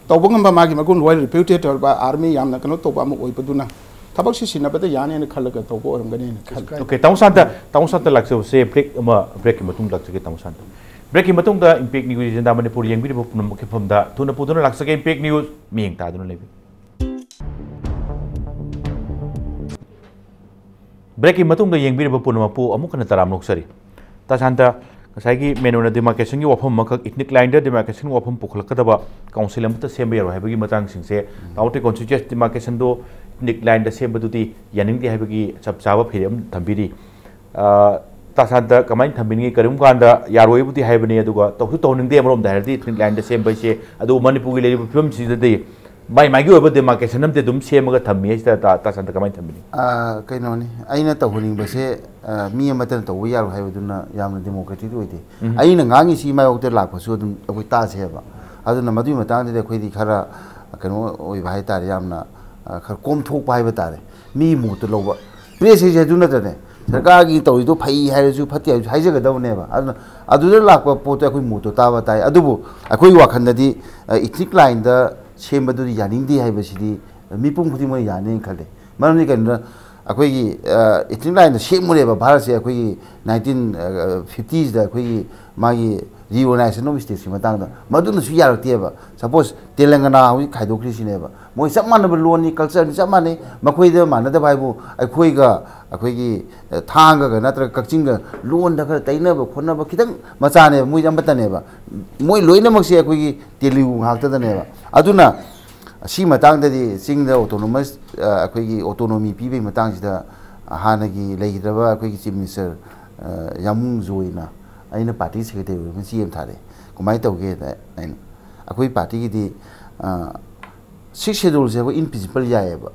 ꯇꯧꯕ ꯉꯝꯕ, ꯃꯥꯒꯤ ꯃꯒꯨꯟ, ꯋꯦꯜ ꯔꯤꯄ꯭ꯌꯨꯇꯦꯠ ꯑꯣꯏꯔꯕ, ꯑꯥꯔꯃꯤ ꯌꯥꯝꯅ ꯀꯩꯅꯣ ꯇꯧꯕ ꯑꯃ ꯑꯣꯏꯕꯗꯨꯅ ꯊꯕꯛꯁꯤ ꯁꯤꯟꯅꯕꯗ ꯌꯥꯅꯤ ꯍꯥꯏꯅ ꯈꯜꯂꯒ ꯇꯧꯕ ꯑꯣꯏꯔꯝꯒꯅꯤ ꯍꯥꯏꯅ ꯈꯜꯂꯤ꯫ ꯀꯥꯏꯗꯦ꯫ ꯑꯣꯀꯦ, ꯇꯥꯃꯣ ꯁꯥꯟꯇ, ꯇꯥꯃꯣ ꯁꯥꯟꯇ ꯂꯥꯛꯆꯕꯁꯦ ꯕ꯭ꯔꯦꯛ ꯑꯃ, ꯕ꯭ꯔꯦꯛꯀꯤ ꯃꯇꯨꯡ ꯂꯥꯛꯆꯒꯦ, ꯇꯥꯃꯣ ꯁꯥꯟꯇ꯫ ꯕ꯭ꯔꯦꯛꯀꯤ ꯃꯇꯨꯡꯗ ꯏꯝꯄꯦꯛ ꯅ꯭ꯌꯨꯁ ꯑꯦꯖꯦꯟꯗꯥ ꯃꯅꯤꯄꯨꯔ ꯌꯦꯡꯕꯤꯔꯤꯕ ꯄꯨꯝꯅꯃꯛꯀꯤ ꯃꯐꯝꯗ ꯊꯨꯅ ꯄꯨꯗꯨꯅ ꯂꯥꯛꯆꯒꯦ꯫ ꯏꯝꯄꯦꯛ ꯅ꯭ꯌꯨꯁ ꯃꯤꯠꯌꯦꯡ ꯇꯥꯗꯨꯅ ꯂꯩꯕꯤꯌꯨ꯫ ꯕ꯭ꯔꯦꯛꯀꯤ ꯃꯇꯨꯡꯗ ꯌꯦꯡꯕꯤꯔꯤꯕ ꯄꯨꯝꯅꯃꯛꯄꯨ ꯑꯃꯨꯛ ꯍꯟꯅ ꯇꯔꯥꯝꯅ ꯑꯣꯛꯆꯔꯤ꯫ ꯇꯥ ꯁꯥꯟꯇ, ꯉꯁꯥꯏꯒꯤ ꯃꯦꯅꯣꯅ ꯗꯤꯃꯥꯔꯀꯦꯁꯟꯒꯤ ꯋꯥꯐꯝ ꯑꯃꯈꯛ, ꯏꯊꯅꯤꯛ ꯂꯥꯏꯟꯗ ꯗꯤꯃꯥꯔꯀꯦꯁꯟꯒꯤ ꯋꯥꯐꯝ ꯄꯨꯈꯠꯂꯛꯀꯗꯕ ꯀꯥꯎꯟꯁꯤꯜ ꯑꯃꯠꯇ ꯁꯦꯝꯕ ꯌꯥꯔꯣꯏ ꯍꯥꯏꯕꯒꯤ ꯃꯇꯥꯡꯁꯤꯡꯁꯦ, ꯇꯥꯃꯣ ꯇꯦꯀꯣꯟ ꯁ꯭ꯋꯤꯆꯦꯁ ꯗꯤꯃꯥꯔꯀꯦꯁꯟꯗꯣ ꯏꯊꯅꯤꯛ ꯂꯥꯏꯟꯗ ꯁꯦꯝꯕꯗꯨꯗꯤ ꯌꯥꯅꯤꯡꯗꯦ ꯍꯥꯏꯕꯒꯤ ꯆꯞ ꯆꯥꯕ ꯐꯤꯔꯦꯞ ꯑꯃ ꯊꯝꯕꯤꯔꯤ꯫ ꯑ, ꯇꯥ ꯁꯥꯟꯇ ꯀꯃꯥꯏꯅ ꯊꯝꯕꯤꯅꯤꯡꯉꯤ? ꯀꯔꯤꯒꯨꯝꯕ ꯀꯥꯟꯗ ꯌꯥꯔꯣꯏꯕꯨꯗꯤ ꯍꯥꯏꯕꯅꯤ, ꯑꯗꯨꯒ ꯇꯧꯁꯨ ꯇꯧꯍꯟꯅꯤꯡꯗꯦ꯫ ꯑꯃꯔꯣꯝꯗ ꯍꯥꯏꯔꯗꯤ ꯏꯊꯅꯤꯛ ꯂꯥꯏꯟꯗ ꯁꯦꯝꯕ ꯍꯥꯏꯁꯦ, ꯑꯗꯨꯕꯨ ꯃꯅꯤꯄꯨꯔꯒꯤ ꯂꯩꯔꯤꯕ ꯐꯤꯕꯝꯁꯤꯗꯗꯤ ꯃꯥꯏ ꯃꯥꯏꯒꯤ ꯑꯣꯏꯕ ꯗꯤꯃꯥꯔꯀꯦꯁꯟ ꯑꯃꯗꯤ ꯑꯗꯨꯝ ꯁꯦꯝꯃꯒ ꯊꯝꯃꯤ ꯍꯥꯏꯁꯤꯗ ꯇꯥ-, ꯇꯥ ꯁꯥꯟꯇ ꯀꯃꯥꯏꯅ ꯊꯝꯕꯤꯅꯤ? ꯑ, ꯀꯩꯅꯣꯅꯤ, ꯑꯩꯅ ꯇꯧꯍꯟꯅꯤꯡꯕꯁꯦ, ꯑ, ꯃꯤ ꯑꯃꯠꯇꯅ ꯇꯧꯕ ꯌꯥꯔꯣꯏ ꯍꯥꯏꯕꯗꯨꯅ ꯌꯥꯝꯅ ꯗꯦꯃꯣꯀ꯭ꯔꯦꯇꯤꯛ ꯑꯣꯏꯗꯦ꯫ ꯎꯝ꯫ ꯑꯩꯅ ꯉꯥꯡꯉꯤꯁꯤ ꯃꯥꯌꯣꯛꯇ ꯂꯥꯛꯄꯁꯨ ꯑꯗꯨꯝ ꯑꯩꯈꯣꯏ ꯇꯥꯁꯦ ꯍꯥꯏꯕ꯫ ꯑꯗꯨꯅ ꯃꯗꯨꯒꯤ ꯃꯇꯥꯡꯗꯗꯤ ꯑꯩꯈꯣꯏꯗꯤ ꯈꯔ ꯀꯩꯅꯣ ꯑꯣꯏꯕ ꯍꯥꯏ ꯇꯥꯔꯦ, ꯌꯥꯝꯅ, ꯑ, ꯈꯔ ꯀꯣꯝꯊꯣꯛꯄ ꯍꯥꯏꯕ ꯇꯥꯔꯦ꯫ ꯃꯤꯒꯤ ꯃꯣꯠꯇ ꯂꯧꯕ꯫ ꯄ꯭ꯔꯦꯁ ꯍꯥꯏꯁꯦ ꯑꯗꯨ ꯅꯠꯇ꯭ꯔꯅꯦ? ꯁꯔꯀꯥꯔꯒꯤ ꯇꯧꯔꯤꯗꯣ ꯐꯩ ꯍꯥꯏꯔꯁꯨ ꯐꯠꯇꯦ ꯍꯥꯏꯔꯁꯨ ꯍꯥꯏꯖꯒꯗꯕꯅꯦꯕ꯫ ꯑꯗꯨꯅ ꯑꯗꯨꯗ ꯂꯥꯛꯄ ꯄꯣꯠꯇꯣ ꯑꯩꯈꯣꯏ ꯃꯣꯠꯇꯣ ꯇꯥꯕ ꯇꯥꯏ꯫ ꯑꯗꯨꯕꯨ ꯑꯩꯈꯣꯏꯒꯤ ꯋꯥꯈꯜꯗꯗꯤ, ꯑ, ꯏꯊꯅꯤꯛ ꯂꯥꯏꯟꯗ ꯁꯦꯝꯕꯗꯨꯗꯤ ꯌꯥꯅꯤꯡꯗꯦ ꯍꯥꯏꯕꯁꯤꯗꯤ ꯃꯤꯄꯨꯝ ꯈꯨꯗꯤꯡꯃꯛꯅ ꯌꯥꯅꯤꯅ ꯈꯜꯂꯦ꯫ ꯃꯔꯝꯗꯤ ꯀꯩꯅꯣꯗ, ꯑꯩꯈꯣꯏꯒꯤ, ꯑ, ꯏꯊꯅꯤꯛ ꯂꯥꯏꯟꯗ ꯁꯦꯝꯃꯨꯔꯦꯕ ꯚꯥꯔꯠꯁꯦ ꯑꯩꯈꯣꯏꯒꯤ ꯅꯥꯏꯟꯇꯤꯟ, ꯑ, ꯐꯤꯐꯇꯤꯁꯤꯗ ꯑꯩꯈꯣꯏꯒꯤ ꯃꯥꯒꯤ ꯔꯤꯑꯣꯔꯒꯅꯥꯏꯖꯦꯁꯟ ꯑꯣꯐ ꯁ꯭ꯇꯦꯠꯁꯀꯤ ꯃꯇꯥꯡꯗ꯫ ꯃꯗꯨꯅꯁꯨ ꯌꯥꯔꯛꯇꯦꯕ꯫ ꯁꯄꯣꯁ ꯇꯦꯂꯪꯒꯅꯥ ꯍꯧꯖꯤꯛ ꯈꯥꯏꯗꯣꯛꯈ꯭ꯔꯤꯁꯤꯅꯦꯕ꯫ ꯃꯣꯏ ꯆꯞ ꯃꯥꯟꯅꯕ ꯂꯣꯟꯅꯤ, ꯀꯜꯆꯔꯅꯤ, ꯆꯞ ꯃꯥꯟꯅꯩ꯫ ꯃꯈꯣꯏꯗ ꯃꯥꯟꯅꯗꯕ ꯍꯥꯏꯕꯨ ꯑꯩꯈꯣꯏꯒ, ꯑꯩꯈꯣꯏꯒꯤ, ꯑ, ꯊꯥꯡꯒꯒ ꯅꯠꯇ꯭ꯔꯒ ꯀꯛꯆꯤꯡꯒ ꯂꯣꯟꯗ ꯈꯔ ꯇꯩꯅꯕ ꯈꯣꯠꯅꯕ ꯈꯤꯇꯪ ꯃꯆꯥꯅꯦꯕ, ꯃꯣꯏꯗꯤ ꯑꯃꯠꯇꯅꯦꯕ꯫ ꯃꯣꯏ ꯂꯣꯏꯅꯃꯛꯁꯦ ꯑꯩꯈꯣꯏꯒꯤ ꯇꯦꯂꯨꯒꯨ ꯉꯥꯛꯇꯗꯅꯦꯕ꯫ ꯑꯗꯨꯅ ꯁꯤ ꯃꯇꯥꯡꯗꯗꯤ ꯆꯤꯡꯗ ꯑꯣꯇꯣꯅꯣꯃꯁ, ꯑ, ꯑꯩꯈꯣꯏꯒꯤ ꯑꯣꯇꯣꯅꯣꯃꯤ ꯄꯤꯕꯒꯤ ꯃꯇꯥꯡꯁꯤꯗ, ꯍꯥꯟꯅꯒꯤ ꯂꯩꯈꯤꯗ꯭ꯔꯕ ꯑꯩꯈꯣꯏꯒꯤ Chief Minister, ꯑ, ꯌꯥꯝꯕꯨꯡ ꯖꯣꯏꯅ ꯑꯩꯅ party secretary ꯑꯣꯏꯕ ꯆꯦ ꯑꯃ ꯊꯥꯔꯛꯑꯦ꯫ ꯀꯃꯥꯏꯅ ꯇꯧꯒꯦꯗ ꯑꯩꯅ, ꯑꯩꯈꯣꯏ partyꯒꯤꯗꯤ, ꯑ, Sixth Scheduleꯁꯦ ꯑꯩꯈꯣꯏ in principle ꯌꯥꯏꯑꯕ,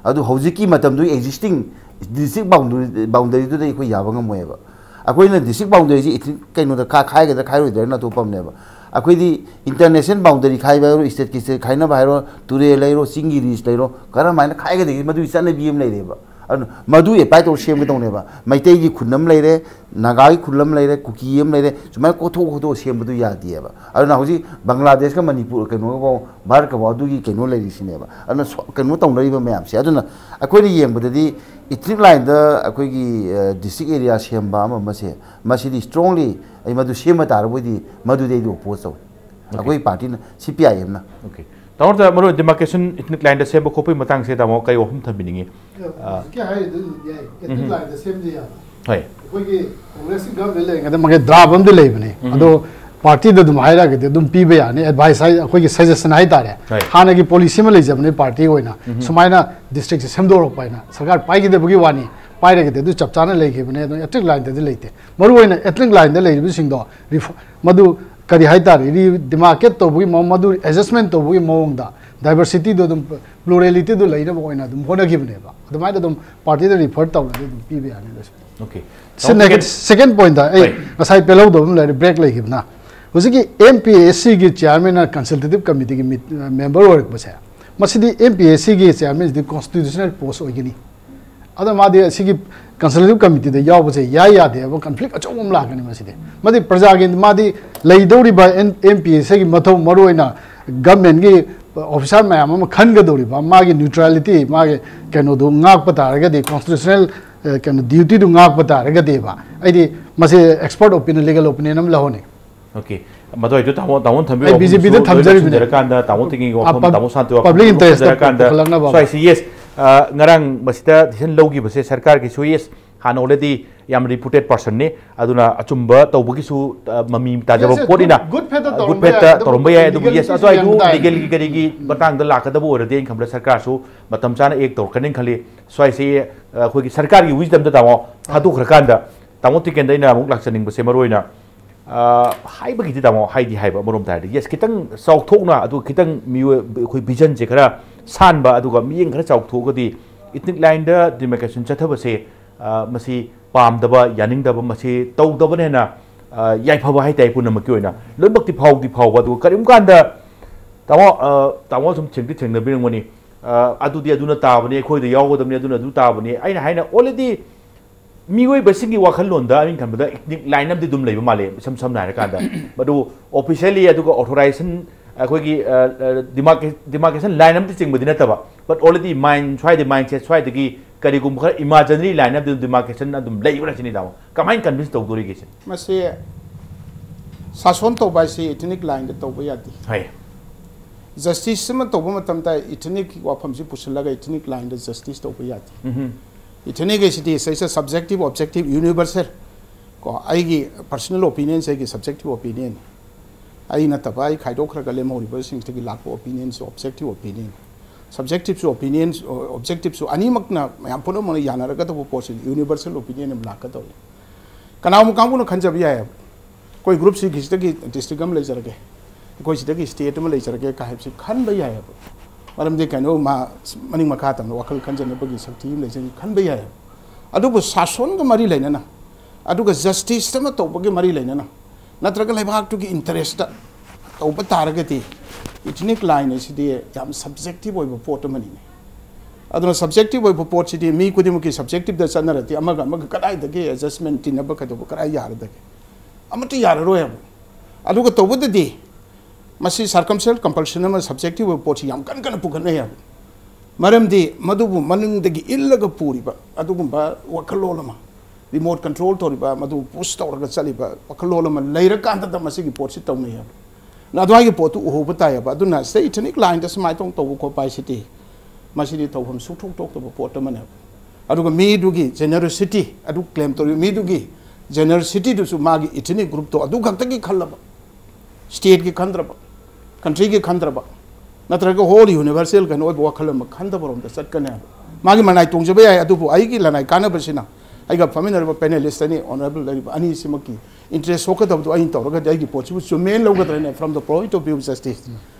ꯑꯗꯨ ꯍꯧꯖꯤꯛꯀꯤ ꯃꯇꯝꯗꯨꯒꯤ existing district boundary, boundaryꯗꯨꯗ ꯑꯩꯈꯣꯏ ꯌꯥꯕ ꯉꯝꯃꯣꯏꯕ꯫ ꯑꯩꯈꯣꯏꯅ district boundaryꯁꯦ ethnic ꯀꯩꯅꯣꯗ ꯈꯥ-, ꯈꯥꯏꯒꯗ꯭ꯔꯥ ꯈꯥꯏꯔꯣꯏꯗ꯭ꯔꯥꯅ ꯑꯇꯣꯞꯄ ꯑꯃꯅꯦꯕ꯫ ꯑꯩꯈꯣꯏꯗꯤ international boundary ꯈꯥꯏꯕ ꯍꯥꯏꯔꯣ, stateꯀꯤ state ꯈꯥꯏꯅꯕ ꯍꯥꯏꯔꯣ, ꯇꯨꯔꯦꯜ ꯂꯩꯔꯣ, ꯆꯤꯡꯒꯤ ridge ꯂꯩꯔꯣ, ꯀꯔꯝꯍꯥꯏꯅ ꯈꯥꯏꯒꯗꯒꯦ ꯃꯗꯨꯒꯤ ꯆꯠꯅꯕꯤ ꯑꯃ ꯂꯩꯔꯦꯕ꯫ ꯑꯗꯨꯅ ꯃꯗꯨ apply ꯇꯧꯔ ꯁꯦꯝꯒꯗꯧꯅꯦꯕ꯫ ꯃꯩꯇꯩꯒꯤ ꯈꯨꯟ ꯑꯃ ꯂꯩꯔꯦ, ꯅꯥꯒꯥꯒꯤ ꯈꯨꯜ ꯑꯃ ꯂꯩꯔꯦ, ꯀꯨꯀꯤ ꯑꯃ ꯂꯩꯔꯦ, ꯁꯨꯃꯥꯏꯅ ꯀꯣꯠꯊꯣꯛ ꯈꯣꯠꯇꯣꯛꯑ ꯁꯦꯝꯕꯗꯨ ꯌꯥꯗꯦꯕ꯫ ꯑꯗꯨꯅ ꯍꯧꯖꯤꯛ ꯕꯪꯒ꯭ꯂꯥꯗꯦꯁꯀ ꯃꯅꯤꯄꯨꯔ, ꯀꯩꯅꯣꯒꯐꯥꯎ, ꯚꯥꯔꯠꯀꯐꯥꯎ ꯑꯗꯨꯒꯤ ꯀꯩꯅꯣ ꯂꯩꯔꯤꯁꯤꯅꯦꯕ꯫ ꯑꯗꯨꯅ ꯁꯣ-, ꯀꯩꯅꯣ ꯇꯧꯅꯔꯤꯕ ꯃꯌꯥꯝꯁꯦ, ꯑꯗꯨꯅ ꯑꯩꯈꯣꯏꯅ ꯌꯦꯡꯕꯗꯗꯤ ethnic lineꯗ ꯑꯩꯈꯣꯏꯒꯤ, ꯑ, district area ꯁꯦꯝꯕ ꯑꯃ ꯑꯃꯁꯦ, ꯃꯁꯤꯗꯤ strongly ꯑꯩ ꯃꯗꯨ ꯁꯦꯝꯕ ꯇꯥꯔꯕꯣꯏꯗꯤ ꯃꯗꯨꯗꯤ ꯑꯩꯗꯤ oppose ꯇꯧꯏ꯫ ꯑꯩꯈꯣꯏ partyꯅ, CPIMꯅ꯫ Okay. ꯇꯥꯃꯣ, ꯃꯔꯨ ꯑꯣꯏꯅ demarcation ethnic lineꯗ ꯁꯦꯝꯕ ꯈꯣꯠꯄꯒꯤ ꯃꯇꯥꯡꯁꯦ ꯇꯥꯃꯣ ꯀꯩ ꯋꯥꯐꯝ ꯊꯝꯕꯤꯅꯤꯡꯉꯤ? ꯑ, ꯍꯧꯖꯤꯛꯀꯤ ꯍꯥꯏꯔꯤꯗꯨ ꯌꯥꯏ, ethnic lineꯗ ꯁꯦꯝꯗꯤ ꯌꯥꯕ꯫ ꯍꯣꯏ꯫ ꯑꯩꯈꯣꯏꯒꯤ Congressꯀꯤ government ꯂꯩꯔꯤꯉꯩꯗ ꯃꯥꯒꯤ draft ꯑꯃꯗꯤ ꯂꯩꯕꯅꯦ꯫ ꯑꯗꯣ partyꯗ ꯑꯗꯨꯝ ꯍꯥꯏꯔꯒꯗꯤ ꯑꯗꯨꯝ ꯄꯤꯕ ꯌꯥꯅꯤ, advice ꯍꯥꯏ, ꯑꯩꯈꯣꯏꯒꯤ suggestion ꯍꯥꯏꯇꯥꯔꯦ꯫ ꯍꯣꯏ꯫ ꯍꯥꯟꯅꯒꯤ policy ꯑꯃ ꯂꯩꯖꯕꯅꯦ party ꯑꯣꯏꯅ, ꯁꯨꯃꯥꯏꯅ districtꯁꯦ ꯁꯦꯝꯗꯣꯔꯛꯄ ꯍꯥꯏꯅ꯫ ꯁꯔꯀꯥꯔ ꯄꯥꯏꯈꯤꯗꯕꯒꯤ ꯋꯥꯅꯤ, ꯄꯥꯏꯔꯒꯗꯤ ꯑꯗꯨ ꯆꯞ ꯆꯥꯅ ꯂꯩꯈꯤꯕꯅꯦ꯫ ꯑꯗꯣ ethnic lineꯗꯗꯤ ꯂꯩꯇꯦ꯫ ꯃꯔꯨꯑꯣꯏꯅ ethnic lineꯗ ꯂꯩꯔꯤꯕꯁꯤꯡꯗꯣ refer-, ꯃꯗꯨ ꯀꯔꯤ ꯍꯥꯏꯇꯥꯔꯦ, re-, demarcate ꯇꯧꯕꯒꯤ ꯃꯑꯣꯡ, ꯃꯗꯨ adjustment ꯇꯧꯕꯒꯤ ꯃꯑꯣꯡꯗ diversityꯗꯨ ꯑꯗꯨꯝ, pluralityꯗꯨ ꯂꯩꯅꯕ ꯑꯣꯏꯅ ꯑꯗꯨꯝ ꯍꯣꯠꯅꯈꯤꯕꯅꯦꯕ꯫ ꯑꯗꯨꯃꯥꯏꯅ ꯑꯗꯨꯝ partyꯗ refer ꯇꯧꯔꯗꯤ ꯑꯗꯨꯝ ꯄꯤꯕ ꯌꯥꯅꯤ꯫ ꯑꯗꯨꯁꯨ꯫ Okay. ꯁꯤ ꯇꯥꯃꯣ, negative, second, second pointꯗ ꯑꯩ ꯍꯣꯏ꯫ ꯉꯁꯥꯏ ꯄꯦꯜꯍꯧꯗꯕ ꯑꯃ ꯂꯩꯔꯦ, break ꯂꯩꯈꯤꯕꯅ꯫ ꯍꯧꯖꯤꯛꯀꯤ MPSCꯒꯤ chairmanꯅ consultative committeeꯒꯤ meet-, member ꯑꯣꯏꯔꯛꯄꯁꯦ, ꯃꯁꯤꯗꯤ MPSCꯒꯤ chairmanꯁꯤꯗꯤ constitutional post ꯑꯣꯏꯒꯅꯤ꯫ ꯑꯗꯣ ꯃꯥꯗꯤ ꯑꯁꯤꯒꯤ consultative committeeꯗ ꯌꯥꯎꯕꯁꯦ ꯌꯥꯏ ꯌꯥꯗꯦ ꯍꯥꯏꯕ conflict ꯑꯆꯧꯕ ꯑꯃ ꯂꯥꯛꯀꯅꯤ ꯃꯁꯤꯗꯤ꯫ ꯃꯗꯤ ꯄ꯭ꯔꯖꯥꯒꯤ, ꯃꯥꯗꯤ ꯂꯩꯗꯧꯔꯤꯕ N-, MPSCꯒꯤ ꯃꯊꯧ, ꯃꯔꯨꯑꯣꯏꯅ governmentꯀꯤ officer ꯃꯌꯥꯝ ꯑꯃ ꯈꯟꯒꯗꯧꯔꯤꯕ, ꯃꯥꯒꯤ neutrality, ꯃꯥꯒꯤ ꯀꯩꯅꯣꯗꯨ ꯉꯥꯛꯄ ꯇꯥꯔꯒꯗꯤ, constitutional, ꯑ, ꯀꯩꯅꯣ, dutyꯗꯨ ꯉꯥꯛꯄ ꯇꯥꯔꯒꯗꯤꯕ, ꯑꯩꯗꯤ ꯃꯁꯤ expert opinion, legal opinion ꯑꯃ ꯂꯧꯍꯟꯅꯤꯡꯉꯤ꯫ Okay. ꯃꯗꯨ ꯑꯣꯏꯗꯨ ꯇꯥꯃꯣ, ꯇꯥꯃꯣꯅ ꯊꯝꯕꯤꯌꯨ ꯑꯩ ꯋꯥꯐꯝꯗꯨꯁꯨ BJPꯗ ꯂꯣꯏꯅ ꯊꯝꯖꯔꯤꯕꯅꯦ꯫ ꯂꯣꯏꯁꯤꯟꯖꯔꯀꯥꯟꯗ ꯇꯥꯃꯣ ꯊꯤꯡꯒꯤ ꯑ, ꯋꯥꯐꯝ, pub-, ꯇꯥꯃꯣ ꯁꯥꯟꯇꯤ ꯋꯥꯐꯝ public interest ꯂꯣꯏꯁꯤꯟꯖꯔꯀꯥꯟꯗ ꯄꯨꯈꯠꯂꯛꯅꯕ ꯑꯃ꯫ ꯁ꯭ꯋꯥꯏꯁꯤ, yes, ꯑ, ꯉꯔꯥꯡ ꯃꯁꯤꯗ decision ꯂꯧꯈꯤꯕꯁꯦ ꯁꯔꯀꯥꯔꯒꯤꯁꯨ, yes, ꯍꯥꯟꯅ already ꯌꯥꯝ reputed personꯅꯤ꯫ ꯑꯗꯨꯅ ꯑꯆꯨꯝꯕ ꯇꯧꯕꯒꯤꯁꯨ, ꯑ, ꯃꯃꯤ ꯇꯥꯖꯕ Yes, yes, ꯄꯣꯠꯅꯤꯅ, good, good faithꯇ ꯑ, ꯇꯧꯔꯝꯕ good faithꯇ ꯌꯥꯏ, ꯑꯗꯨꯕꯨ ꯇꯧꯔꯝꯕ ꯌꯥꯏ꯫ yes, ꯑꯗꯨꯕꯨ ꯑꯗꯨꯒꯤ yes, legalꯒꯤ ꯑꯗꯨ ꯑꯩꯗꯨ ꯌꯦꯡꯕ ꯇꯥꯔꯗꯤ꯫ Legalꯒꯤ ꯀꯔꯤꯒꯤ ꯎꯝ꯫ ꯃꯇꯥꯡꯗ ꯂꯥꯛꯀꯗꯕ ꯑꯣꯏꯔꯗꯤ ꯑꯩꯅ ꯈꯟꯕꯗ ꯁꯔꯀꯥꯔꯁꯨ ꯃꯇꯝ ꯆꯥꯅ act ꯇꯧꯔꯛꯀꯅꯤ ꯈꯜꯂꯤ꯫ ꯁ꯭ꯋꯥꯏꯁꯦ, ꯑ, ꯑꯩꯈꯣꯏꯒꯤ ꯁꯔꯀꯥꯔꯒꯤ wisdomꯗ ꯇꯥꯃꯣ ꯊꯥꯗꯣꯛꯈ꯭ꯔꯀꯥꯟꯗ, ꯇꯥꯃꯣ ꯇꯤꯀꯦꯟꯗ ꯑꯩꯅ ꯑꯃꯨꯛ ꯂꯥꯛꯆꯅꯤꯡꯕꯁꯦ ꯃꯔꯨ ꯑꯣꯏꯅ, ꯑ, ꯍꯥꯏꯕꯒꯤꯗꯤ ꯇꯥꯃꯣ ꯍꯥꯏꯗꯤ ꯍꯥꯏꯕ ꯑꯃꯔꯣꯝꯗ ꯍꯥꯏꯔꯗꯤ, yes, ꯈꯤꯇꯪ ꯆꯥꯎꯊꯣꯛꯅ, ꯑꯗꯨ ꯈꯤꯇꯪ ꯃꯤꯑꯣꯏ-, ꯑꯩꯈꯣꯏ visionꯁꯦ ꯈꯔ ꯁꯥꯟꯕ, ꯑꯗꯨꯒ ꯃꯤꯠꯌꯦꯡ ꯈꯔ ꯆꯥꯎꯊꯣꯛꯑꯒꯗꯤ ethnic lineꯗ demarcation ꯆꯠꯊꯕꯁꯦ, ꯑ, ꯃꯁꯤ ꯄꯥꯝꯗꯕ, ꯌꯥꯅꯤꯡꯗꯕ, ꯃꯁꯤ ꯇꯧꯗꯕꯅ ꯍꯦꯟꯅ, ꯑ, ꯌꯥꯏꯐꯕ ꯍꯥꯏꯇꯥꯔꯦ꯫ ꯄꯨꯝꯅꯃꯛꯀꯤ ꯑꯣꯏꯅ ꯂꯣꯏꯅꯃꯛꯇꯤ ꯐꯥꯎꯗꯤ ꯐꯥꯎꯕ, ꯑꯗꯨꯒ ꯀꯔꯤꯒꯨꯝꯕ ꯀꯥꯟꯗ ꯇꯥꯃꯣ, ꯑ, ꯇꯥꯃꯣ ꯁꯨꯝ ꯊꯦꯡꯗꯤ ꯊꯦꯡꯅꯕꯤꯔꯝꯒꯅꯤ, ꯑ, ꯑꯗꯨꯗꯤ ꯑꯗꯨꯅ ꯇꯥꯕꯅꯤ, ꯑꯩꯈꯣꯏꯗ ꯌꯥꯎꯒꯗꯕꯅꯤ, ꯑꯗꯨꯅ ꯑꯗꯨ ꯇꯥꯕꯅꯤ꯫ ꯑꯩꯅ ꯍꯥꯏꯅ already ꯃꯤꯑꯣꯏꯕꯁꯤꯡꯒꯤ ꯋꯥꯈꯜꯂꯣꯟꯗ ꯑꯩꯅ ꯈꯟꯕꯗ ethnic line ꯑꯃꯗꯤ ꯑꯗꯨꯝ ꯂꯩꯕ ꯃꯥꯜꯂꯦ, ꯏꯁꯝ ꯁꯝꯅ ꯍꯥꯏꯔꯀꯥꯟꯗ꯫ ꯃꯗꯨ officially ꯑꯗꯨꯒ authorization, ꯑꯩꯈꯣꯏꯒꯤ, ꯑ, ꯑ, demarca-, demarcation line ꯑꯃꯗꯤ ꯆꯤꯡꯕꯗꯤ ꯅꯠꯇꯕ, but already mind, ꯁ꯭ꯋꯥꯏꯗ mindset, ꯁ꯭ꯋꯥꯏꯗꯒꯤ ꯀꯔꯤꯒꯨꯝꯕ ꯈꯔ imaginary line ꯑꯃꯗꯤ demarcation ꯑꯗꯨꯝ ꯂꯩꯕ꯭ꯔꯥ ꯁꯤꯅꯤ, ꯇꯥꯃꯣ꯫ ꯀꯃꯥꯏꯅ convince ꯇꯧꯗꯣꯔꯤꯒꯦ ꯁꯤꯅꯤ? ꯃꯁꯤ ꯁꯥꯁꯣꯟ ꯇꯧꯕ ꯍꯥꯏꯁꯤ ethnic lineꯗ ꯇꯧꯕ ꯌꯥꯗꯦ꯫ ꯍꯥꯏ꯫ Justice ꯑꯃ ꯇꯧꯕ ꯃꯇꯝꯗ ethnic ꯋꯥꯐꯝꯁꯤ ꯄꯨꯁꯤꯜꯂꯒ ethnic lineꯗ justice ꯇꯧꯕ ꯌꯥꯗꯦ꯫ ꯎꯝꯍꯨꯝ꯫ Ethnic ꯍꯥꯏꯁꯤꯗꯤ it's a subjective, objective, universal꯫ ꯀꯣ, ꯑꯩꯒꯤ personal opinion, ꯑꯩꯒꯤ subjective opinion꯫ ꯑꯩ ꯅꯠꯇꯕ ꯑꯩ ꯈꯥꯏꯗꯣꯛꯈ꯭ꯔꯒ ꯂꯦꯝꯍꯧꯔꯤꯕꯁꯤꯡꯁꯤꯗꯒꯤ ꯂꯥꯛꯄ opinionꯁꯨ objective opinion꯫ Subjectiveꯁꯨ opinion, objectiveꯁꯨ ꯑꯅꯤꯃꯛꯅ ꯃꯌꯥꯝ ꯄꯨꯝꯅꯃꯛꯅ ꯌꯥꯅꯔꯒꯗꯕ ꯄꯣꯠꯁꯤꯗꯤ universal opinion ꯑꯃ ꯂꯥꯛꯀꯗꯧꯔꯤ꯫ ꯀꯅꯥꯒꯨꯝꯕ ꯀꯥꯡꯕꯨꯅ ꯈꯟꯖꯕ ꯌꯥꯏꯑꯕ, ꯑꯩꯈꯣꯏ group ꯁꯤꯒꯤꯁꯤꯗꯒꯤ district ꯑꯃ ꯂꯩꯖꯔꯒꯦ, ꯑꯩꯈꯣꯏ ꯁꯤꯗꯒꯤ state ꯑꯃ ꯂꯩꯖꯔꯒꯦ ꯀꯥ ꯍꯥꯏꯕꯁꯤ ꯈꯟꯕ ꯌꯥꯏꯑꯕ꯫ ꯃꯔꯝꯗꯤ ꯀꯩꯅꯣ, ꯃꯥ ꯃꯅꯤꯡ ꯃꯈꯥ ꯇꯝꯅ ꯋꯥꯈꯜ ꯈꯟꯖꯅꯕꯒꯤ ꯁꯛꯇꯤ ꯑꯃ ꯂꯩꯖꯩ ꯈꯟꯕ ꯌꯥꯏꯑꯕ꯫ ꯑꯗꯨꯕꯨ ꯁꯥꯁꯣꯟꯒ ꯃꯔꯤ ꯂꯩꯅꯅ, ꯑꯗꯨꯒ justice ꯑꯃ ꯇꯧꯕꯒꯤ ꯃꯔꯤ ꯂꯩꯅꯅ, ꯅꯠꯇ꯭ꯔꯒ ꯂꯩꯕꯥꯛꯇꯨꯒꯤ interest ꯇꯧꯕ ꯇꯥꯔꯒꯗꯤ, ethnic line ꯑꯁꯤꯗꯤ ꯌꯥꯝ subjective ꯑꯣꯏꯕ ꯄꯣꯠ ꯑꯃꯅꯤꯅꯦ꯫ ꯑꯗꯨꯅ subjective ꯑꯣꯏꯕ ꯄꯣꯠꯁꯤꯗꯤ ꯃꯤ ꯈꯨꯗꯤꯡꯃꯛꯀꯤ subjectiveꯗ ꯆꯠꯅꯔꯗꯤ ꯑꯃꯒ ꯑꯃꯒ ꯀꯗꯥꯏꯗꯒꯤ adjustment, ꯇꯤꯟꯅꯕ ꯀꯩꯗꯧꯕ ꯀꯗꯥꯏ ꯌꯥꯔꯗꯒꯦ? ꯑꯃꯠꯇ ꯌꯥꯔꯔꯣꯏ ꯍꯥꯏꯕ꯫ ꯑꯗꯨꯒ ꯇꯧꯕꯗꯗꯤ ꯃꯁꯤ circumstantial compulsion ꯑꯃ, subjective ꯑꯣꯏꯕ ꯄꯣꯠꯁꯤ ꯌꯥꯝ ꯀꯟ ꯀꯟꯅ ꯄꯨꯈꯠꯅꯩ ꯍꯥꯏꯕ꯫ ꯃꯔꯝꯗꯤ ꯃꯗꯨꯕꯨ ꯃꯅꯤꯡꯗꯒꯤ ꯏꯜꯂꯒ ꯄꯨꯔꯤꯕ ꯑꯗꯨꯒꯨꯝꯕ ꯋꯥꯈꯜꯂꯣꯟ ꯑꯃ, remote control ꯇꯧꯔꯤꯕ, ꯃꯗꯨ push ꯇꯧꯔꯒ ꯆꯠꯂꯤꯕ ꯋꯥꯈꯜꯂꯣꯟ ꯑꯃ ꯂꯩꯔꯀꯥꯟꯗꯗ ꯃꯁꯤꯒꯤ ꯄꯣꯠꯁꯤ ꯇꯧꯅꯩ ꯍꯥꯏꯕ꯫ ꯑꯗꯨꯋꯥꯏꯒꯤ ꯄꯣꯠꯇꯨ ꯎꯍꯧꯕ ꯇꯥꯏꯌꯦꯕ꯫ ꯑꯗꯨꯅ ꯁꯤꯗ ethnic lineꯗ ꯁꯨꯃꯥꯏꯅ ꯇꯧ-, ꯇꯧꯕ ꯈꯣꯠꯄ ꯍꯥꯏꯁꯤꯗꯤ, ꯃꯁꯤꯗꯤ ꯇꯧꯐꯝ ꯁꯨꯡꯊꯣꯛ ꯊꯣꯛꯇꯕ ꯄꯣꯠ ꯑꯃꯅꯦꯕ꯫ ꯑꯗꯨꯒ ꯃꯤꯗꯨꯒꯤ ꯖꯦꯅꯔꯣꯁꯤꯇꯤ, ꯑꯗꯨ ꯀ꯭ꯂꯦꯝ ꯇꯧꯔꯤꯕ ꯃꯤꯗꯨꯒꯤ ꯖꯦꯅꯔꯣꯁꯤꯇꯤꯗꯨꯁꯨ ꯃꯥꯒꯤ ꯏꯊꯤꯅꯤꯛ ꯒ꯭ꯔꯨꯞꯇꯣ ꯑꯗꯨ ꯈꯛꯇꯒꯤ ꯈꯜꯂꯕ, ꯁ꯭ꯇꯦꯠꯀꯤ ꯈꯟꯗ꯭ꯔꯕ, ꯀꯟꯇ꯭ꯔꯤꯒꯤ ꯈꯟꯗ꯭ꯔꯕ, ꯅꯠꯇ꯭ꯔꯒ ꯍꯣꯜ ꯌꯨꯅꯤꯚꯔꯁꯦꯜ ꯀꯩꯅꯣ ꯑꯣꯏꯕ ꯋꯥꯈꯜ ꯑꯃ ꯈꯟꯗꯕꯔꯣꯝꯗ ꯆꯠꯀꯅꯦꯕ꯫ ꯃꯥꯒꯤ ꯃꯅꯥꯏ ꯇꯣꯡꯖꯕ ꯌꯥꯏ, ꯑꯗꯨꯕꯨ ꯑꯩꯒꯤ ꯂꯅꯥꯏ ꯀꯥꯟꯅꯕꯁꯤꯅ ꯑꯩꯒ ꯐꯝꯃꯤꯟꯅꯔꯤꯕ ꯄꯦꯅꯦꯂꯤꯁ ꯑꯅꯤ, ꯑꯣꯅꯔꯦꯕꯜ ꯂꯩꯔꯤꯕ ꯑꯅꯤꯁꯤꯃꯛꯀꯤ ꯏꯟꯇꯔꯦꯁ ꯁꯣꯛꯀꯗꯕꯗꯣ ꯑꯩꯅ ꯇꯧꯔꯒꯗꯤ ꯑꯩꯒꯤ ꯄꯣꯠꯁꯤꯕꯨ ꯆꯨꯝꯃꯦꯅ ꯂꯧꯒꯗ꯭ꯔꯅꯦ? From the point of view justice,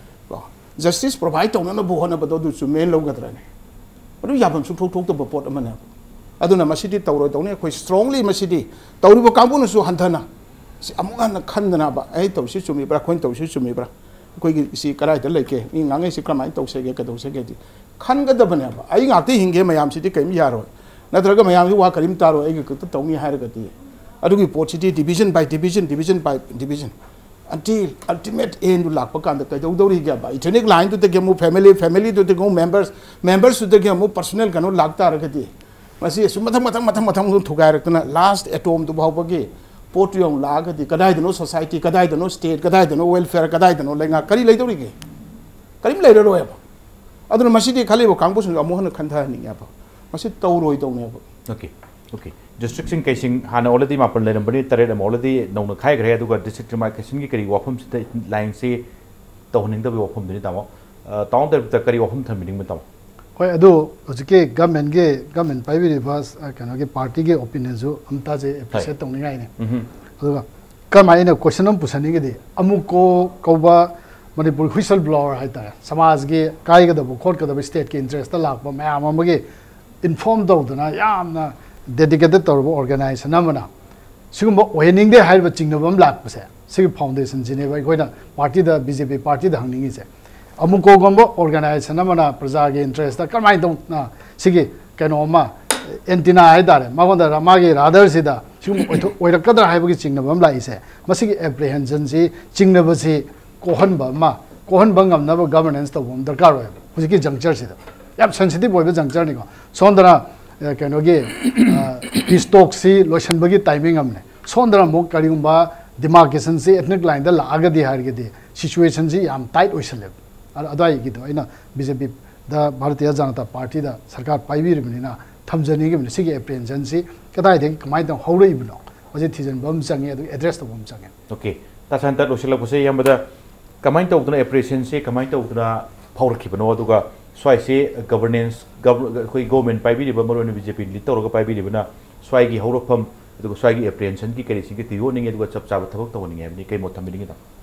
ꯀꯣ, ꯖꯁꯇꯤꯁ ꯄ꯭ꯔꯣꯚꯥꯏꯠ ꯇꯧꯅꯅꯕ ꯍꯣꯠꯅꯕꯗꯣ ꯑꯗꯨ ꯆꯨꯝꯃꯦꯅ ꯂꯧꯒꯗ꯭ꯔꯅꯦ? ꯑꯗꯨ ꯌꯥꯐꯝ ꯁꯨꯡꯊꯣꯛ ꯊꯣꯛꯇꯕ ꯄꯣꯠ ꯑꯃꯅꯦꯕ꯫ ꯑꯗꯨꯅ ꯃꯁꯤꯗꯤ ꯇꯧꯔꯣꯏꯗꯧꯅꯤ꯫ ꯑꯩꯈꯣꯏ ꯁ꯭ꯇꯔꯣꯡꯂꯤ ꯃꯁꯤꯗꯤ ꯇꯧꯔꯤꯕ ꯀꯥꯡꯕꯨꯅꯁꯨ ꯍꯟꯊꯅ ꯁꯤ ꯑꯃꯨꯛ ꯍꯟꯅ ꯈꯟꯗꯅꯕ, "ꯑꯩ ꯇꯧꯔꯤꯁꯤ ꯆꯨꯝꯃꯤꯕ꯭ꯔꯥ? ꯑꯩꯈꯣꯏꯅ ꯇꯧꯔꯤꯁꯤ ꯆꯨꯝꯃꯤꯕ꯭ꯔꯥ? ꯑꯩꯈꯣꯏꯒꯤ ꯁꯤ ꯀꯗꯥꯏꯗ ꯂꯩꯒꯦ? ꯃꯤ ꯉꯥꯡꯉꯩꯁꯤ ꯀꯔꯝꯍꯥꯏꯅ ꯇꯧꯁꯦꯒꯦ, ꯀꯩꯗꯧꯁꯦꯒꯦꯗꯤ?" ꯈꯟꯒꯗꯕꯅꯦꯕ꯫ "ꯑꯩ ꯉꯥꯛꯇ ꯍꯤꯡꯒꯦ, ꯃꯌꯥꯝꯁꯤꯗꯤ ꯀꯔꯤꯝ ꯌꯥꯔꯣꯏ, ꯅꯠꯇ꯭ꯔꯒ ꯃꯌꯥꯝꯁꯤ ꯋꯥ ꯀꯔꯤꯝ ꯇꯥꯔꯣꯏ, ꯑꯩꯒꯤ ꯈꯛꯇ ꯇꯧꯅꯤ ꯍꯥꯏꯔꯒꯗꯤ?" ꯑꯗꯨꯒꯤ ꯄꯣꯠꯁꯤꯗꯤ division by division, division by division, until ultimate end ꯗꯨ ꯂꯥꯛꯄ ꯀꯥꯟꯗ ꯀꯩꯗꯧꯗꯧꯔꯤꯒꯦꯕ? ꯏꯊꯅꯤꯛ ꯂꯥꯏꯟꯗꯨꯗꯒꯤ ꯑꯃꯨꯛ ꯐꯦꯃꯤꯂꯤ, ꯐꯦꯃꯤꯂꯤꯗꯨꯗꯒꯤ ꯑꯃꯨꯛ ꯃꯦꯝꯕꯔꯁ, ꯃꯦꯝꯕꯔꯁꯇꯨꯗꯒꯤ ꯑꯃꯨꯛ ꯄꯔꯁꯣꯅꯦꯜ ꯀꯩꯅꯣ ꯂꯥꯛ ꯇꯥꯔꯒꯗꯤ, ꯃꯁꯤ ꯑꯁꯨꯝ ꯃꯊꯪ, ꯃꯊꯪ, ꯃꯊꯪ, ꯃꯊꯪ, ꯑꯗꯨꯝ ꯊꯨꯒꯥꯏꯔꯛꯇꯅ ꯂꯥꯁ ꯑꯦꯇꯣꯝꯗꯨ ꯐꯥꯎꯕꯒꯤ ꯄꯣꯠꯇꯨ ꯌꯧꯅ ꯂꯥꯛꯑꯒꯗꯤ, ꯀꯗꯥꯏꯗꯅꯣ ꯁꯣꯁꯥꯏꯇꯤ, ꯀꯗꯥꯏꯗꯅꯣ ꯁ꯭ꯇꯦꯠ, ꯀꯗꯥꯏꯗꯅꯣ ꯋꯦꯜꯐꯤꯌꯔ, ꯀꯗꯥꯏꯗꯅꯣ ꯂꯩꯉꯥꯛ, ꯀꯔꯤ ꯂꯩꯗꯧꯔꯤꯒꯦ? ꯀꯔꯤꯝ ꯂꯩꯔꯔꯣꯏꯕ꯫ ꯑꯗꯨꯅ ꯃꯁꯤꯗꯤ ꯈꯜꯂꯤꯕ ꯀꯥꯡꯕꯨꯁꯤꯡꯗꯣ ꯑꯃꯨꯛ ꯍꯟꯅ ꯈꯟꯊꯍꯟꯅꯤꯡꯉꯦꯕ꯫ ꯃꯁꯤ ꯇꯧꯔꯣꯏꯗꯧꯅꯦꯕ꯫ Okay, okay. District ꯁꯤꯡ ꯀꯩꯁꯤꯡ ꯍꯥꯟꯅ already ꯃꯥꯄꯟ ꯂꯩꯔꯝꯕꯅꯤ, ꯇꯔꯦꯠ ꯑꯃ already ꯅꯧꯅ ꯈꯥꯏꯈ꯭ꯔꯦ꯫ ꯑꯗꯨꯒ district demarcation ꯒꯤ ꯀꯔꯤ ꯋꯥꯐꯝꯁꯤꯗ ꯂꯥꯏꯟꯁꯤ ꯇꯧꯍꯟꯅꯤꯡꯗꯕꯒꯤ ꯋꯥꯐꯝꯗꯨꯅꯤ, ꯇꯥꯃꯣ꯫ ꯑ, ꯇꯥꯃꯣ ꯗꯥꯏꯔꯦꯛꯇꯔ, ꯀꯔꯤ ꯋꯥꯐꯝ ꯊꯝꯕꯤꯅꯤꯡꯕ, ꯇꯥꯃꯣ? ꯍꯣꯏ, ꯑꯗꯨ ꯍꯧꯖꯤꯛꯀꯤ ꯒꯃꯦꯟꯒꯤ, ꯒꯃꯦꯟ ꯄꯥꯏꯕꯤꯔꯤꯕ ꯑ, ꯀꯩꯅꯣꯒꯤ ꯄꯥꯔꯇꯤꯒꯤ ꯑꯣꯄꯤꯅꯤꯌꯟꯁꯨ ꯑꯝꯇꯁꯦ ꯑꯦꯄ꯭ꯔꯤꯁꯤꯌꯦꯠ ꯇꯧꯅꯤꯡꯉꯥꯏꯅꯤ꯫ ꯎꯝꯍꯨꯝ. ꯑꯗꯨꯒ ꯀꯔꯝꯍꯥꯏꯅ ꯑꯩꯅ ꯀꯣꯏꯁꯟ ꯑꯃ ꯄꯨꯁꯟꯅꯤꯡꯒꯗꯤ, ꯑꯃꯨꯀꯣ ꯀꯧꯕ ꯃꯅꯤꯄꯨꯔ whistle blower ꯍꯥꯏꯇꯥꯔꯦ, ꯁꯃꯥꯖꯒꯤ ꯀꯥꯏꯒꯗꯕ ꯈꯣꯠꯀꯗꯕ ꯁ꯭ꯇꯦꯠꯀꯤ ꯏꯟꯇꯔꯦꯁꯇ ꯂꯥꯛꯄ ꯃꯌꯥꯝ ꯑꯃꯒꯤ ꯏꯟꯐꯣꯔꯝ ꯇꯧꯗꯅ ꯌꯥꯝꯅ ꯗꯦꯗꯤꯀꯦꯇꯦꯠ ꯇꯧꯔꯕ ꯑꯣꯔꯒꯅꯥꯏꯖꯦꯁꯟ ꯑꯃꯅ ꯁꯤꯒꯨꯝꯕ ꯑꯣꯏꯍꯟꯅꯤꯡꯗꯦ ꯍꯥꯏꯔꯤꯕ ꯆꯤꯡꯅꯕ ꯑꯃ ꯂꯥꯛꯄꯁꯦ, ꯁꯤꯒꯤ ꯐꯥꯎꯟꯗꯦꯁꯟꯁꯤꯅꯦꯕ ꯑꯩꯈꯣꯏꯅ ꯄꯥꯔꯇꯤꯗ, ꯕꯤ ꯖꯦ ꯄꯤ ꯄꯥꯔꯇꯤꯗ ꯍꯪꯅꯤꯡꯉꯤꯁꯦ꯫ ꯑꯃꯨꯀꯣꯒꯨꯝꯕ ꯑꯣꯔꯒꯅꯥꯏꯖꯦꯁꯟ ꯑꯃꯅ ꯄ꯭ꯔꯖꯥꯒꯤ ꯏꯟꯇꯔꯦꯁꯇ ꯀꯔꯝꯍꯥꯏꯅ ꯇꯧꯅ ꯁꯤꯒꯤ ꯀꯩꯅꯣ ꯑꯃ, ꯑꯦꯟꯇꯤꯅꯥ ꯍꯥꯏꯇꯥꯔꯦ, ꯃꯉꯣꯟꯗ ꯃꯥꯒꯤ ꯔꯥꯗꯔꯁꯤꯗ ꯁꯤꯒꯨꯝꯕ ꯑꯣꯏꯊꯣꯛ-, ꯑꯣꯏꯔꯛꯀꯗ꯭ꯔꯥ ꯍꯥꯏꯕꯒꯤ ꯆꯤꯡꯅꯕ ꯑꯃ ꯂꯥꯛꯏꯁꯦ, ꯃꯁꯤꯒꯤ ꯑꯦꯄ꯭ꯔꯤꯍꯦꯟꯁꯟꯁꯤ, ꯆꯤꯡꯅꯕꯁꯤ ꯀꯣꯛꯍꯟꯕ ꯑꯃ, ꯀꯣꯛꯍꯟꯕ ꯉꯝꯅꯕ ꯒꯚꯔꯅꯦꯟꯁ ꯇꯧꯕ ꯑꯃ ꯗꯔꯀꯥꯔ ꯑꯣꯏꯌꯦꯕ ꯍꯧꯖꯤꯛꯀꯤ ꯖꯪꯆꯔꯁꯤꯗ꯫ ꯌꯥꯝ ꯁꯦꯟꯁꯤꯇꯤꯚ ꯑꯣꯏꯕ ꯖꯪꯆꯔꯅꯤꯀꯣ꯫ ꯁꯣꯝꯗꯅ ꯑ, ꯀꯩꯅꯣꯒꯤ ꯄꯤꯁ ꯇꯣꯛꯁꯤ ꯂꯣꯏꯁꯤꯟꯕꯒꯤ ꯇꯥꯏꯃꯤꯡ ꯑꯃꯅꯦ, ꯁꯣꯝꯗꯅ ꯑꯃꯨꯛ ꯀꯔꯤꯒꯨꯝꯕ ꯗꯤꯃꯥꯔꯀꯦꯁꯟꯁꯤ ꯑꯦꯊꯅꯤꯛ ꯂꯥꯏꯟꯗ ꯂꯥꯛꯑꯒꯗꯤ ꯍꯥꯏꯔꯒꯗꯤ ꯁꯤꯆꯨꯋꯦꯁꯟꯁꯤ ꯌꯥꯝ ꯇꯥꯏꯠ ꯑꯣꯏꯁꯜꯂꯦꯕ꯫ ꯑ-, ꯑꯗꯨꯋꯥꯏꯒꯤꯗꯣ ꯑꯩꯅ ꯕꯤ ꯖꯦ ꯄꯤꯗ, ꯚꯥꯔꯇꯤꯌ ꯖꯅꯇꯥ ꯄꯥꯔꯇꯤꯗ ꯁꯔꯀꯥꯔ ꯄꯥꯏꯕꯤꯔꯤꯕꯅꯤꯅ ꯊꯝꯖꯅꯤꯡꯉꯤꯕꯅꯤ꯫ ꯁꯤꯒꯤ ꯑꯦꯄ꯭ꯔꯤꯍꯦꯟꯁꯟꯁꯤ ꯀꯗꯥꯏꯗꯒꯤ, ꯀꯃꯥꯏꯅ ꯇꯧ ꯍꯧꯔꯛꯏꯕꯅꯣ? ꯍꯧꯖꯤꯛ ꯊꯤꯖꯤꯟꯕ ꯑꯃ ꯆꯪꯉꯦ, ꯑꯗꯨꯒ ꯑꯦꯗ꯭ꯔꯦꯁ ꯇꯧꯕ ꯑꯃ ꯆꯪꯉꯦ꯫ ꯑꯣꯀꯦ, ꯇꯥ ꯁꯥꯟꯇ, ꯂꯣꯏꯁꯤꯜꯂꯛꯄꯁꯦ ꯏꯌꯥꯝꯕꯗ ꯀꯃꯥꯏꯅ ꯇꯧꯗꯅ ꯑꯦꯄ꯭ꯔꯤꯍꯦꯟꯁꯟꯁꯦ ꯀꯃꯥꯏꯅ ꯇꯧꯗꯅ ꯐꯥꯎꯔꯛꯈꯤꯕꯅꯣ, ꯑꯗꯨꯒ ꯁ꯭ꯋꯥꯏꯁꯦ ꯒꯕꯔꯅꯦꯟꯁ, ꯒꯕ-, ꯑꯩꯈꯣꯏ ꯒꯣꯚꯔꯟꯃꯦꯟꯠ ꯄꯥꯏꯕꯤꯔꯤꯕ, ꯃꯔꯨꯑꯣꯏꯅ ꯕꯤ ꯖꯦ ꯄꯤꯅ ꯂꯤꯗ ꯇꯧꯔꯒ ꯄꯥꯏꯕꯤꯔꯤꯕꯅ ꯁ꯭ꯋꯥꯏꯒꯤ ꯍꯧꯔꯛꯐꯝ, ꯑꯗꯨꯒ ꯁ꯭ꯋꯥꯏꯒꯤ ꯑꯦꯄ꯭ꯔꯤꯍꯦꯟꯁꯟꯒꯤ ꯀꯔꯤꯁꯤꯡꯒꯤ ꯊꯤꯗꯣꯛꯅꯤꯡꯉꯦ, ꯑꯗꯨꯒ ꯆꯞ ꯆꯥꯕ ꯊꯕꯛ ꯇꯧꯍꯟꯅꯤꯡꯉꯦ ꯍꯥꯏꯕꯅꯤ꯫ ꯀꯩ ꯃꯣꯠ ꯊꯝꯕꯤꯅꯤꯡꯉꯤꯅꯣ?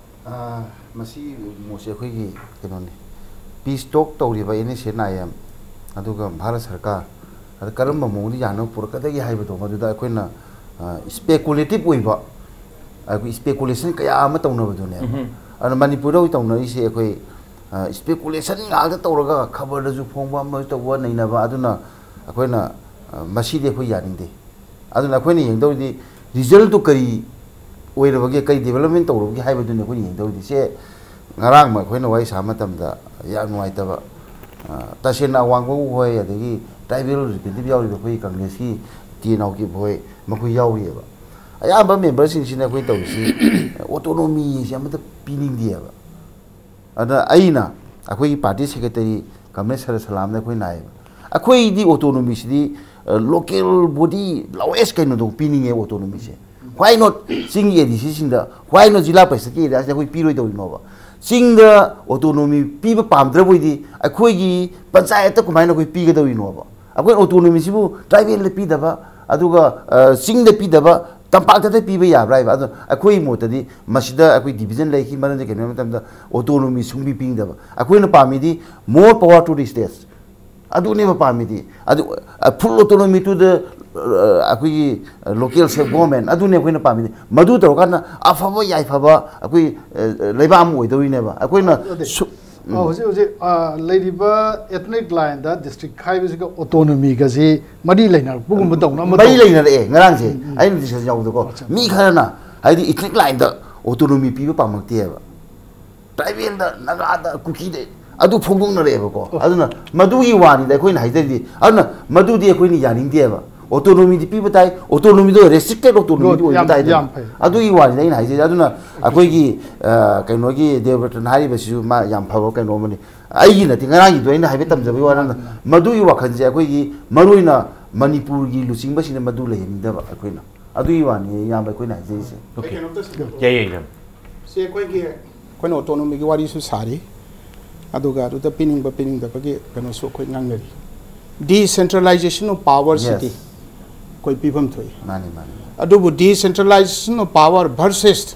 ꯑꯥ, ꯃꯁꯤ ꯃꯣꯠꯁꯦ ꯑꯩꯈꯣꯏꯒꯤ ꯀꯩꯅꯣꯅꯤ, ꯄꯤꯁ ꯇꯣꯛ ꯇꯧꯔꯤꯕ N S N I M, ꯑꯗꯨꯒ ꯚꯥꯔꯠ ꯁꯔꯀꯥꯔ, ꯑꯗ ꯀꯔꯝꯕ ꯃꯑꯣꯡꯗ ꯌꯥꯅꯕ ꯄꯨꯔꯛꯀꯗꯒꯦ ꯍꯥꯏꯕꯗꯣ, ꯃꯗꯨꯗ ꯑꯩꯈꯣꯏꯅ ꯏꯁꯄꯦꯀꯨꯂꯦꯇꯤꯞ ꯑꯣꯏꯕ, ꯑꯩꯈꯣꯏ ꯏꯁꯄꯦꯀꯨꯂꯦꯁꯟ ꯀꯌꯥ ꯑꯃ ꯇꯧꯅꯕꯗꯨꯅꯦꯕ꯫ ꯎꯝꯍꯨꯝ꯫ ꯑꯗꯨꯅ ꯃꯅꯤꯄꯨꯔꯗ ꯍꯧꯖꯤꯛ ꯇꯧꯅꯔꯤꯁꯦ ꯑꯩꯈꯣꯏ ꯏꯁꯄꯦꯀꯨꯂꯦꯁꯟ ꯉꯥꯛꯇ ꯇꯧꯔꯒ ꯈꯕꯔꯗꯁꯨ ꯐꯣꯡꯕ, ꯑꯃꯁꯨ ꯇꯧꯕ, ꯅꯩꯅꯕ꯫ ꯑꯗꯨꯅ ꯑꯩꯈꯣꯏꯅ, ꯑ, ꯃꯁꯤꯗꯤ ꯑꯩꯈꯣꯏ ꯌꯥꯅꯤꯡꯗꯦ꯫ ꯑꯗꯨꯅ ꯑꯩꯈꯣꯏꯅ ꯌꯦꯡꯗꯧꯔꯤꯗꯤ ꯔꯤꯖꯜꯇꯨ ꯀꯔꯤ ꯑꯣꯏꯔꯕꯒꯦ, ꯀꯔꯤ ꯗꯤꯕꯂꯞꯃꯦꯟ ꯇꯧꯔꯕꯒꯦ ꯍꯥꯏꯕꯗꯨꯅꯤ ꯑꯩꯈꯣꯏꯅ ꯌꯦꯡꯗꯧꯔꯤꯗꯤ꯫ ꯁꯦ ꯉꯔꯥꯡ ꯑꯩꯈꯣꯏꯅ ꯋꯥꯔꯤ ꯁꯥꯕ ꯃꯇꯝꯗ ꯌꯥꯝ ꯅꯨꯡꯉꯥꯏꯇꯕ, ꯑ, ꯇꯁꯦꯡꯅ ꯑꯋꯥꯡꯕ ꯍꯣꯏ, ꯑꯗꯒꯤ ꯇ꯭ꯔꯥꯏꯕꯦꯜ ꯔꯤꯄ꯭ꯔꯦꯖꯦꯟꯇꯦꯇꯤꯚ ꯌꯥꯎꯔꯤꯕ ꯑꯩꯈꯣꯏꯒꯤ ꯀꯪꯒ꯭ꯔꯦꯁꯀꯤ ꯇꯤ ꯑꯦꯟ ꯅꯥꯎꯀꯤꯞ ꯍꯣꯏ, ꯃꯈꯣꯏ ꯌꯥꯎꯔꯤꯑꯕ꯫ ꯑꯌꯥꯝꯕ ꯃꯦꯝꯕꯔꯁꯤꯡꯁꯤꯅ ꯑꯩꯈꯣꯏ ꯇꯧꯔꯤꯁꯤ ꯑꯣꯇꯣꯅꯣꯃꯤꯁꯤ ꯑꯃꯠꯇ ꯄꯤꯅꯤꯡꯗꯦꯕ꯫ ꯑꯗ ꯑꯩꯅ ꯑꯩꯈꯣꯏꯒꯤ ꯄꯥꯔꯇꯤ ꯁꯦꯀ꯭ꯔꯦꯇꯔꯤ ꯀꯝꯔꯦꯗ ꯁꯔ ꯁꯂꯥꯝꯗ ꯑꯩꯈꯣꯏ ꯅꯥꯏꯌꯦꯕ꯫ ꯑꯩꯈꯣꯏꯗꯤ ꯑꯣꯇꯣꯅꯣꯃꯤꯁꯤꯗꯤ ꯂꯣꯀꯦꯜ ꯕꯣꯗꯤ ꯂꯣꯋꯦꯁ ꯀꯩꯅꯣꯗꯣ ꯄꯤꯅꯤꯡꯉꯦ ꯑꯣꯇꯣꯅꯣꯃꯤꯁꯦ꯫ Why not ꯆꯤꯡꯒꯤ ꯑꯦ ꯗꯤ ꯁꯤꯁꯤꯡꯗ, why not ꯖꯤꯂꯥ ꯄꯔꯤꯁꯠꯀꯤ ꯑꯦꯔꯤꯌꯥꯁꯤꯗ ꯑꯩꯈꯣꯏ ꯄꯤꯔꯣꯏꯗꯧꯔꯤꯅꯣꯕ? ꯆꯤꯡꯗ ꯑꯣꯇꯣꯅꯣꯃꯤ ꯄꯤꯕ ꯄꯥꯝꯗ꯭ꯔꯕꯣꯏꯗꯤ ꯑꯩꯈꯣꯏꯒꯤ ꯄꯟꯆꯥꯌꯠꯇ ꯀꯃꯥꯏꯅ ꯑꯩꯈꯣꯏ ꯄꯤꯒꯗꯧꯔꯤꯅꯣꯕ? ꯑꯩꯈꯣꯏ ꯑꯣꯇꯣꯅꯣꯃꯤꯁꯤꯕꯨ ꯇ꯭ꯔꯥꯏꯕꯦꯜꯗ ꯄꯤꯗꯕ, ꯑꯗꯨꯒ, ꯑ, ꯆꯤꯡꯗ ꯄꯤꯗꯕ, ꯇꯝꯄꯥꯛꯇꯗ ꯄꯤꯕ ꯌꯥꯕ꯭ꯔꯥ ꯍꯥꯏꯕ? ꯑꯗꯣ ꯑꯩꯈꯣꯏꯒꯤ ꯃꯣꯠꯇꯗꯤ ꯃꯁꯤꯗ ꯑꯩꯈꯣꯏ ꯗꯤꯕꯤꯖꯟ ꯂꯩꯈꯤ꯫ ꯃꯔꯝꯗꯤ ꯀꯩꯅꯣ ꯍꯥꯏꯕ ꯃꯇꯝꯗ ꯑꯣꯇꯣꯅꯣꯃꯤ ꯁꯨꯡꯄꯤ ꯄꯤꯅꯤꯡꯗꯕ꯫ ꯑꯩꯈꯣꯏꯅ ꯄꯥꯝꯃꯤꯗꯤ more power to the states꯫ ꯑꯗꯨꯅꯦꯕ ꯄꯥꯝꯃꯤꯗꯤ꯫ ꯑꯗꯨ, ꯑ, full autonomy to the, ꯑ, ꯑꯩꯈꯣꯏꯒꯤ local self government, ꯑꯗꯨꯅꯦ ꯑꯩꯈꯣꯏꯅ ꯄꯥꯝꯃꯤꯗꯤ꯫ ꯃꯗꯨ ꯇꯧꯔꯀꯥꯟꯗ ꯑꯐꯕ ꯌꯥꯏꯐꯕ ꯑꯩꯈꯣꯏ, ꯑ, ꯂꯩꯕꯥꯛ ꯑꯃ ꯑꯣꯏꯗꯧꯔꯤꯅꯦꯕ꯫ ꯑꯩꯈꯣꯏꯅ ꯑꯗꯨꯗꯤ, ꯁꯨ- ꯑ, ꯍꯧꯖꯤꯛ ꯍꯧꯖꯤꯛ, ꯑ, ꯂꯩꯔꯤꯕ ethnic line ꯗ district ꯈꯥꯏꯕꯁꯤꯒ ꯑꯣꯇꯣꯅꯣꯃꯤꯒꯁꯤ ꯃꯔꯤ ꯂꯩꯅꯔꯛꯄꯒꯨꯝꯕ ꯇꯧꯅ ꯑꯃ ꯃꯔꯤ ꯇꯧ- ꯂꯩꯅꯔꯛꯑꯦ ꯉꯔꯥꯡꯁꯦ꯫ ꯎꯝ, ꯎꯝ꯫ ꯑꯩꯅ ꯗꯤꯁꯀꯁꯟ ꯌꯥꯎꯕꯗꯀꯣ, ꯑꯠꯆꯥ꯫ ꯃꯤ ꯈꯔꯅ ꯍꯥꯏꯗꯤ ethnic line ꯗ autonomy ꯄꯤꯕ ꯄꯥꯝꯃꯛꯇꯦꯕ꯫ ꯇ꯭ꯔꯥꯏꯕꯦꯜꯗ, ꯅꯥꯒꯥꯗ, ꯀꯨꯀꯤꯗ ꯑꯗꯨ ꯐꯣꯡꯗꯣꯛꯅꯔꯛꯑꯦꯕꯀꯣ꯫ ꯑꯣ꯫ ꯑꯗꯨꯅ ꯃꯗꯨꯒꯤ ꯋꯥꯅꯤꯗ ꯑꯩꯈꯣꯏꯅ ꯍꯥꯏꯖꯔꯤꯗꯤ꯫ ꯑꯗꯨꯅ ꯃꯗꯨꯗꯤ ꯑꯩꯈꯣꯏꯅ ꯌꯥꯅꯤꯡꯗꯦꯕ꯫ ꯑꯣꯇꯣꯅꯣꯃꯤꯗꯤ ꯄꯤꯕ ꯇꯥꯏ, ꯑꯣꯇꯣꯅꯣꯃꯤꯗꯣ restricted autonomy ꯗꯤ ꯌꯥꯝ- ꯑꯣꯏꯕ ꯇꯥꯏꯗꯅ꯫ ꯌꯥꯝ ꯐꯩ꯫ ꯑꯗꯨꯒꯤ ꯋꯥꯅꯤꯗ ꯑꯩꯅ ꯍꯥꯏꯖꯔꯤꯁꯦ꯫ ꯑꯗꯨꯅ ꯑꯩꯈꯣꯏꯒꯤ, ꯑ, ꯀꯩꯅꯣꯒꯤ ꯗꯦꯕꯔꯇꯟ ꯍꯥꯏꯔꯤꯕꯁꯤꯁꯨ ꯃꯥ ꯌꯥꯝ ꯐꯕ ꯀꯩꯅꯣ ꯑꯃꯅꯤ꯫ ꯑꯩꯒꯤ ꯅꯠꯇꯦ, ꯉꯔꯥꯡꯒꯤꯗꯣ ꯑꯩꯅ ꯍꯥꯏꯐꯦꯠ ꯇꯝꯖꯕꯒꯤ ꯋꯥꯅꯤ꯫ ꯃꯗꯨꯒꯤ ꯋꯥꯈꯜꯁꯦ ꯑꯩꯈꯣꯏꯒꯤ ꯃꯔꯨꯑꯣꯏꯅ ꯃꯅꯤꯄꯨꯔꯒꯤ ꯂꯨꯆꯤꯡꯕꯁꯤꯡꯅ ꯃꯗꯨ ꯂꯩꯍꯟꯅꯤꯡꯗꯕ ꯑꯩꯈꯣꯏꯅ꯫ ꯑꯗꯨꯒꯤ ꯋꯥꯅꯤ ꯏꯌꯥꯝꯕ ꯑꯩꯈꯣꯏꯅ ꯍꯥꯏꯖꯔꯤꯁꯦ꯫ ꯑꯣꯀꯦ꯫ ꯀꯩꯅꯣꯝꯇ ꯁꯤꯟꯗꯣꯛꯑꯣ꯫ ꯌꯥꯏ ꯌꯥꯏ ꯌꯥꯏ꯫ ꯁꯤ ꯑꯩꯈꯣꯏꯒꯤ ꯑꯩꯈꯣꯏꯅ ꯑꯣꯇꯣꯅꯣꯃꯤꯒꯤ ꯋꯥꯔꯤꯁꯨ ꯁꯥꯔꯤ꯫ ꯑꯗꯨꯒ ꯑꯗꯨꯗ ꯄꯤꯅꯤꯡꯕ ꯄꯤꯅꯤꯡꯗꯕꯒꯤ ꯀꯩꯅꯣꯁꯨ ꯑꯩꯈꯣꯏ ꯉꯥꯡꯅꯔꯤ꯫ Decentralization of power CD Yes. ꯑꯩꯈꯣꯏ ꯄꯤꯐꯝ ꯊꯣꯛꯏ꯫ ꯃꯥꯅꯤ ꯃꯥꯅꯤ꯫ ꯑꯗꯨꯕꯨ decentralization of power versus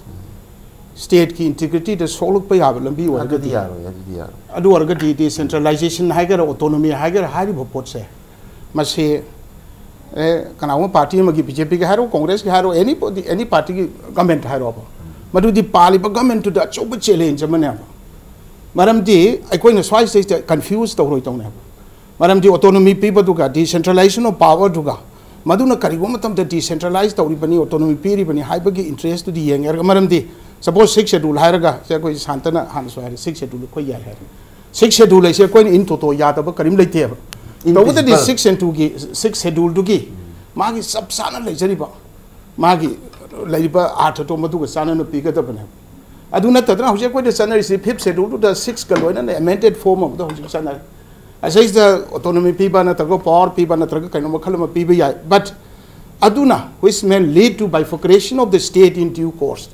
stateꯀꯤ integrityꯗ ꯁꯣꯛꯂꯛꯄ ꯌꯥꯕ ꯂꯝꯕꯤ ꯑꯗꯨꯗꯤ ꯑꯣꯏꯔꯒꯗꯤ, ꯌꯥꯔꯣꯏ, ꯑꯗꯨꯗꯤ ꯌꯥꯔꯣꯏ꯫ ꯑꯗꯨ ꯑꯣꯏꯔꯒꯗꯤ decentralization ꯍꯥꯏꯒꯦꯔꯥ autonomy ꯍꯥꯏꯒꯦꯔꯥ ꯍꯥꯏꯔꯤꯕ ꯄꯣꯠꯁꯦ ꯃꯁꯤ ꯑꯦ, ꯀꯅꯥꯒꯨꯝꯕ party ꯑꯃꯒꯤ, BJPꯒꯤ ꯍꯥꯏꯔꯣ, Congressꯀꯤ ꯍꯥꯏꯔꯣ, any party, any partyꯒꯤ government ꯍꯥꯏꯔꯣꯕ, ꯃꯗꯨꯗꯤ ꯄꯥꯜꯂꯤꯕ governmentꯇꯨꯗ ꯑꯆꯧꯕ challenge ꯑꯃꯅꯦꯕ꯫ ꯃꯔꯝꯗꯤ ꯑꯩꯈꯣꯏꯅ ꯁ꯭ꯋꯥꯏꯁꯤꯗꯩꯁꯤꯗ confuse ꯇꯧꯔꯣꯏꯗꯧꯅꯦꯕ꯫ ꯃꯔꯝꯗꯤ autonomy ꯄꯤꯕꯗꯨꯒ decentralization of powerꯗꯨꯒ ꯃꯗꯨꯅ ꯀꯔꯤꯒꯨꯝꯕ ꯃꯇꯝꯗ decentralize ꯇꯧꯔꯤꯕꯅꯤ, autonomy ꯄꯤꯔꯤꯕꯅꯤ ꯍꯥꯏꯕꯒꯤ interestꯇꯨꯗꯤ ꯌꯦꯡꯉꯦ꯫ ꯃꯔꯝꯗꯤ suppose Sixth Schedule ꯍꯥꯏꯔꯒ, ꯁꯦ, ꯑꯩꯈꯣꯏ ꯁꯥꯟꯇꯅ ꯍꯥꯟꯅꯁꯨ ꯍꯥꯏꯔꯦ, Sixth Schedule ꯑꯩꯈꯣꯏ ꯌꯥꯏ ꯍꯥꯏꯔꯦ꯫ Sixth Schedule ꯍꯥꯏꯁꯦ ꯑꯩꯈꯣꯏꯅ in toto ꯌꯥꯗꯕ ꯀꯔꯤꯝ ꯂꯩꯇꯦꯕ꯫ In ꯇꯧꯕꯇꯗꯤ principle. Six and twoꯒꯤ, Sixth Scheduleꯗꯨꯒꯤ ꯃꯥꯒꯤ ꯆꯞ ꯆꯥꯅ ꯂꯩꯖꯔꯤꯕ ꯃꯥꯒꯤ ꯂꯩꯔꯤꯕ ꯑꯥꯔꯊꯗꯣ ꯃꯗꯨꯒ ꯆꯥꯟꯅꯅ ꯄꯤꯒꯗꯕꯅꯦꯕ꯫ ꯑꯗꯨ ꯅꯠꯇꯗꯅ ꯍꯧꯖꯤꯛ ꯑꯩꯈꯣꯏꯗ ꯆꯠꯅꯔꯤꯁꯤ Fifth Scheduleꯗꯨꯗ Sixthꯀ ꯂꯣꯏꯅꯅ amended form ꯑꯃꯗ ꯍꯧꯖꯤꯛ ꯆꯠꯅꯔꯤ꯫ ꯑꯁꯤꯗ autonomy ꯄꯤꯕ ꯅꯠꯇ꯭ꯔꯒ power ꯄꯤꯕ ꯅꯠꯇ꯭ꯔꯒ ꯀꯩꯅꯣ ꯃꯈꯜ ꯑꯃ ꯄꯤꯕ ꯌꯥꯏ, but ꯑꯗꯨꯅ which may lead to bifurcation of the state in due course,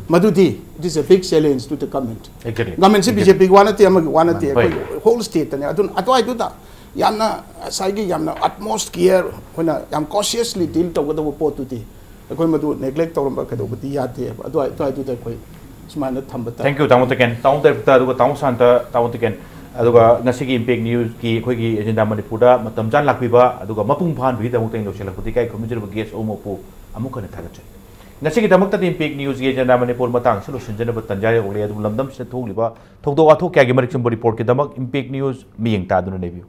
ꯃꯗꯨꯗꯤ it is a big challenge to the government꯫ Exactly. Governmentꯁꯤ Exactly. BJPꯒꯤ ꯋꯥ ꯅꯠꯇꯦ, ꯑꯃꯒꯤ ꯋꯥ ꯅꯠꯇꯦ, ꯍꯣꯏ꯫ ꯑꯩꯈꯣꯏ whole stateꯇꯅꯦ꯫ ꯑꯗꯨꯅ ꯑꯗꯨꯋꯥꯏꯗꯨꯗ ꯌꯥꯝꯅ ꯉꯁꯥꯏꯒꯤ ꯌꯥꯝꯅ utmost care, ꯑꯩꯈꯣꯏꯅ ꯌꯥꯝ cautiously deal ꯇꯧꯒꯗꯕ ꯄꯣꯠꯇꯨꯗꯤ ꯑꯩꯈꯣꯏ ꯃꯗꯨ neglect ꯇꯧꯔꯝꯕ ꯀꯩꯗꯧꯕꯗꯤ ꯌꯥꯗꯦꯕ꯫ ꯑꯗꯨꯋꯥꯏ ꯑꯗꯨꯋꯥꯏꯗꯨꯗ ꯑꯩꯈꯣꯏ ꯁꯨꯃꯥꯏꯅ ꯊꯝꯕ ꯇꯥꯏ꯫ Thank you, ꯇꯥꯃꯣ ꯇꯀꯦꯟ꯫ ꯇꯥꯃꯣ ꯗꯥꯏꯔꯦꯛꯇꯔ, ꯑꯗꯨꯒ ꯇꯥꯃꯣ ꯁꯥꯟꯇ, ꯇꯥꯃꯣ ꯇꯀꯦꯟ, ꯑꯗꯨꯒ ꯉꯁꯤꯒꯤ Impact Newsꯀꯤ ꯑꯩꯈꯣꯏꯒꯤ Agenda ꯃꯅꯤꯄꯨꯔꯗ ꯃꯇꯝ ꯆꯥꯅ ꯂꯥꯛꯄꯤꯕ ꯑꯗꯨꯒ ꯃꯄꯨꯡ ꯐꯥꯍꯟꯕꯒꯤꯗꯃꯛꯇ ꯑꯩꯅ ꯂꯧꯁꯤꯜꯂꯛꯄꯗ ꯏꯀꯥꯏ ꯈꯨꯝꯅꯖꯔꯕ guest ꯑꯍꯨꯝꯃꯛꯄꯨ ꯑꯃꯨꯛ ꯍꯟꯅ ꯊꯥꯒꯠꯆꯔꯤ꯫ ꯉꯁꯤꯒꯤꯗꯃꯛꯇꯗꯤ Impact Newsꯀꯤ Agenda ꯃꯅꯤꯄꯨꯔ ꯃꯇꯥꯡꯁꯤ ꯂꯣꯏꯁꯤꯟꯖꯅꯕ ꯇꯟꯖꯥ ꯌꯧꯔꯦ꯫ ꯑꯗꯨꯕꯨ ꯂꯝꯗꯝꯁꯤꯗ ꯊꯣꯛꯂꯤꯕ ꯊꯧꯗꯣꯛ ꯋꯥꯊꯣꯛ ꯀꯌꯥꯒꯤ ꯃꯔꯤꯛ ꯆꯨꯝꯕ reportꯀꯤꯗꯃꯛ Impact News ꯃꯤꯠꯌꯦꯡ ꯇꯥꯗꯨꯅ ꯂꯩꯕꯤꯌꯨ꯫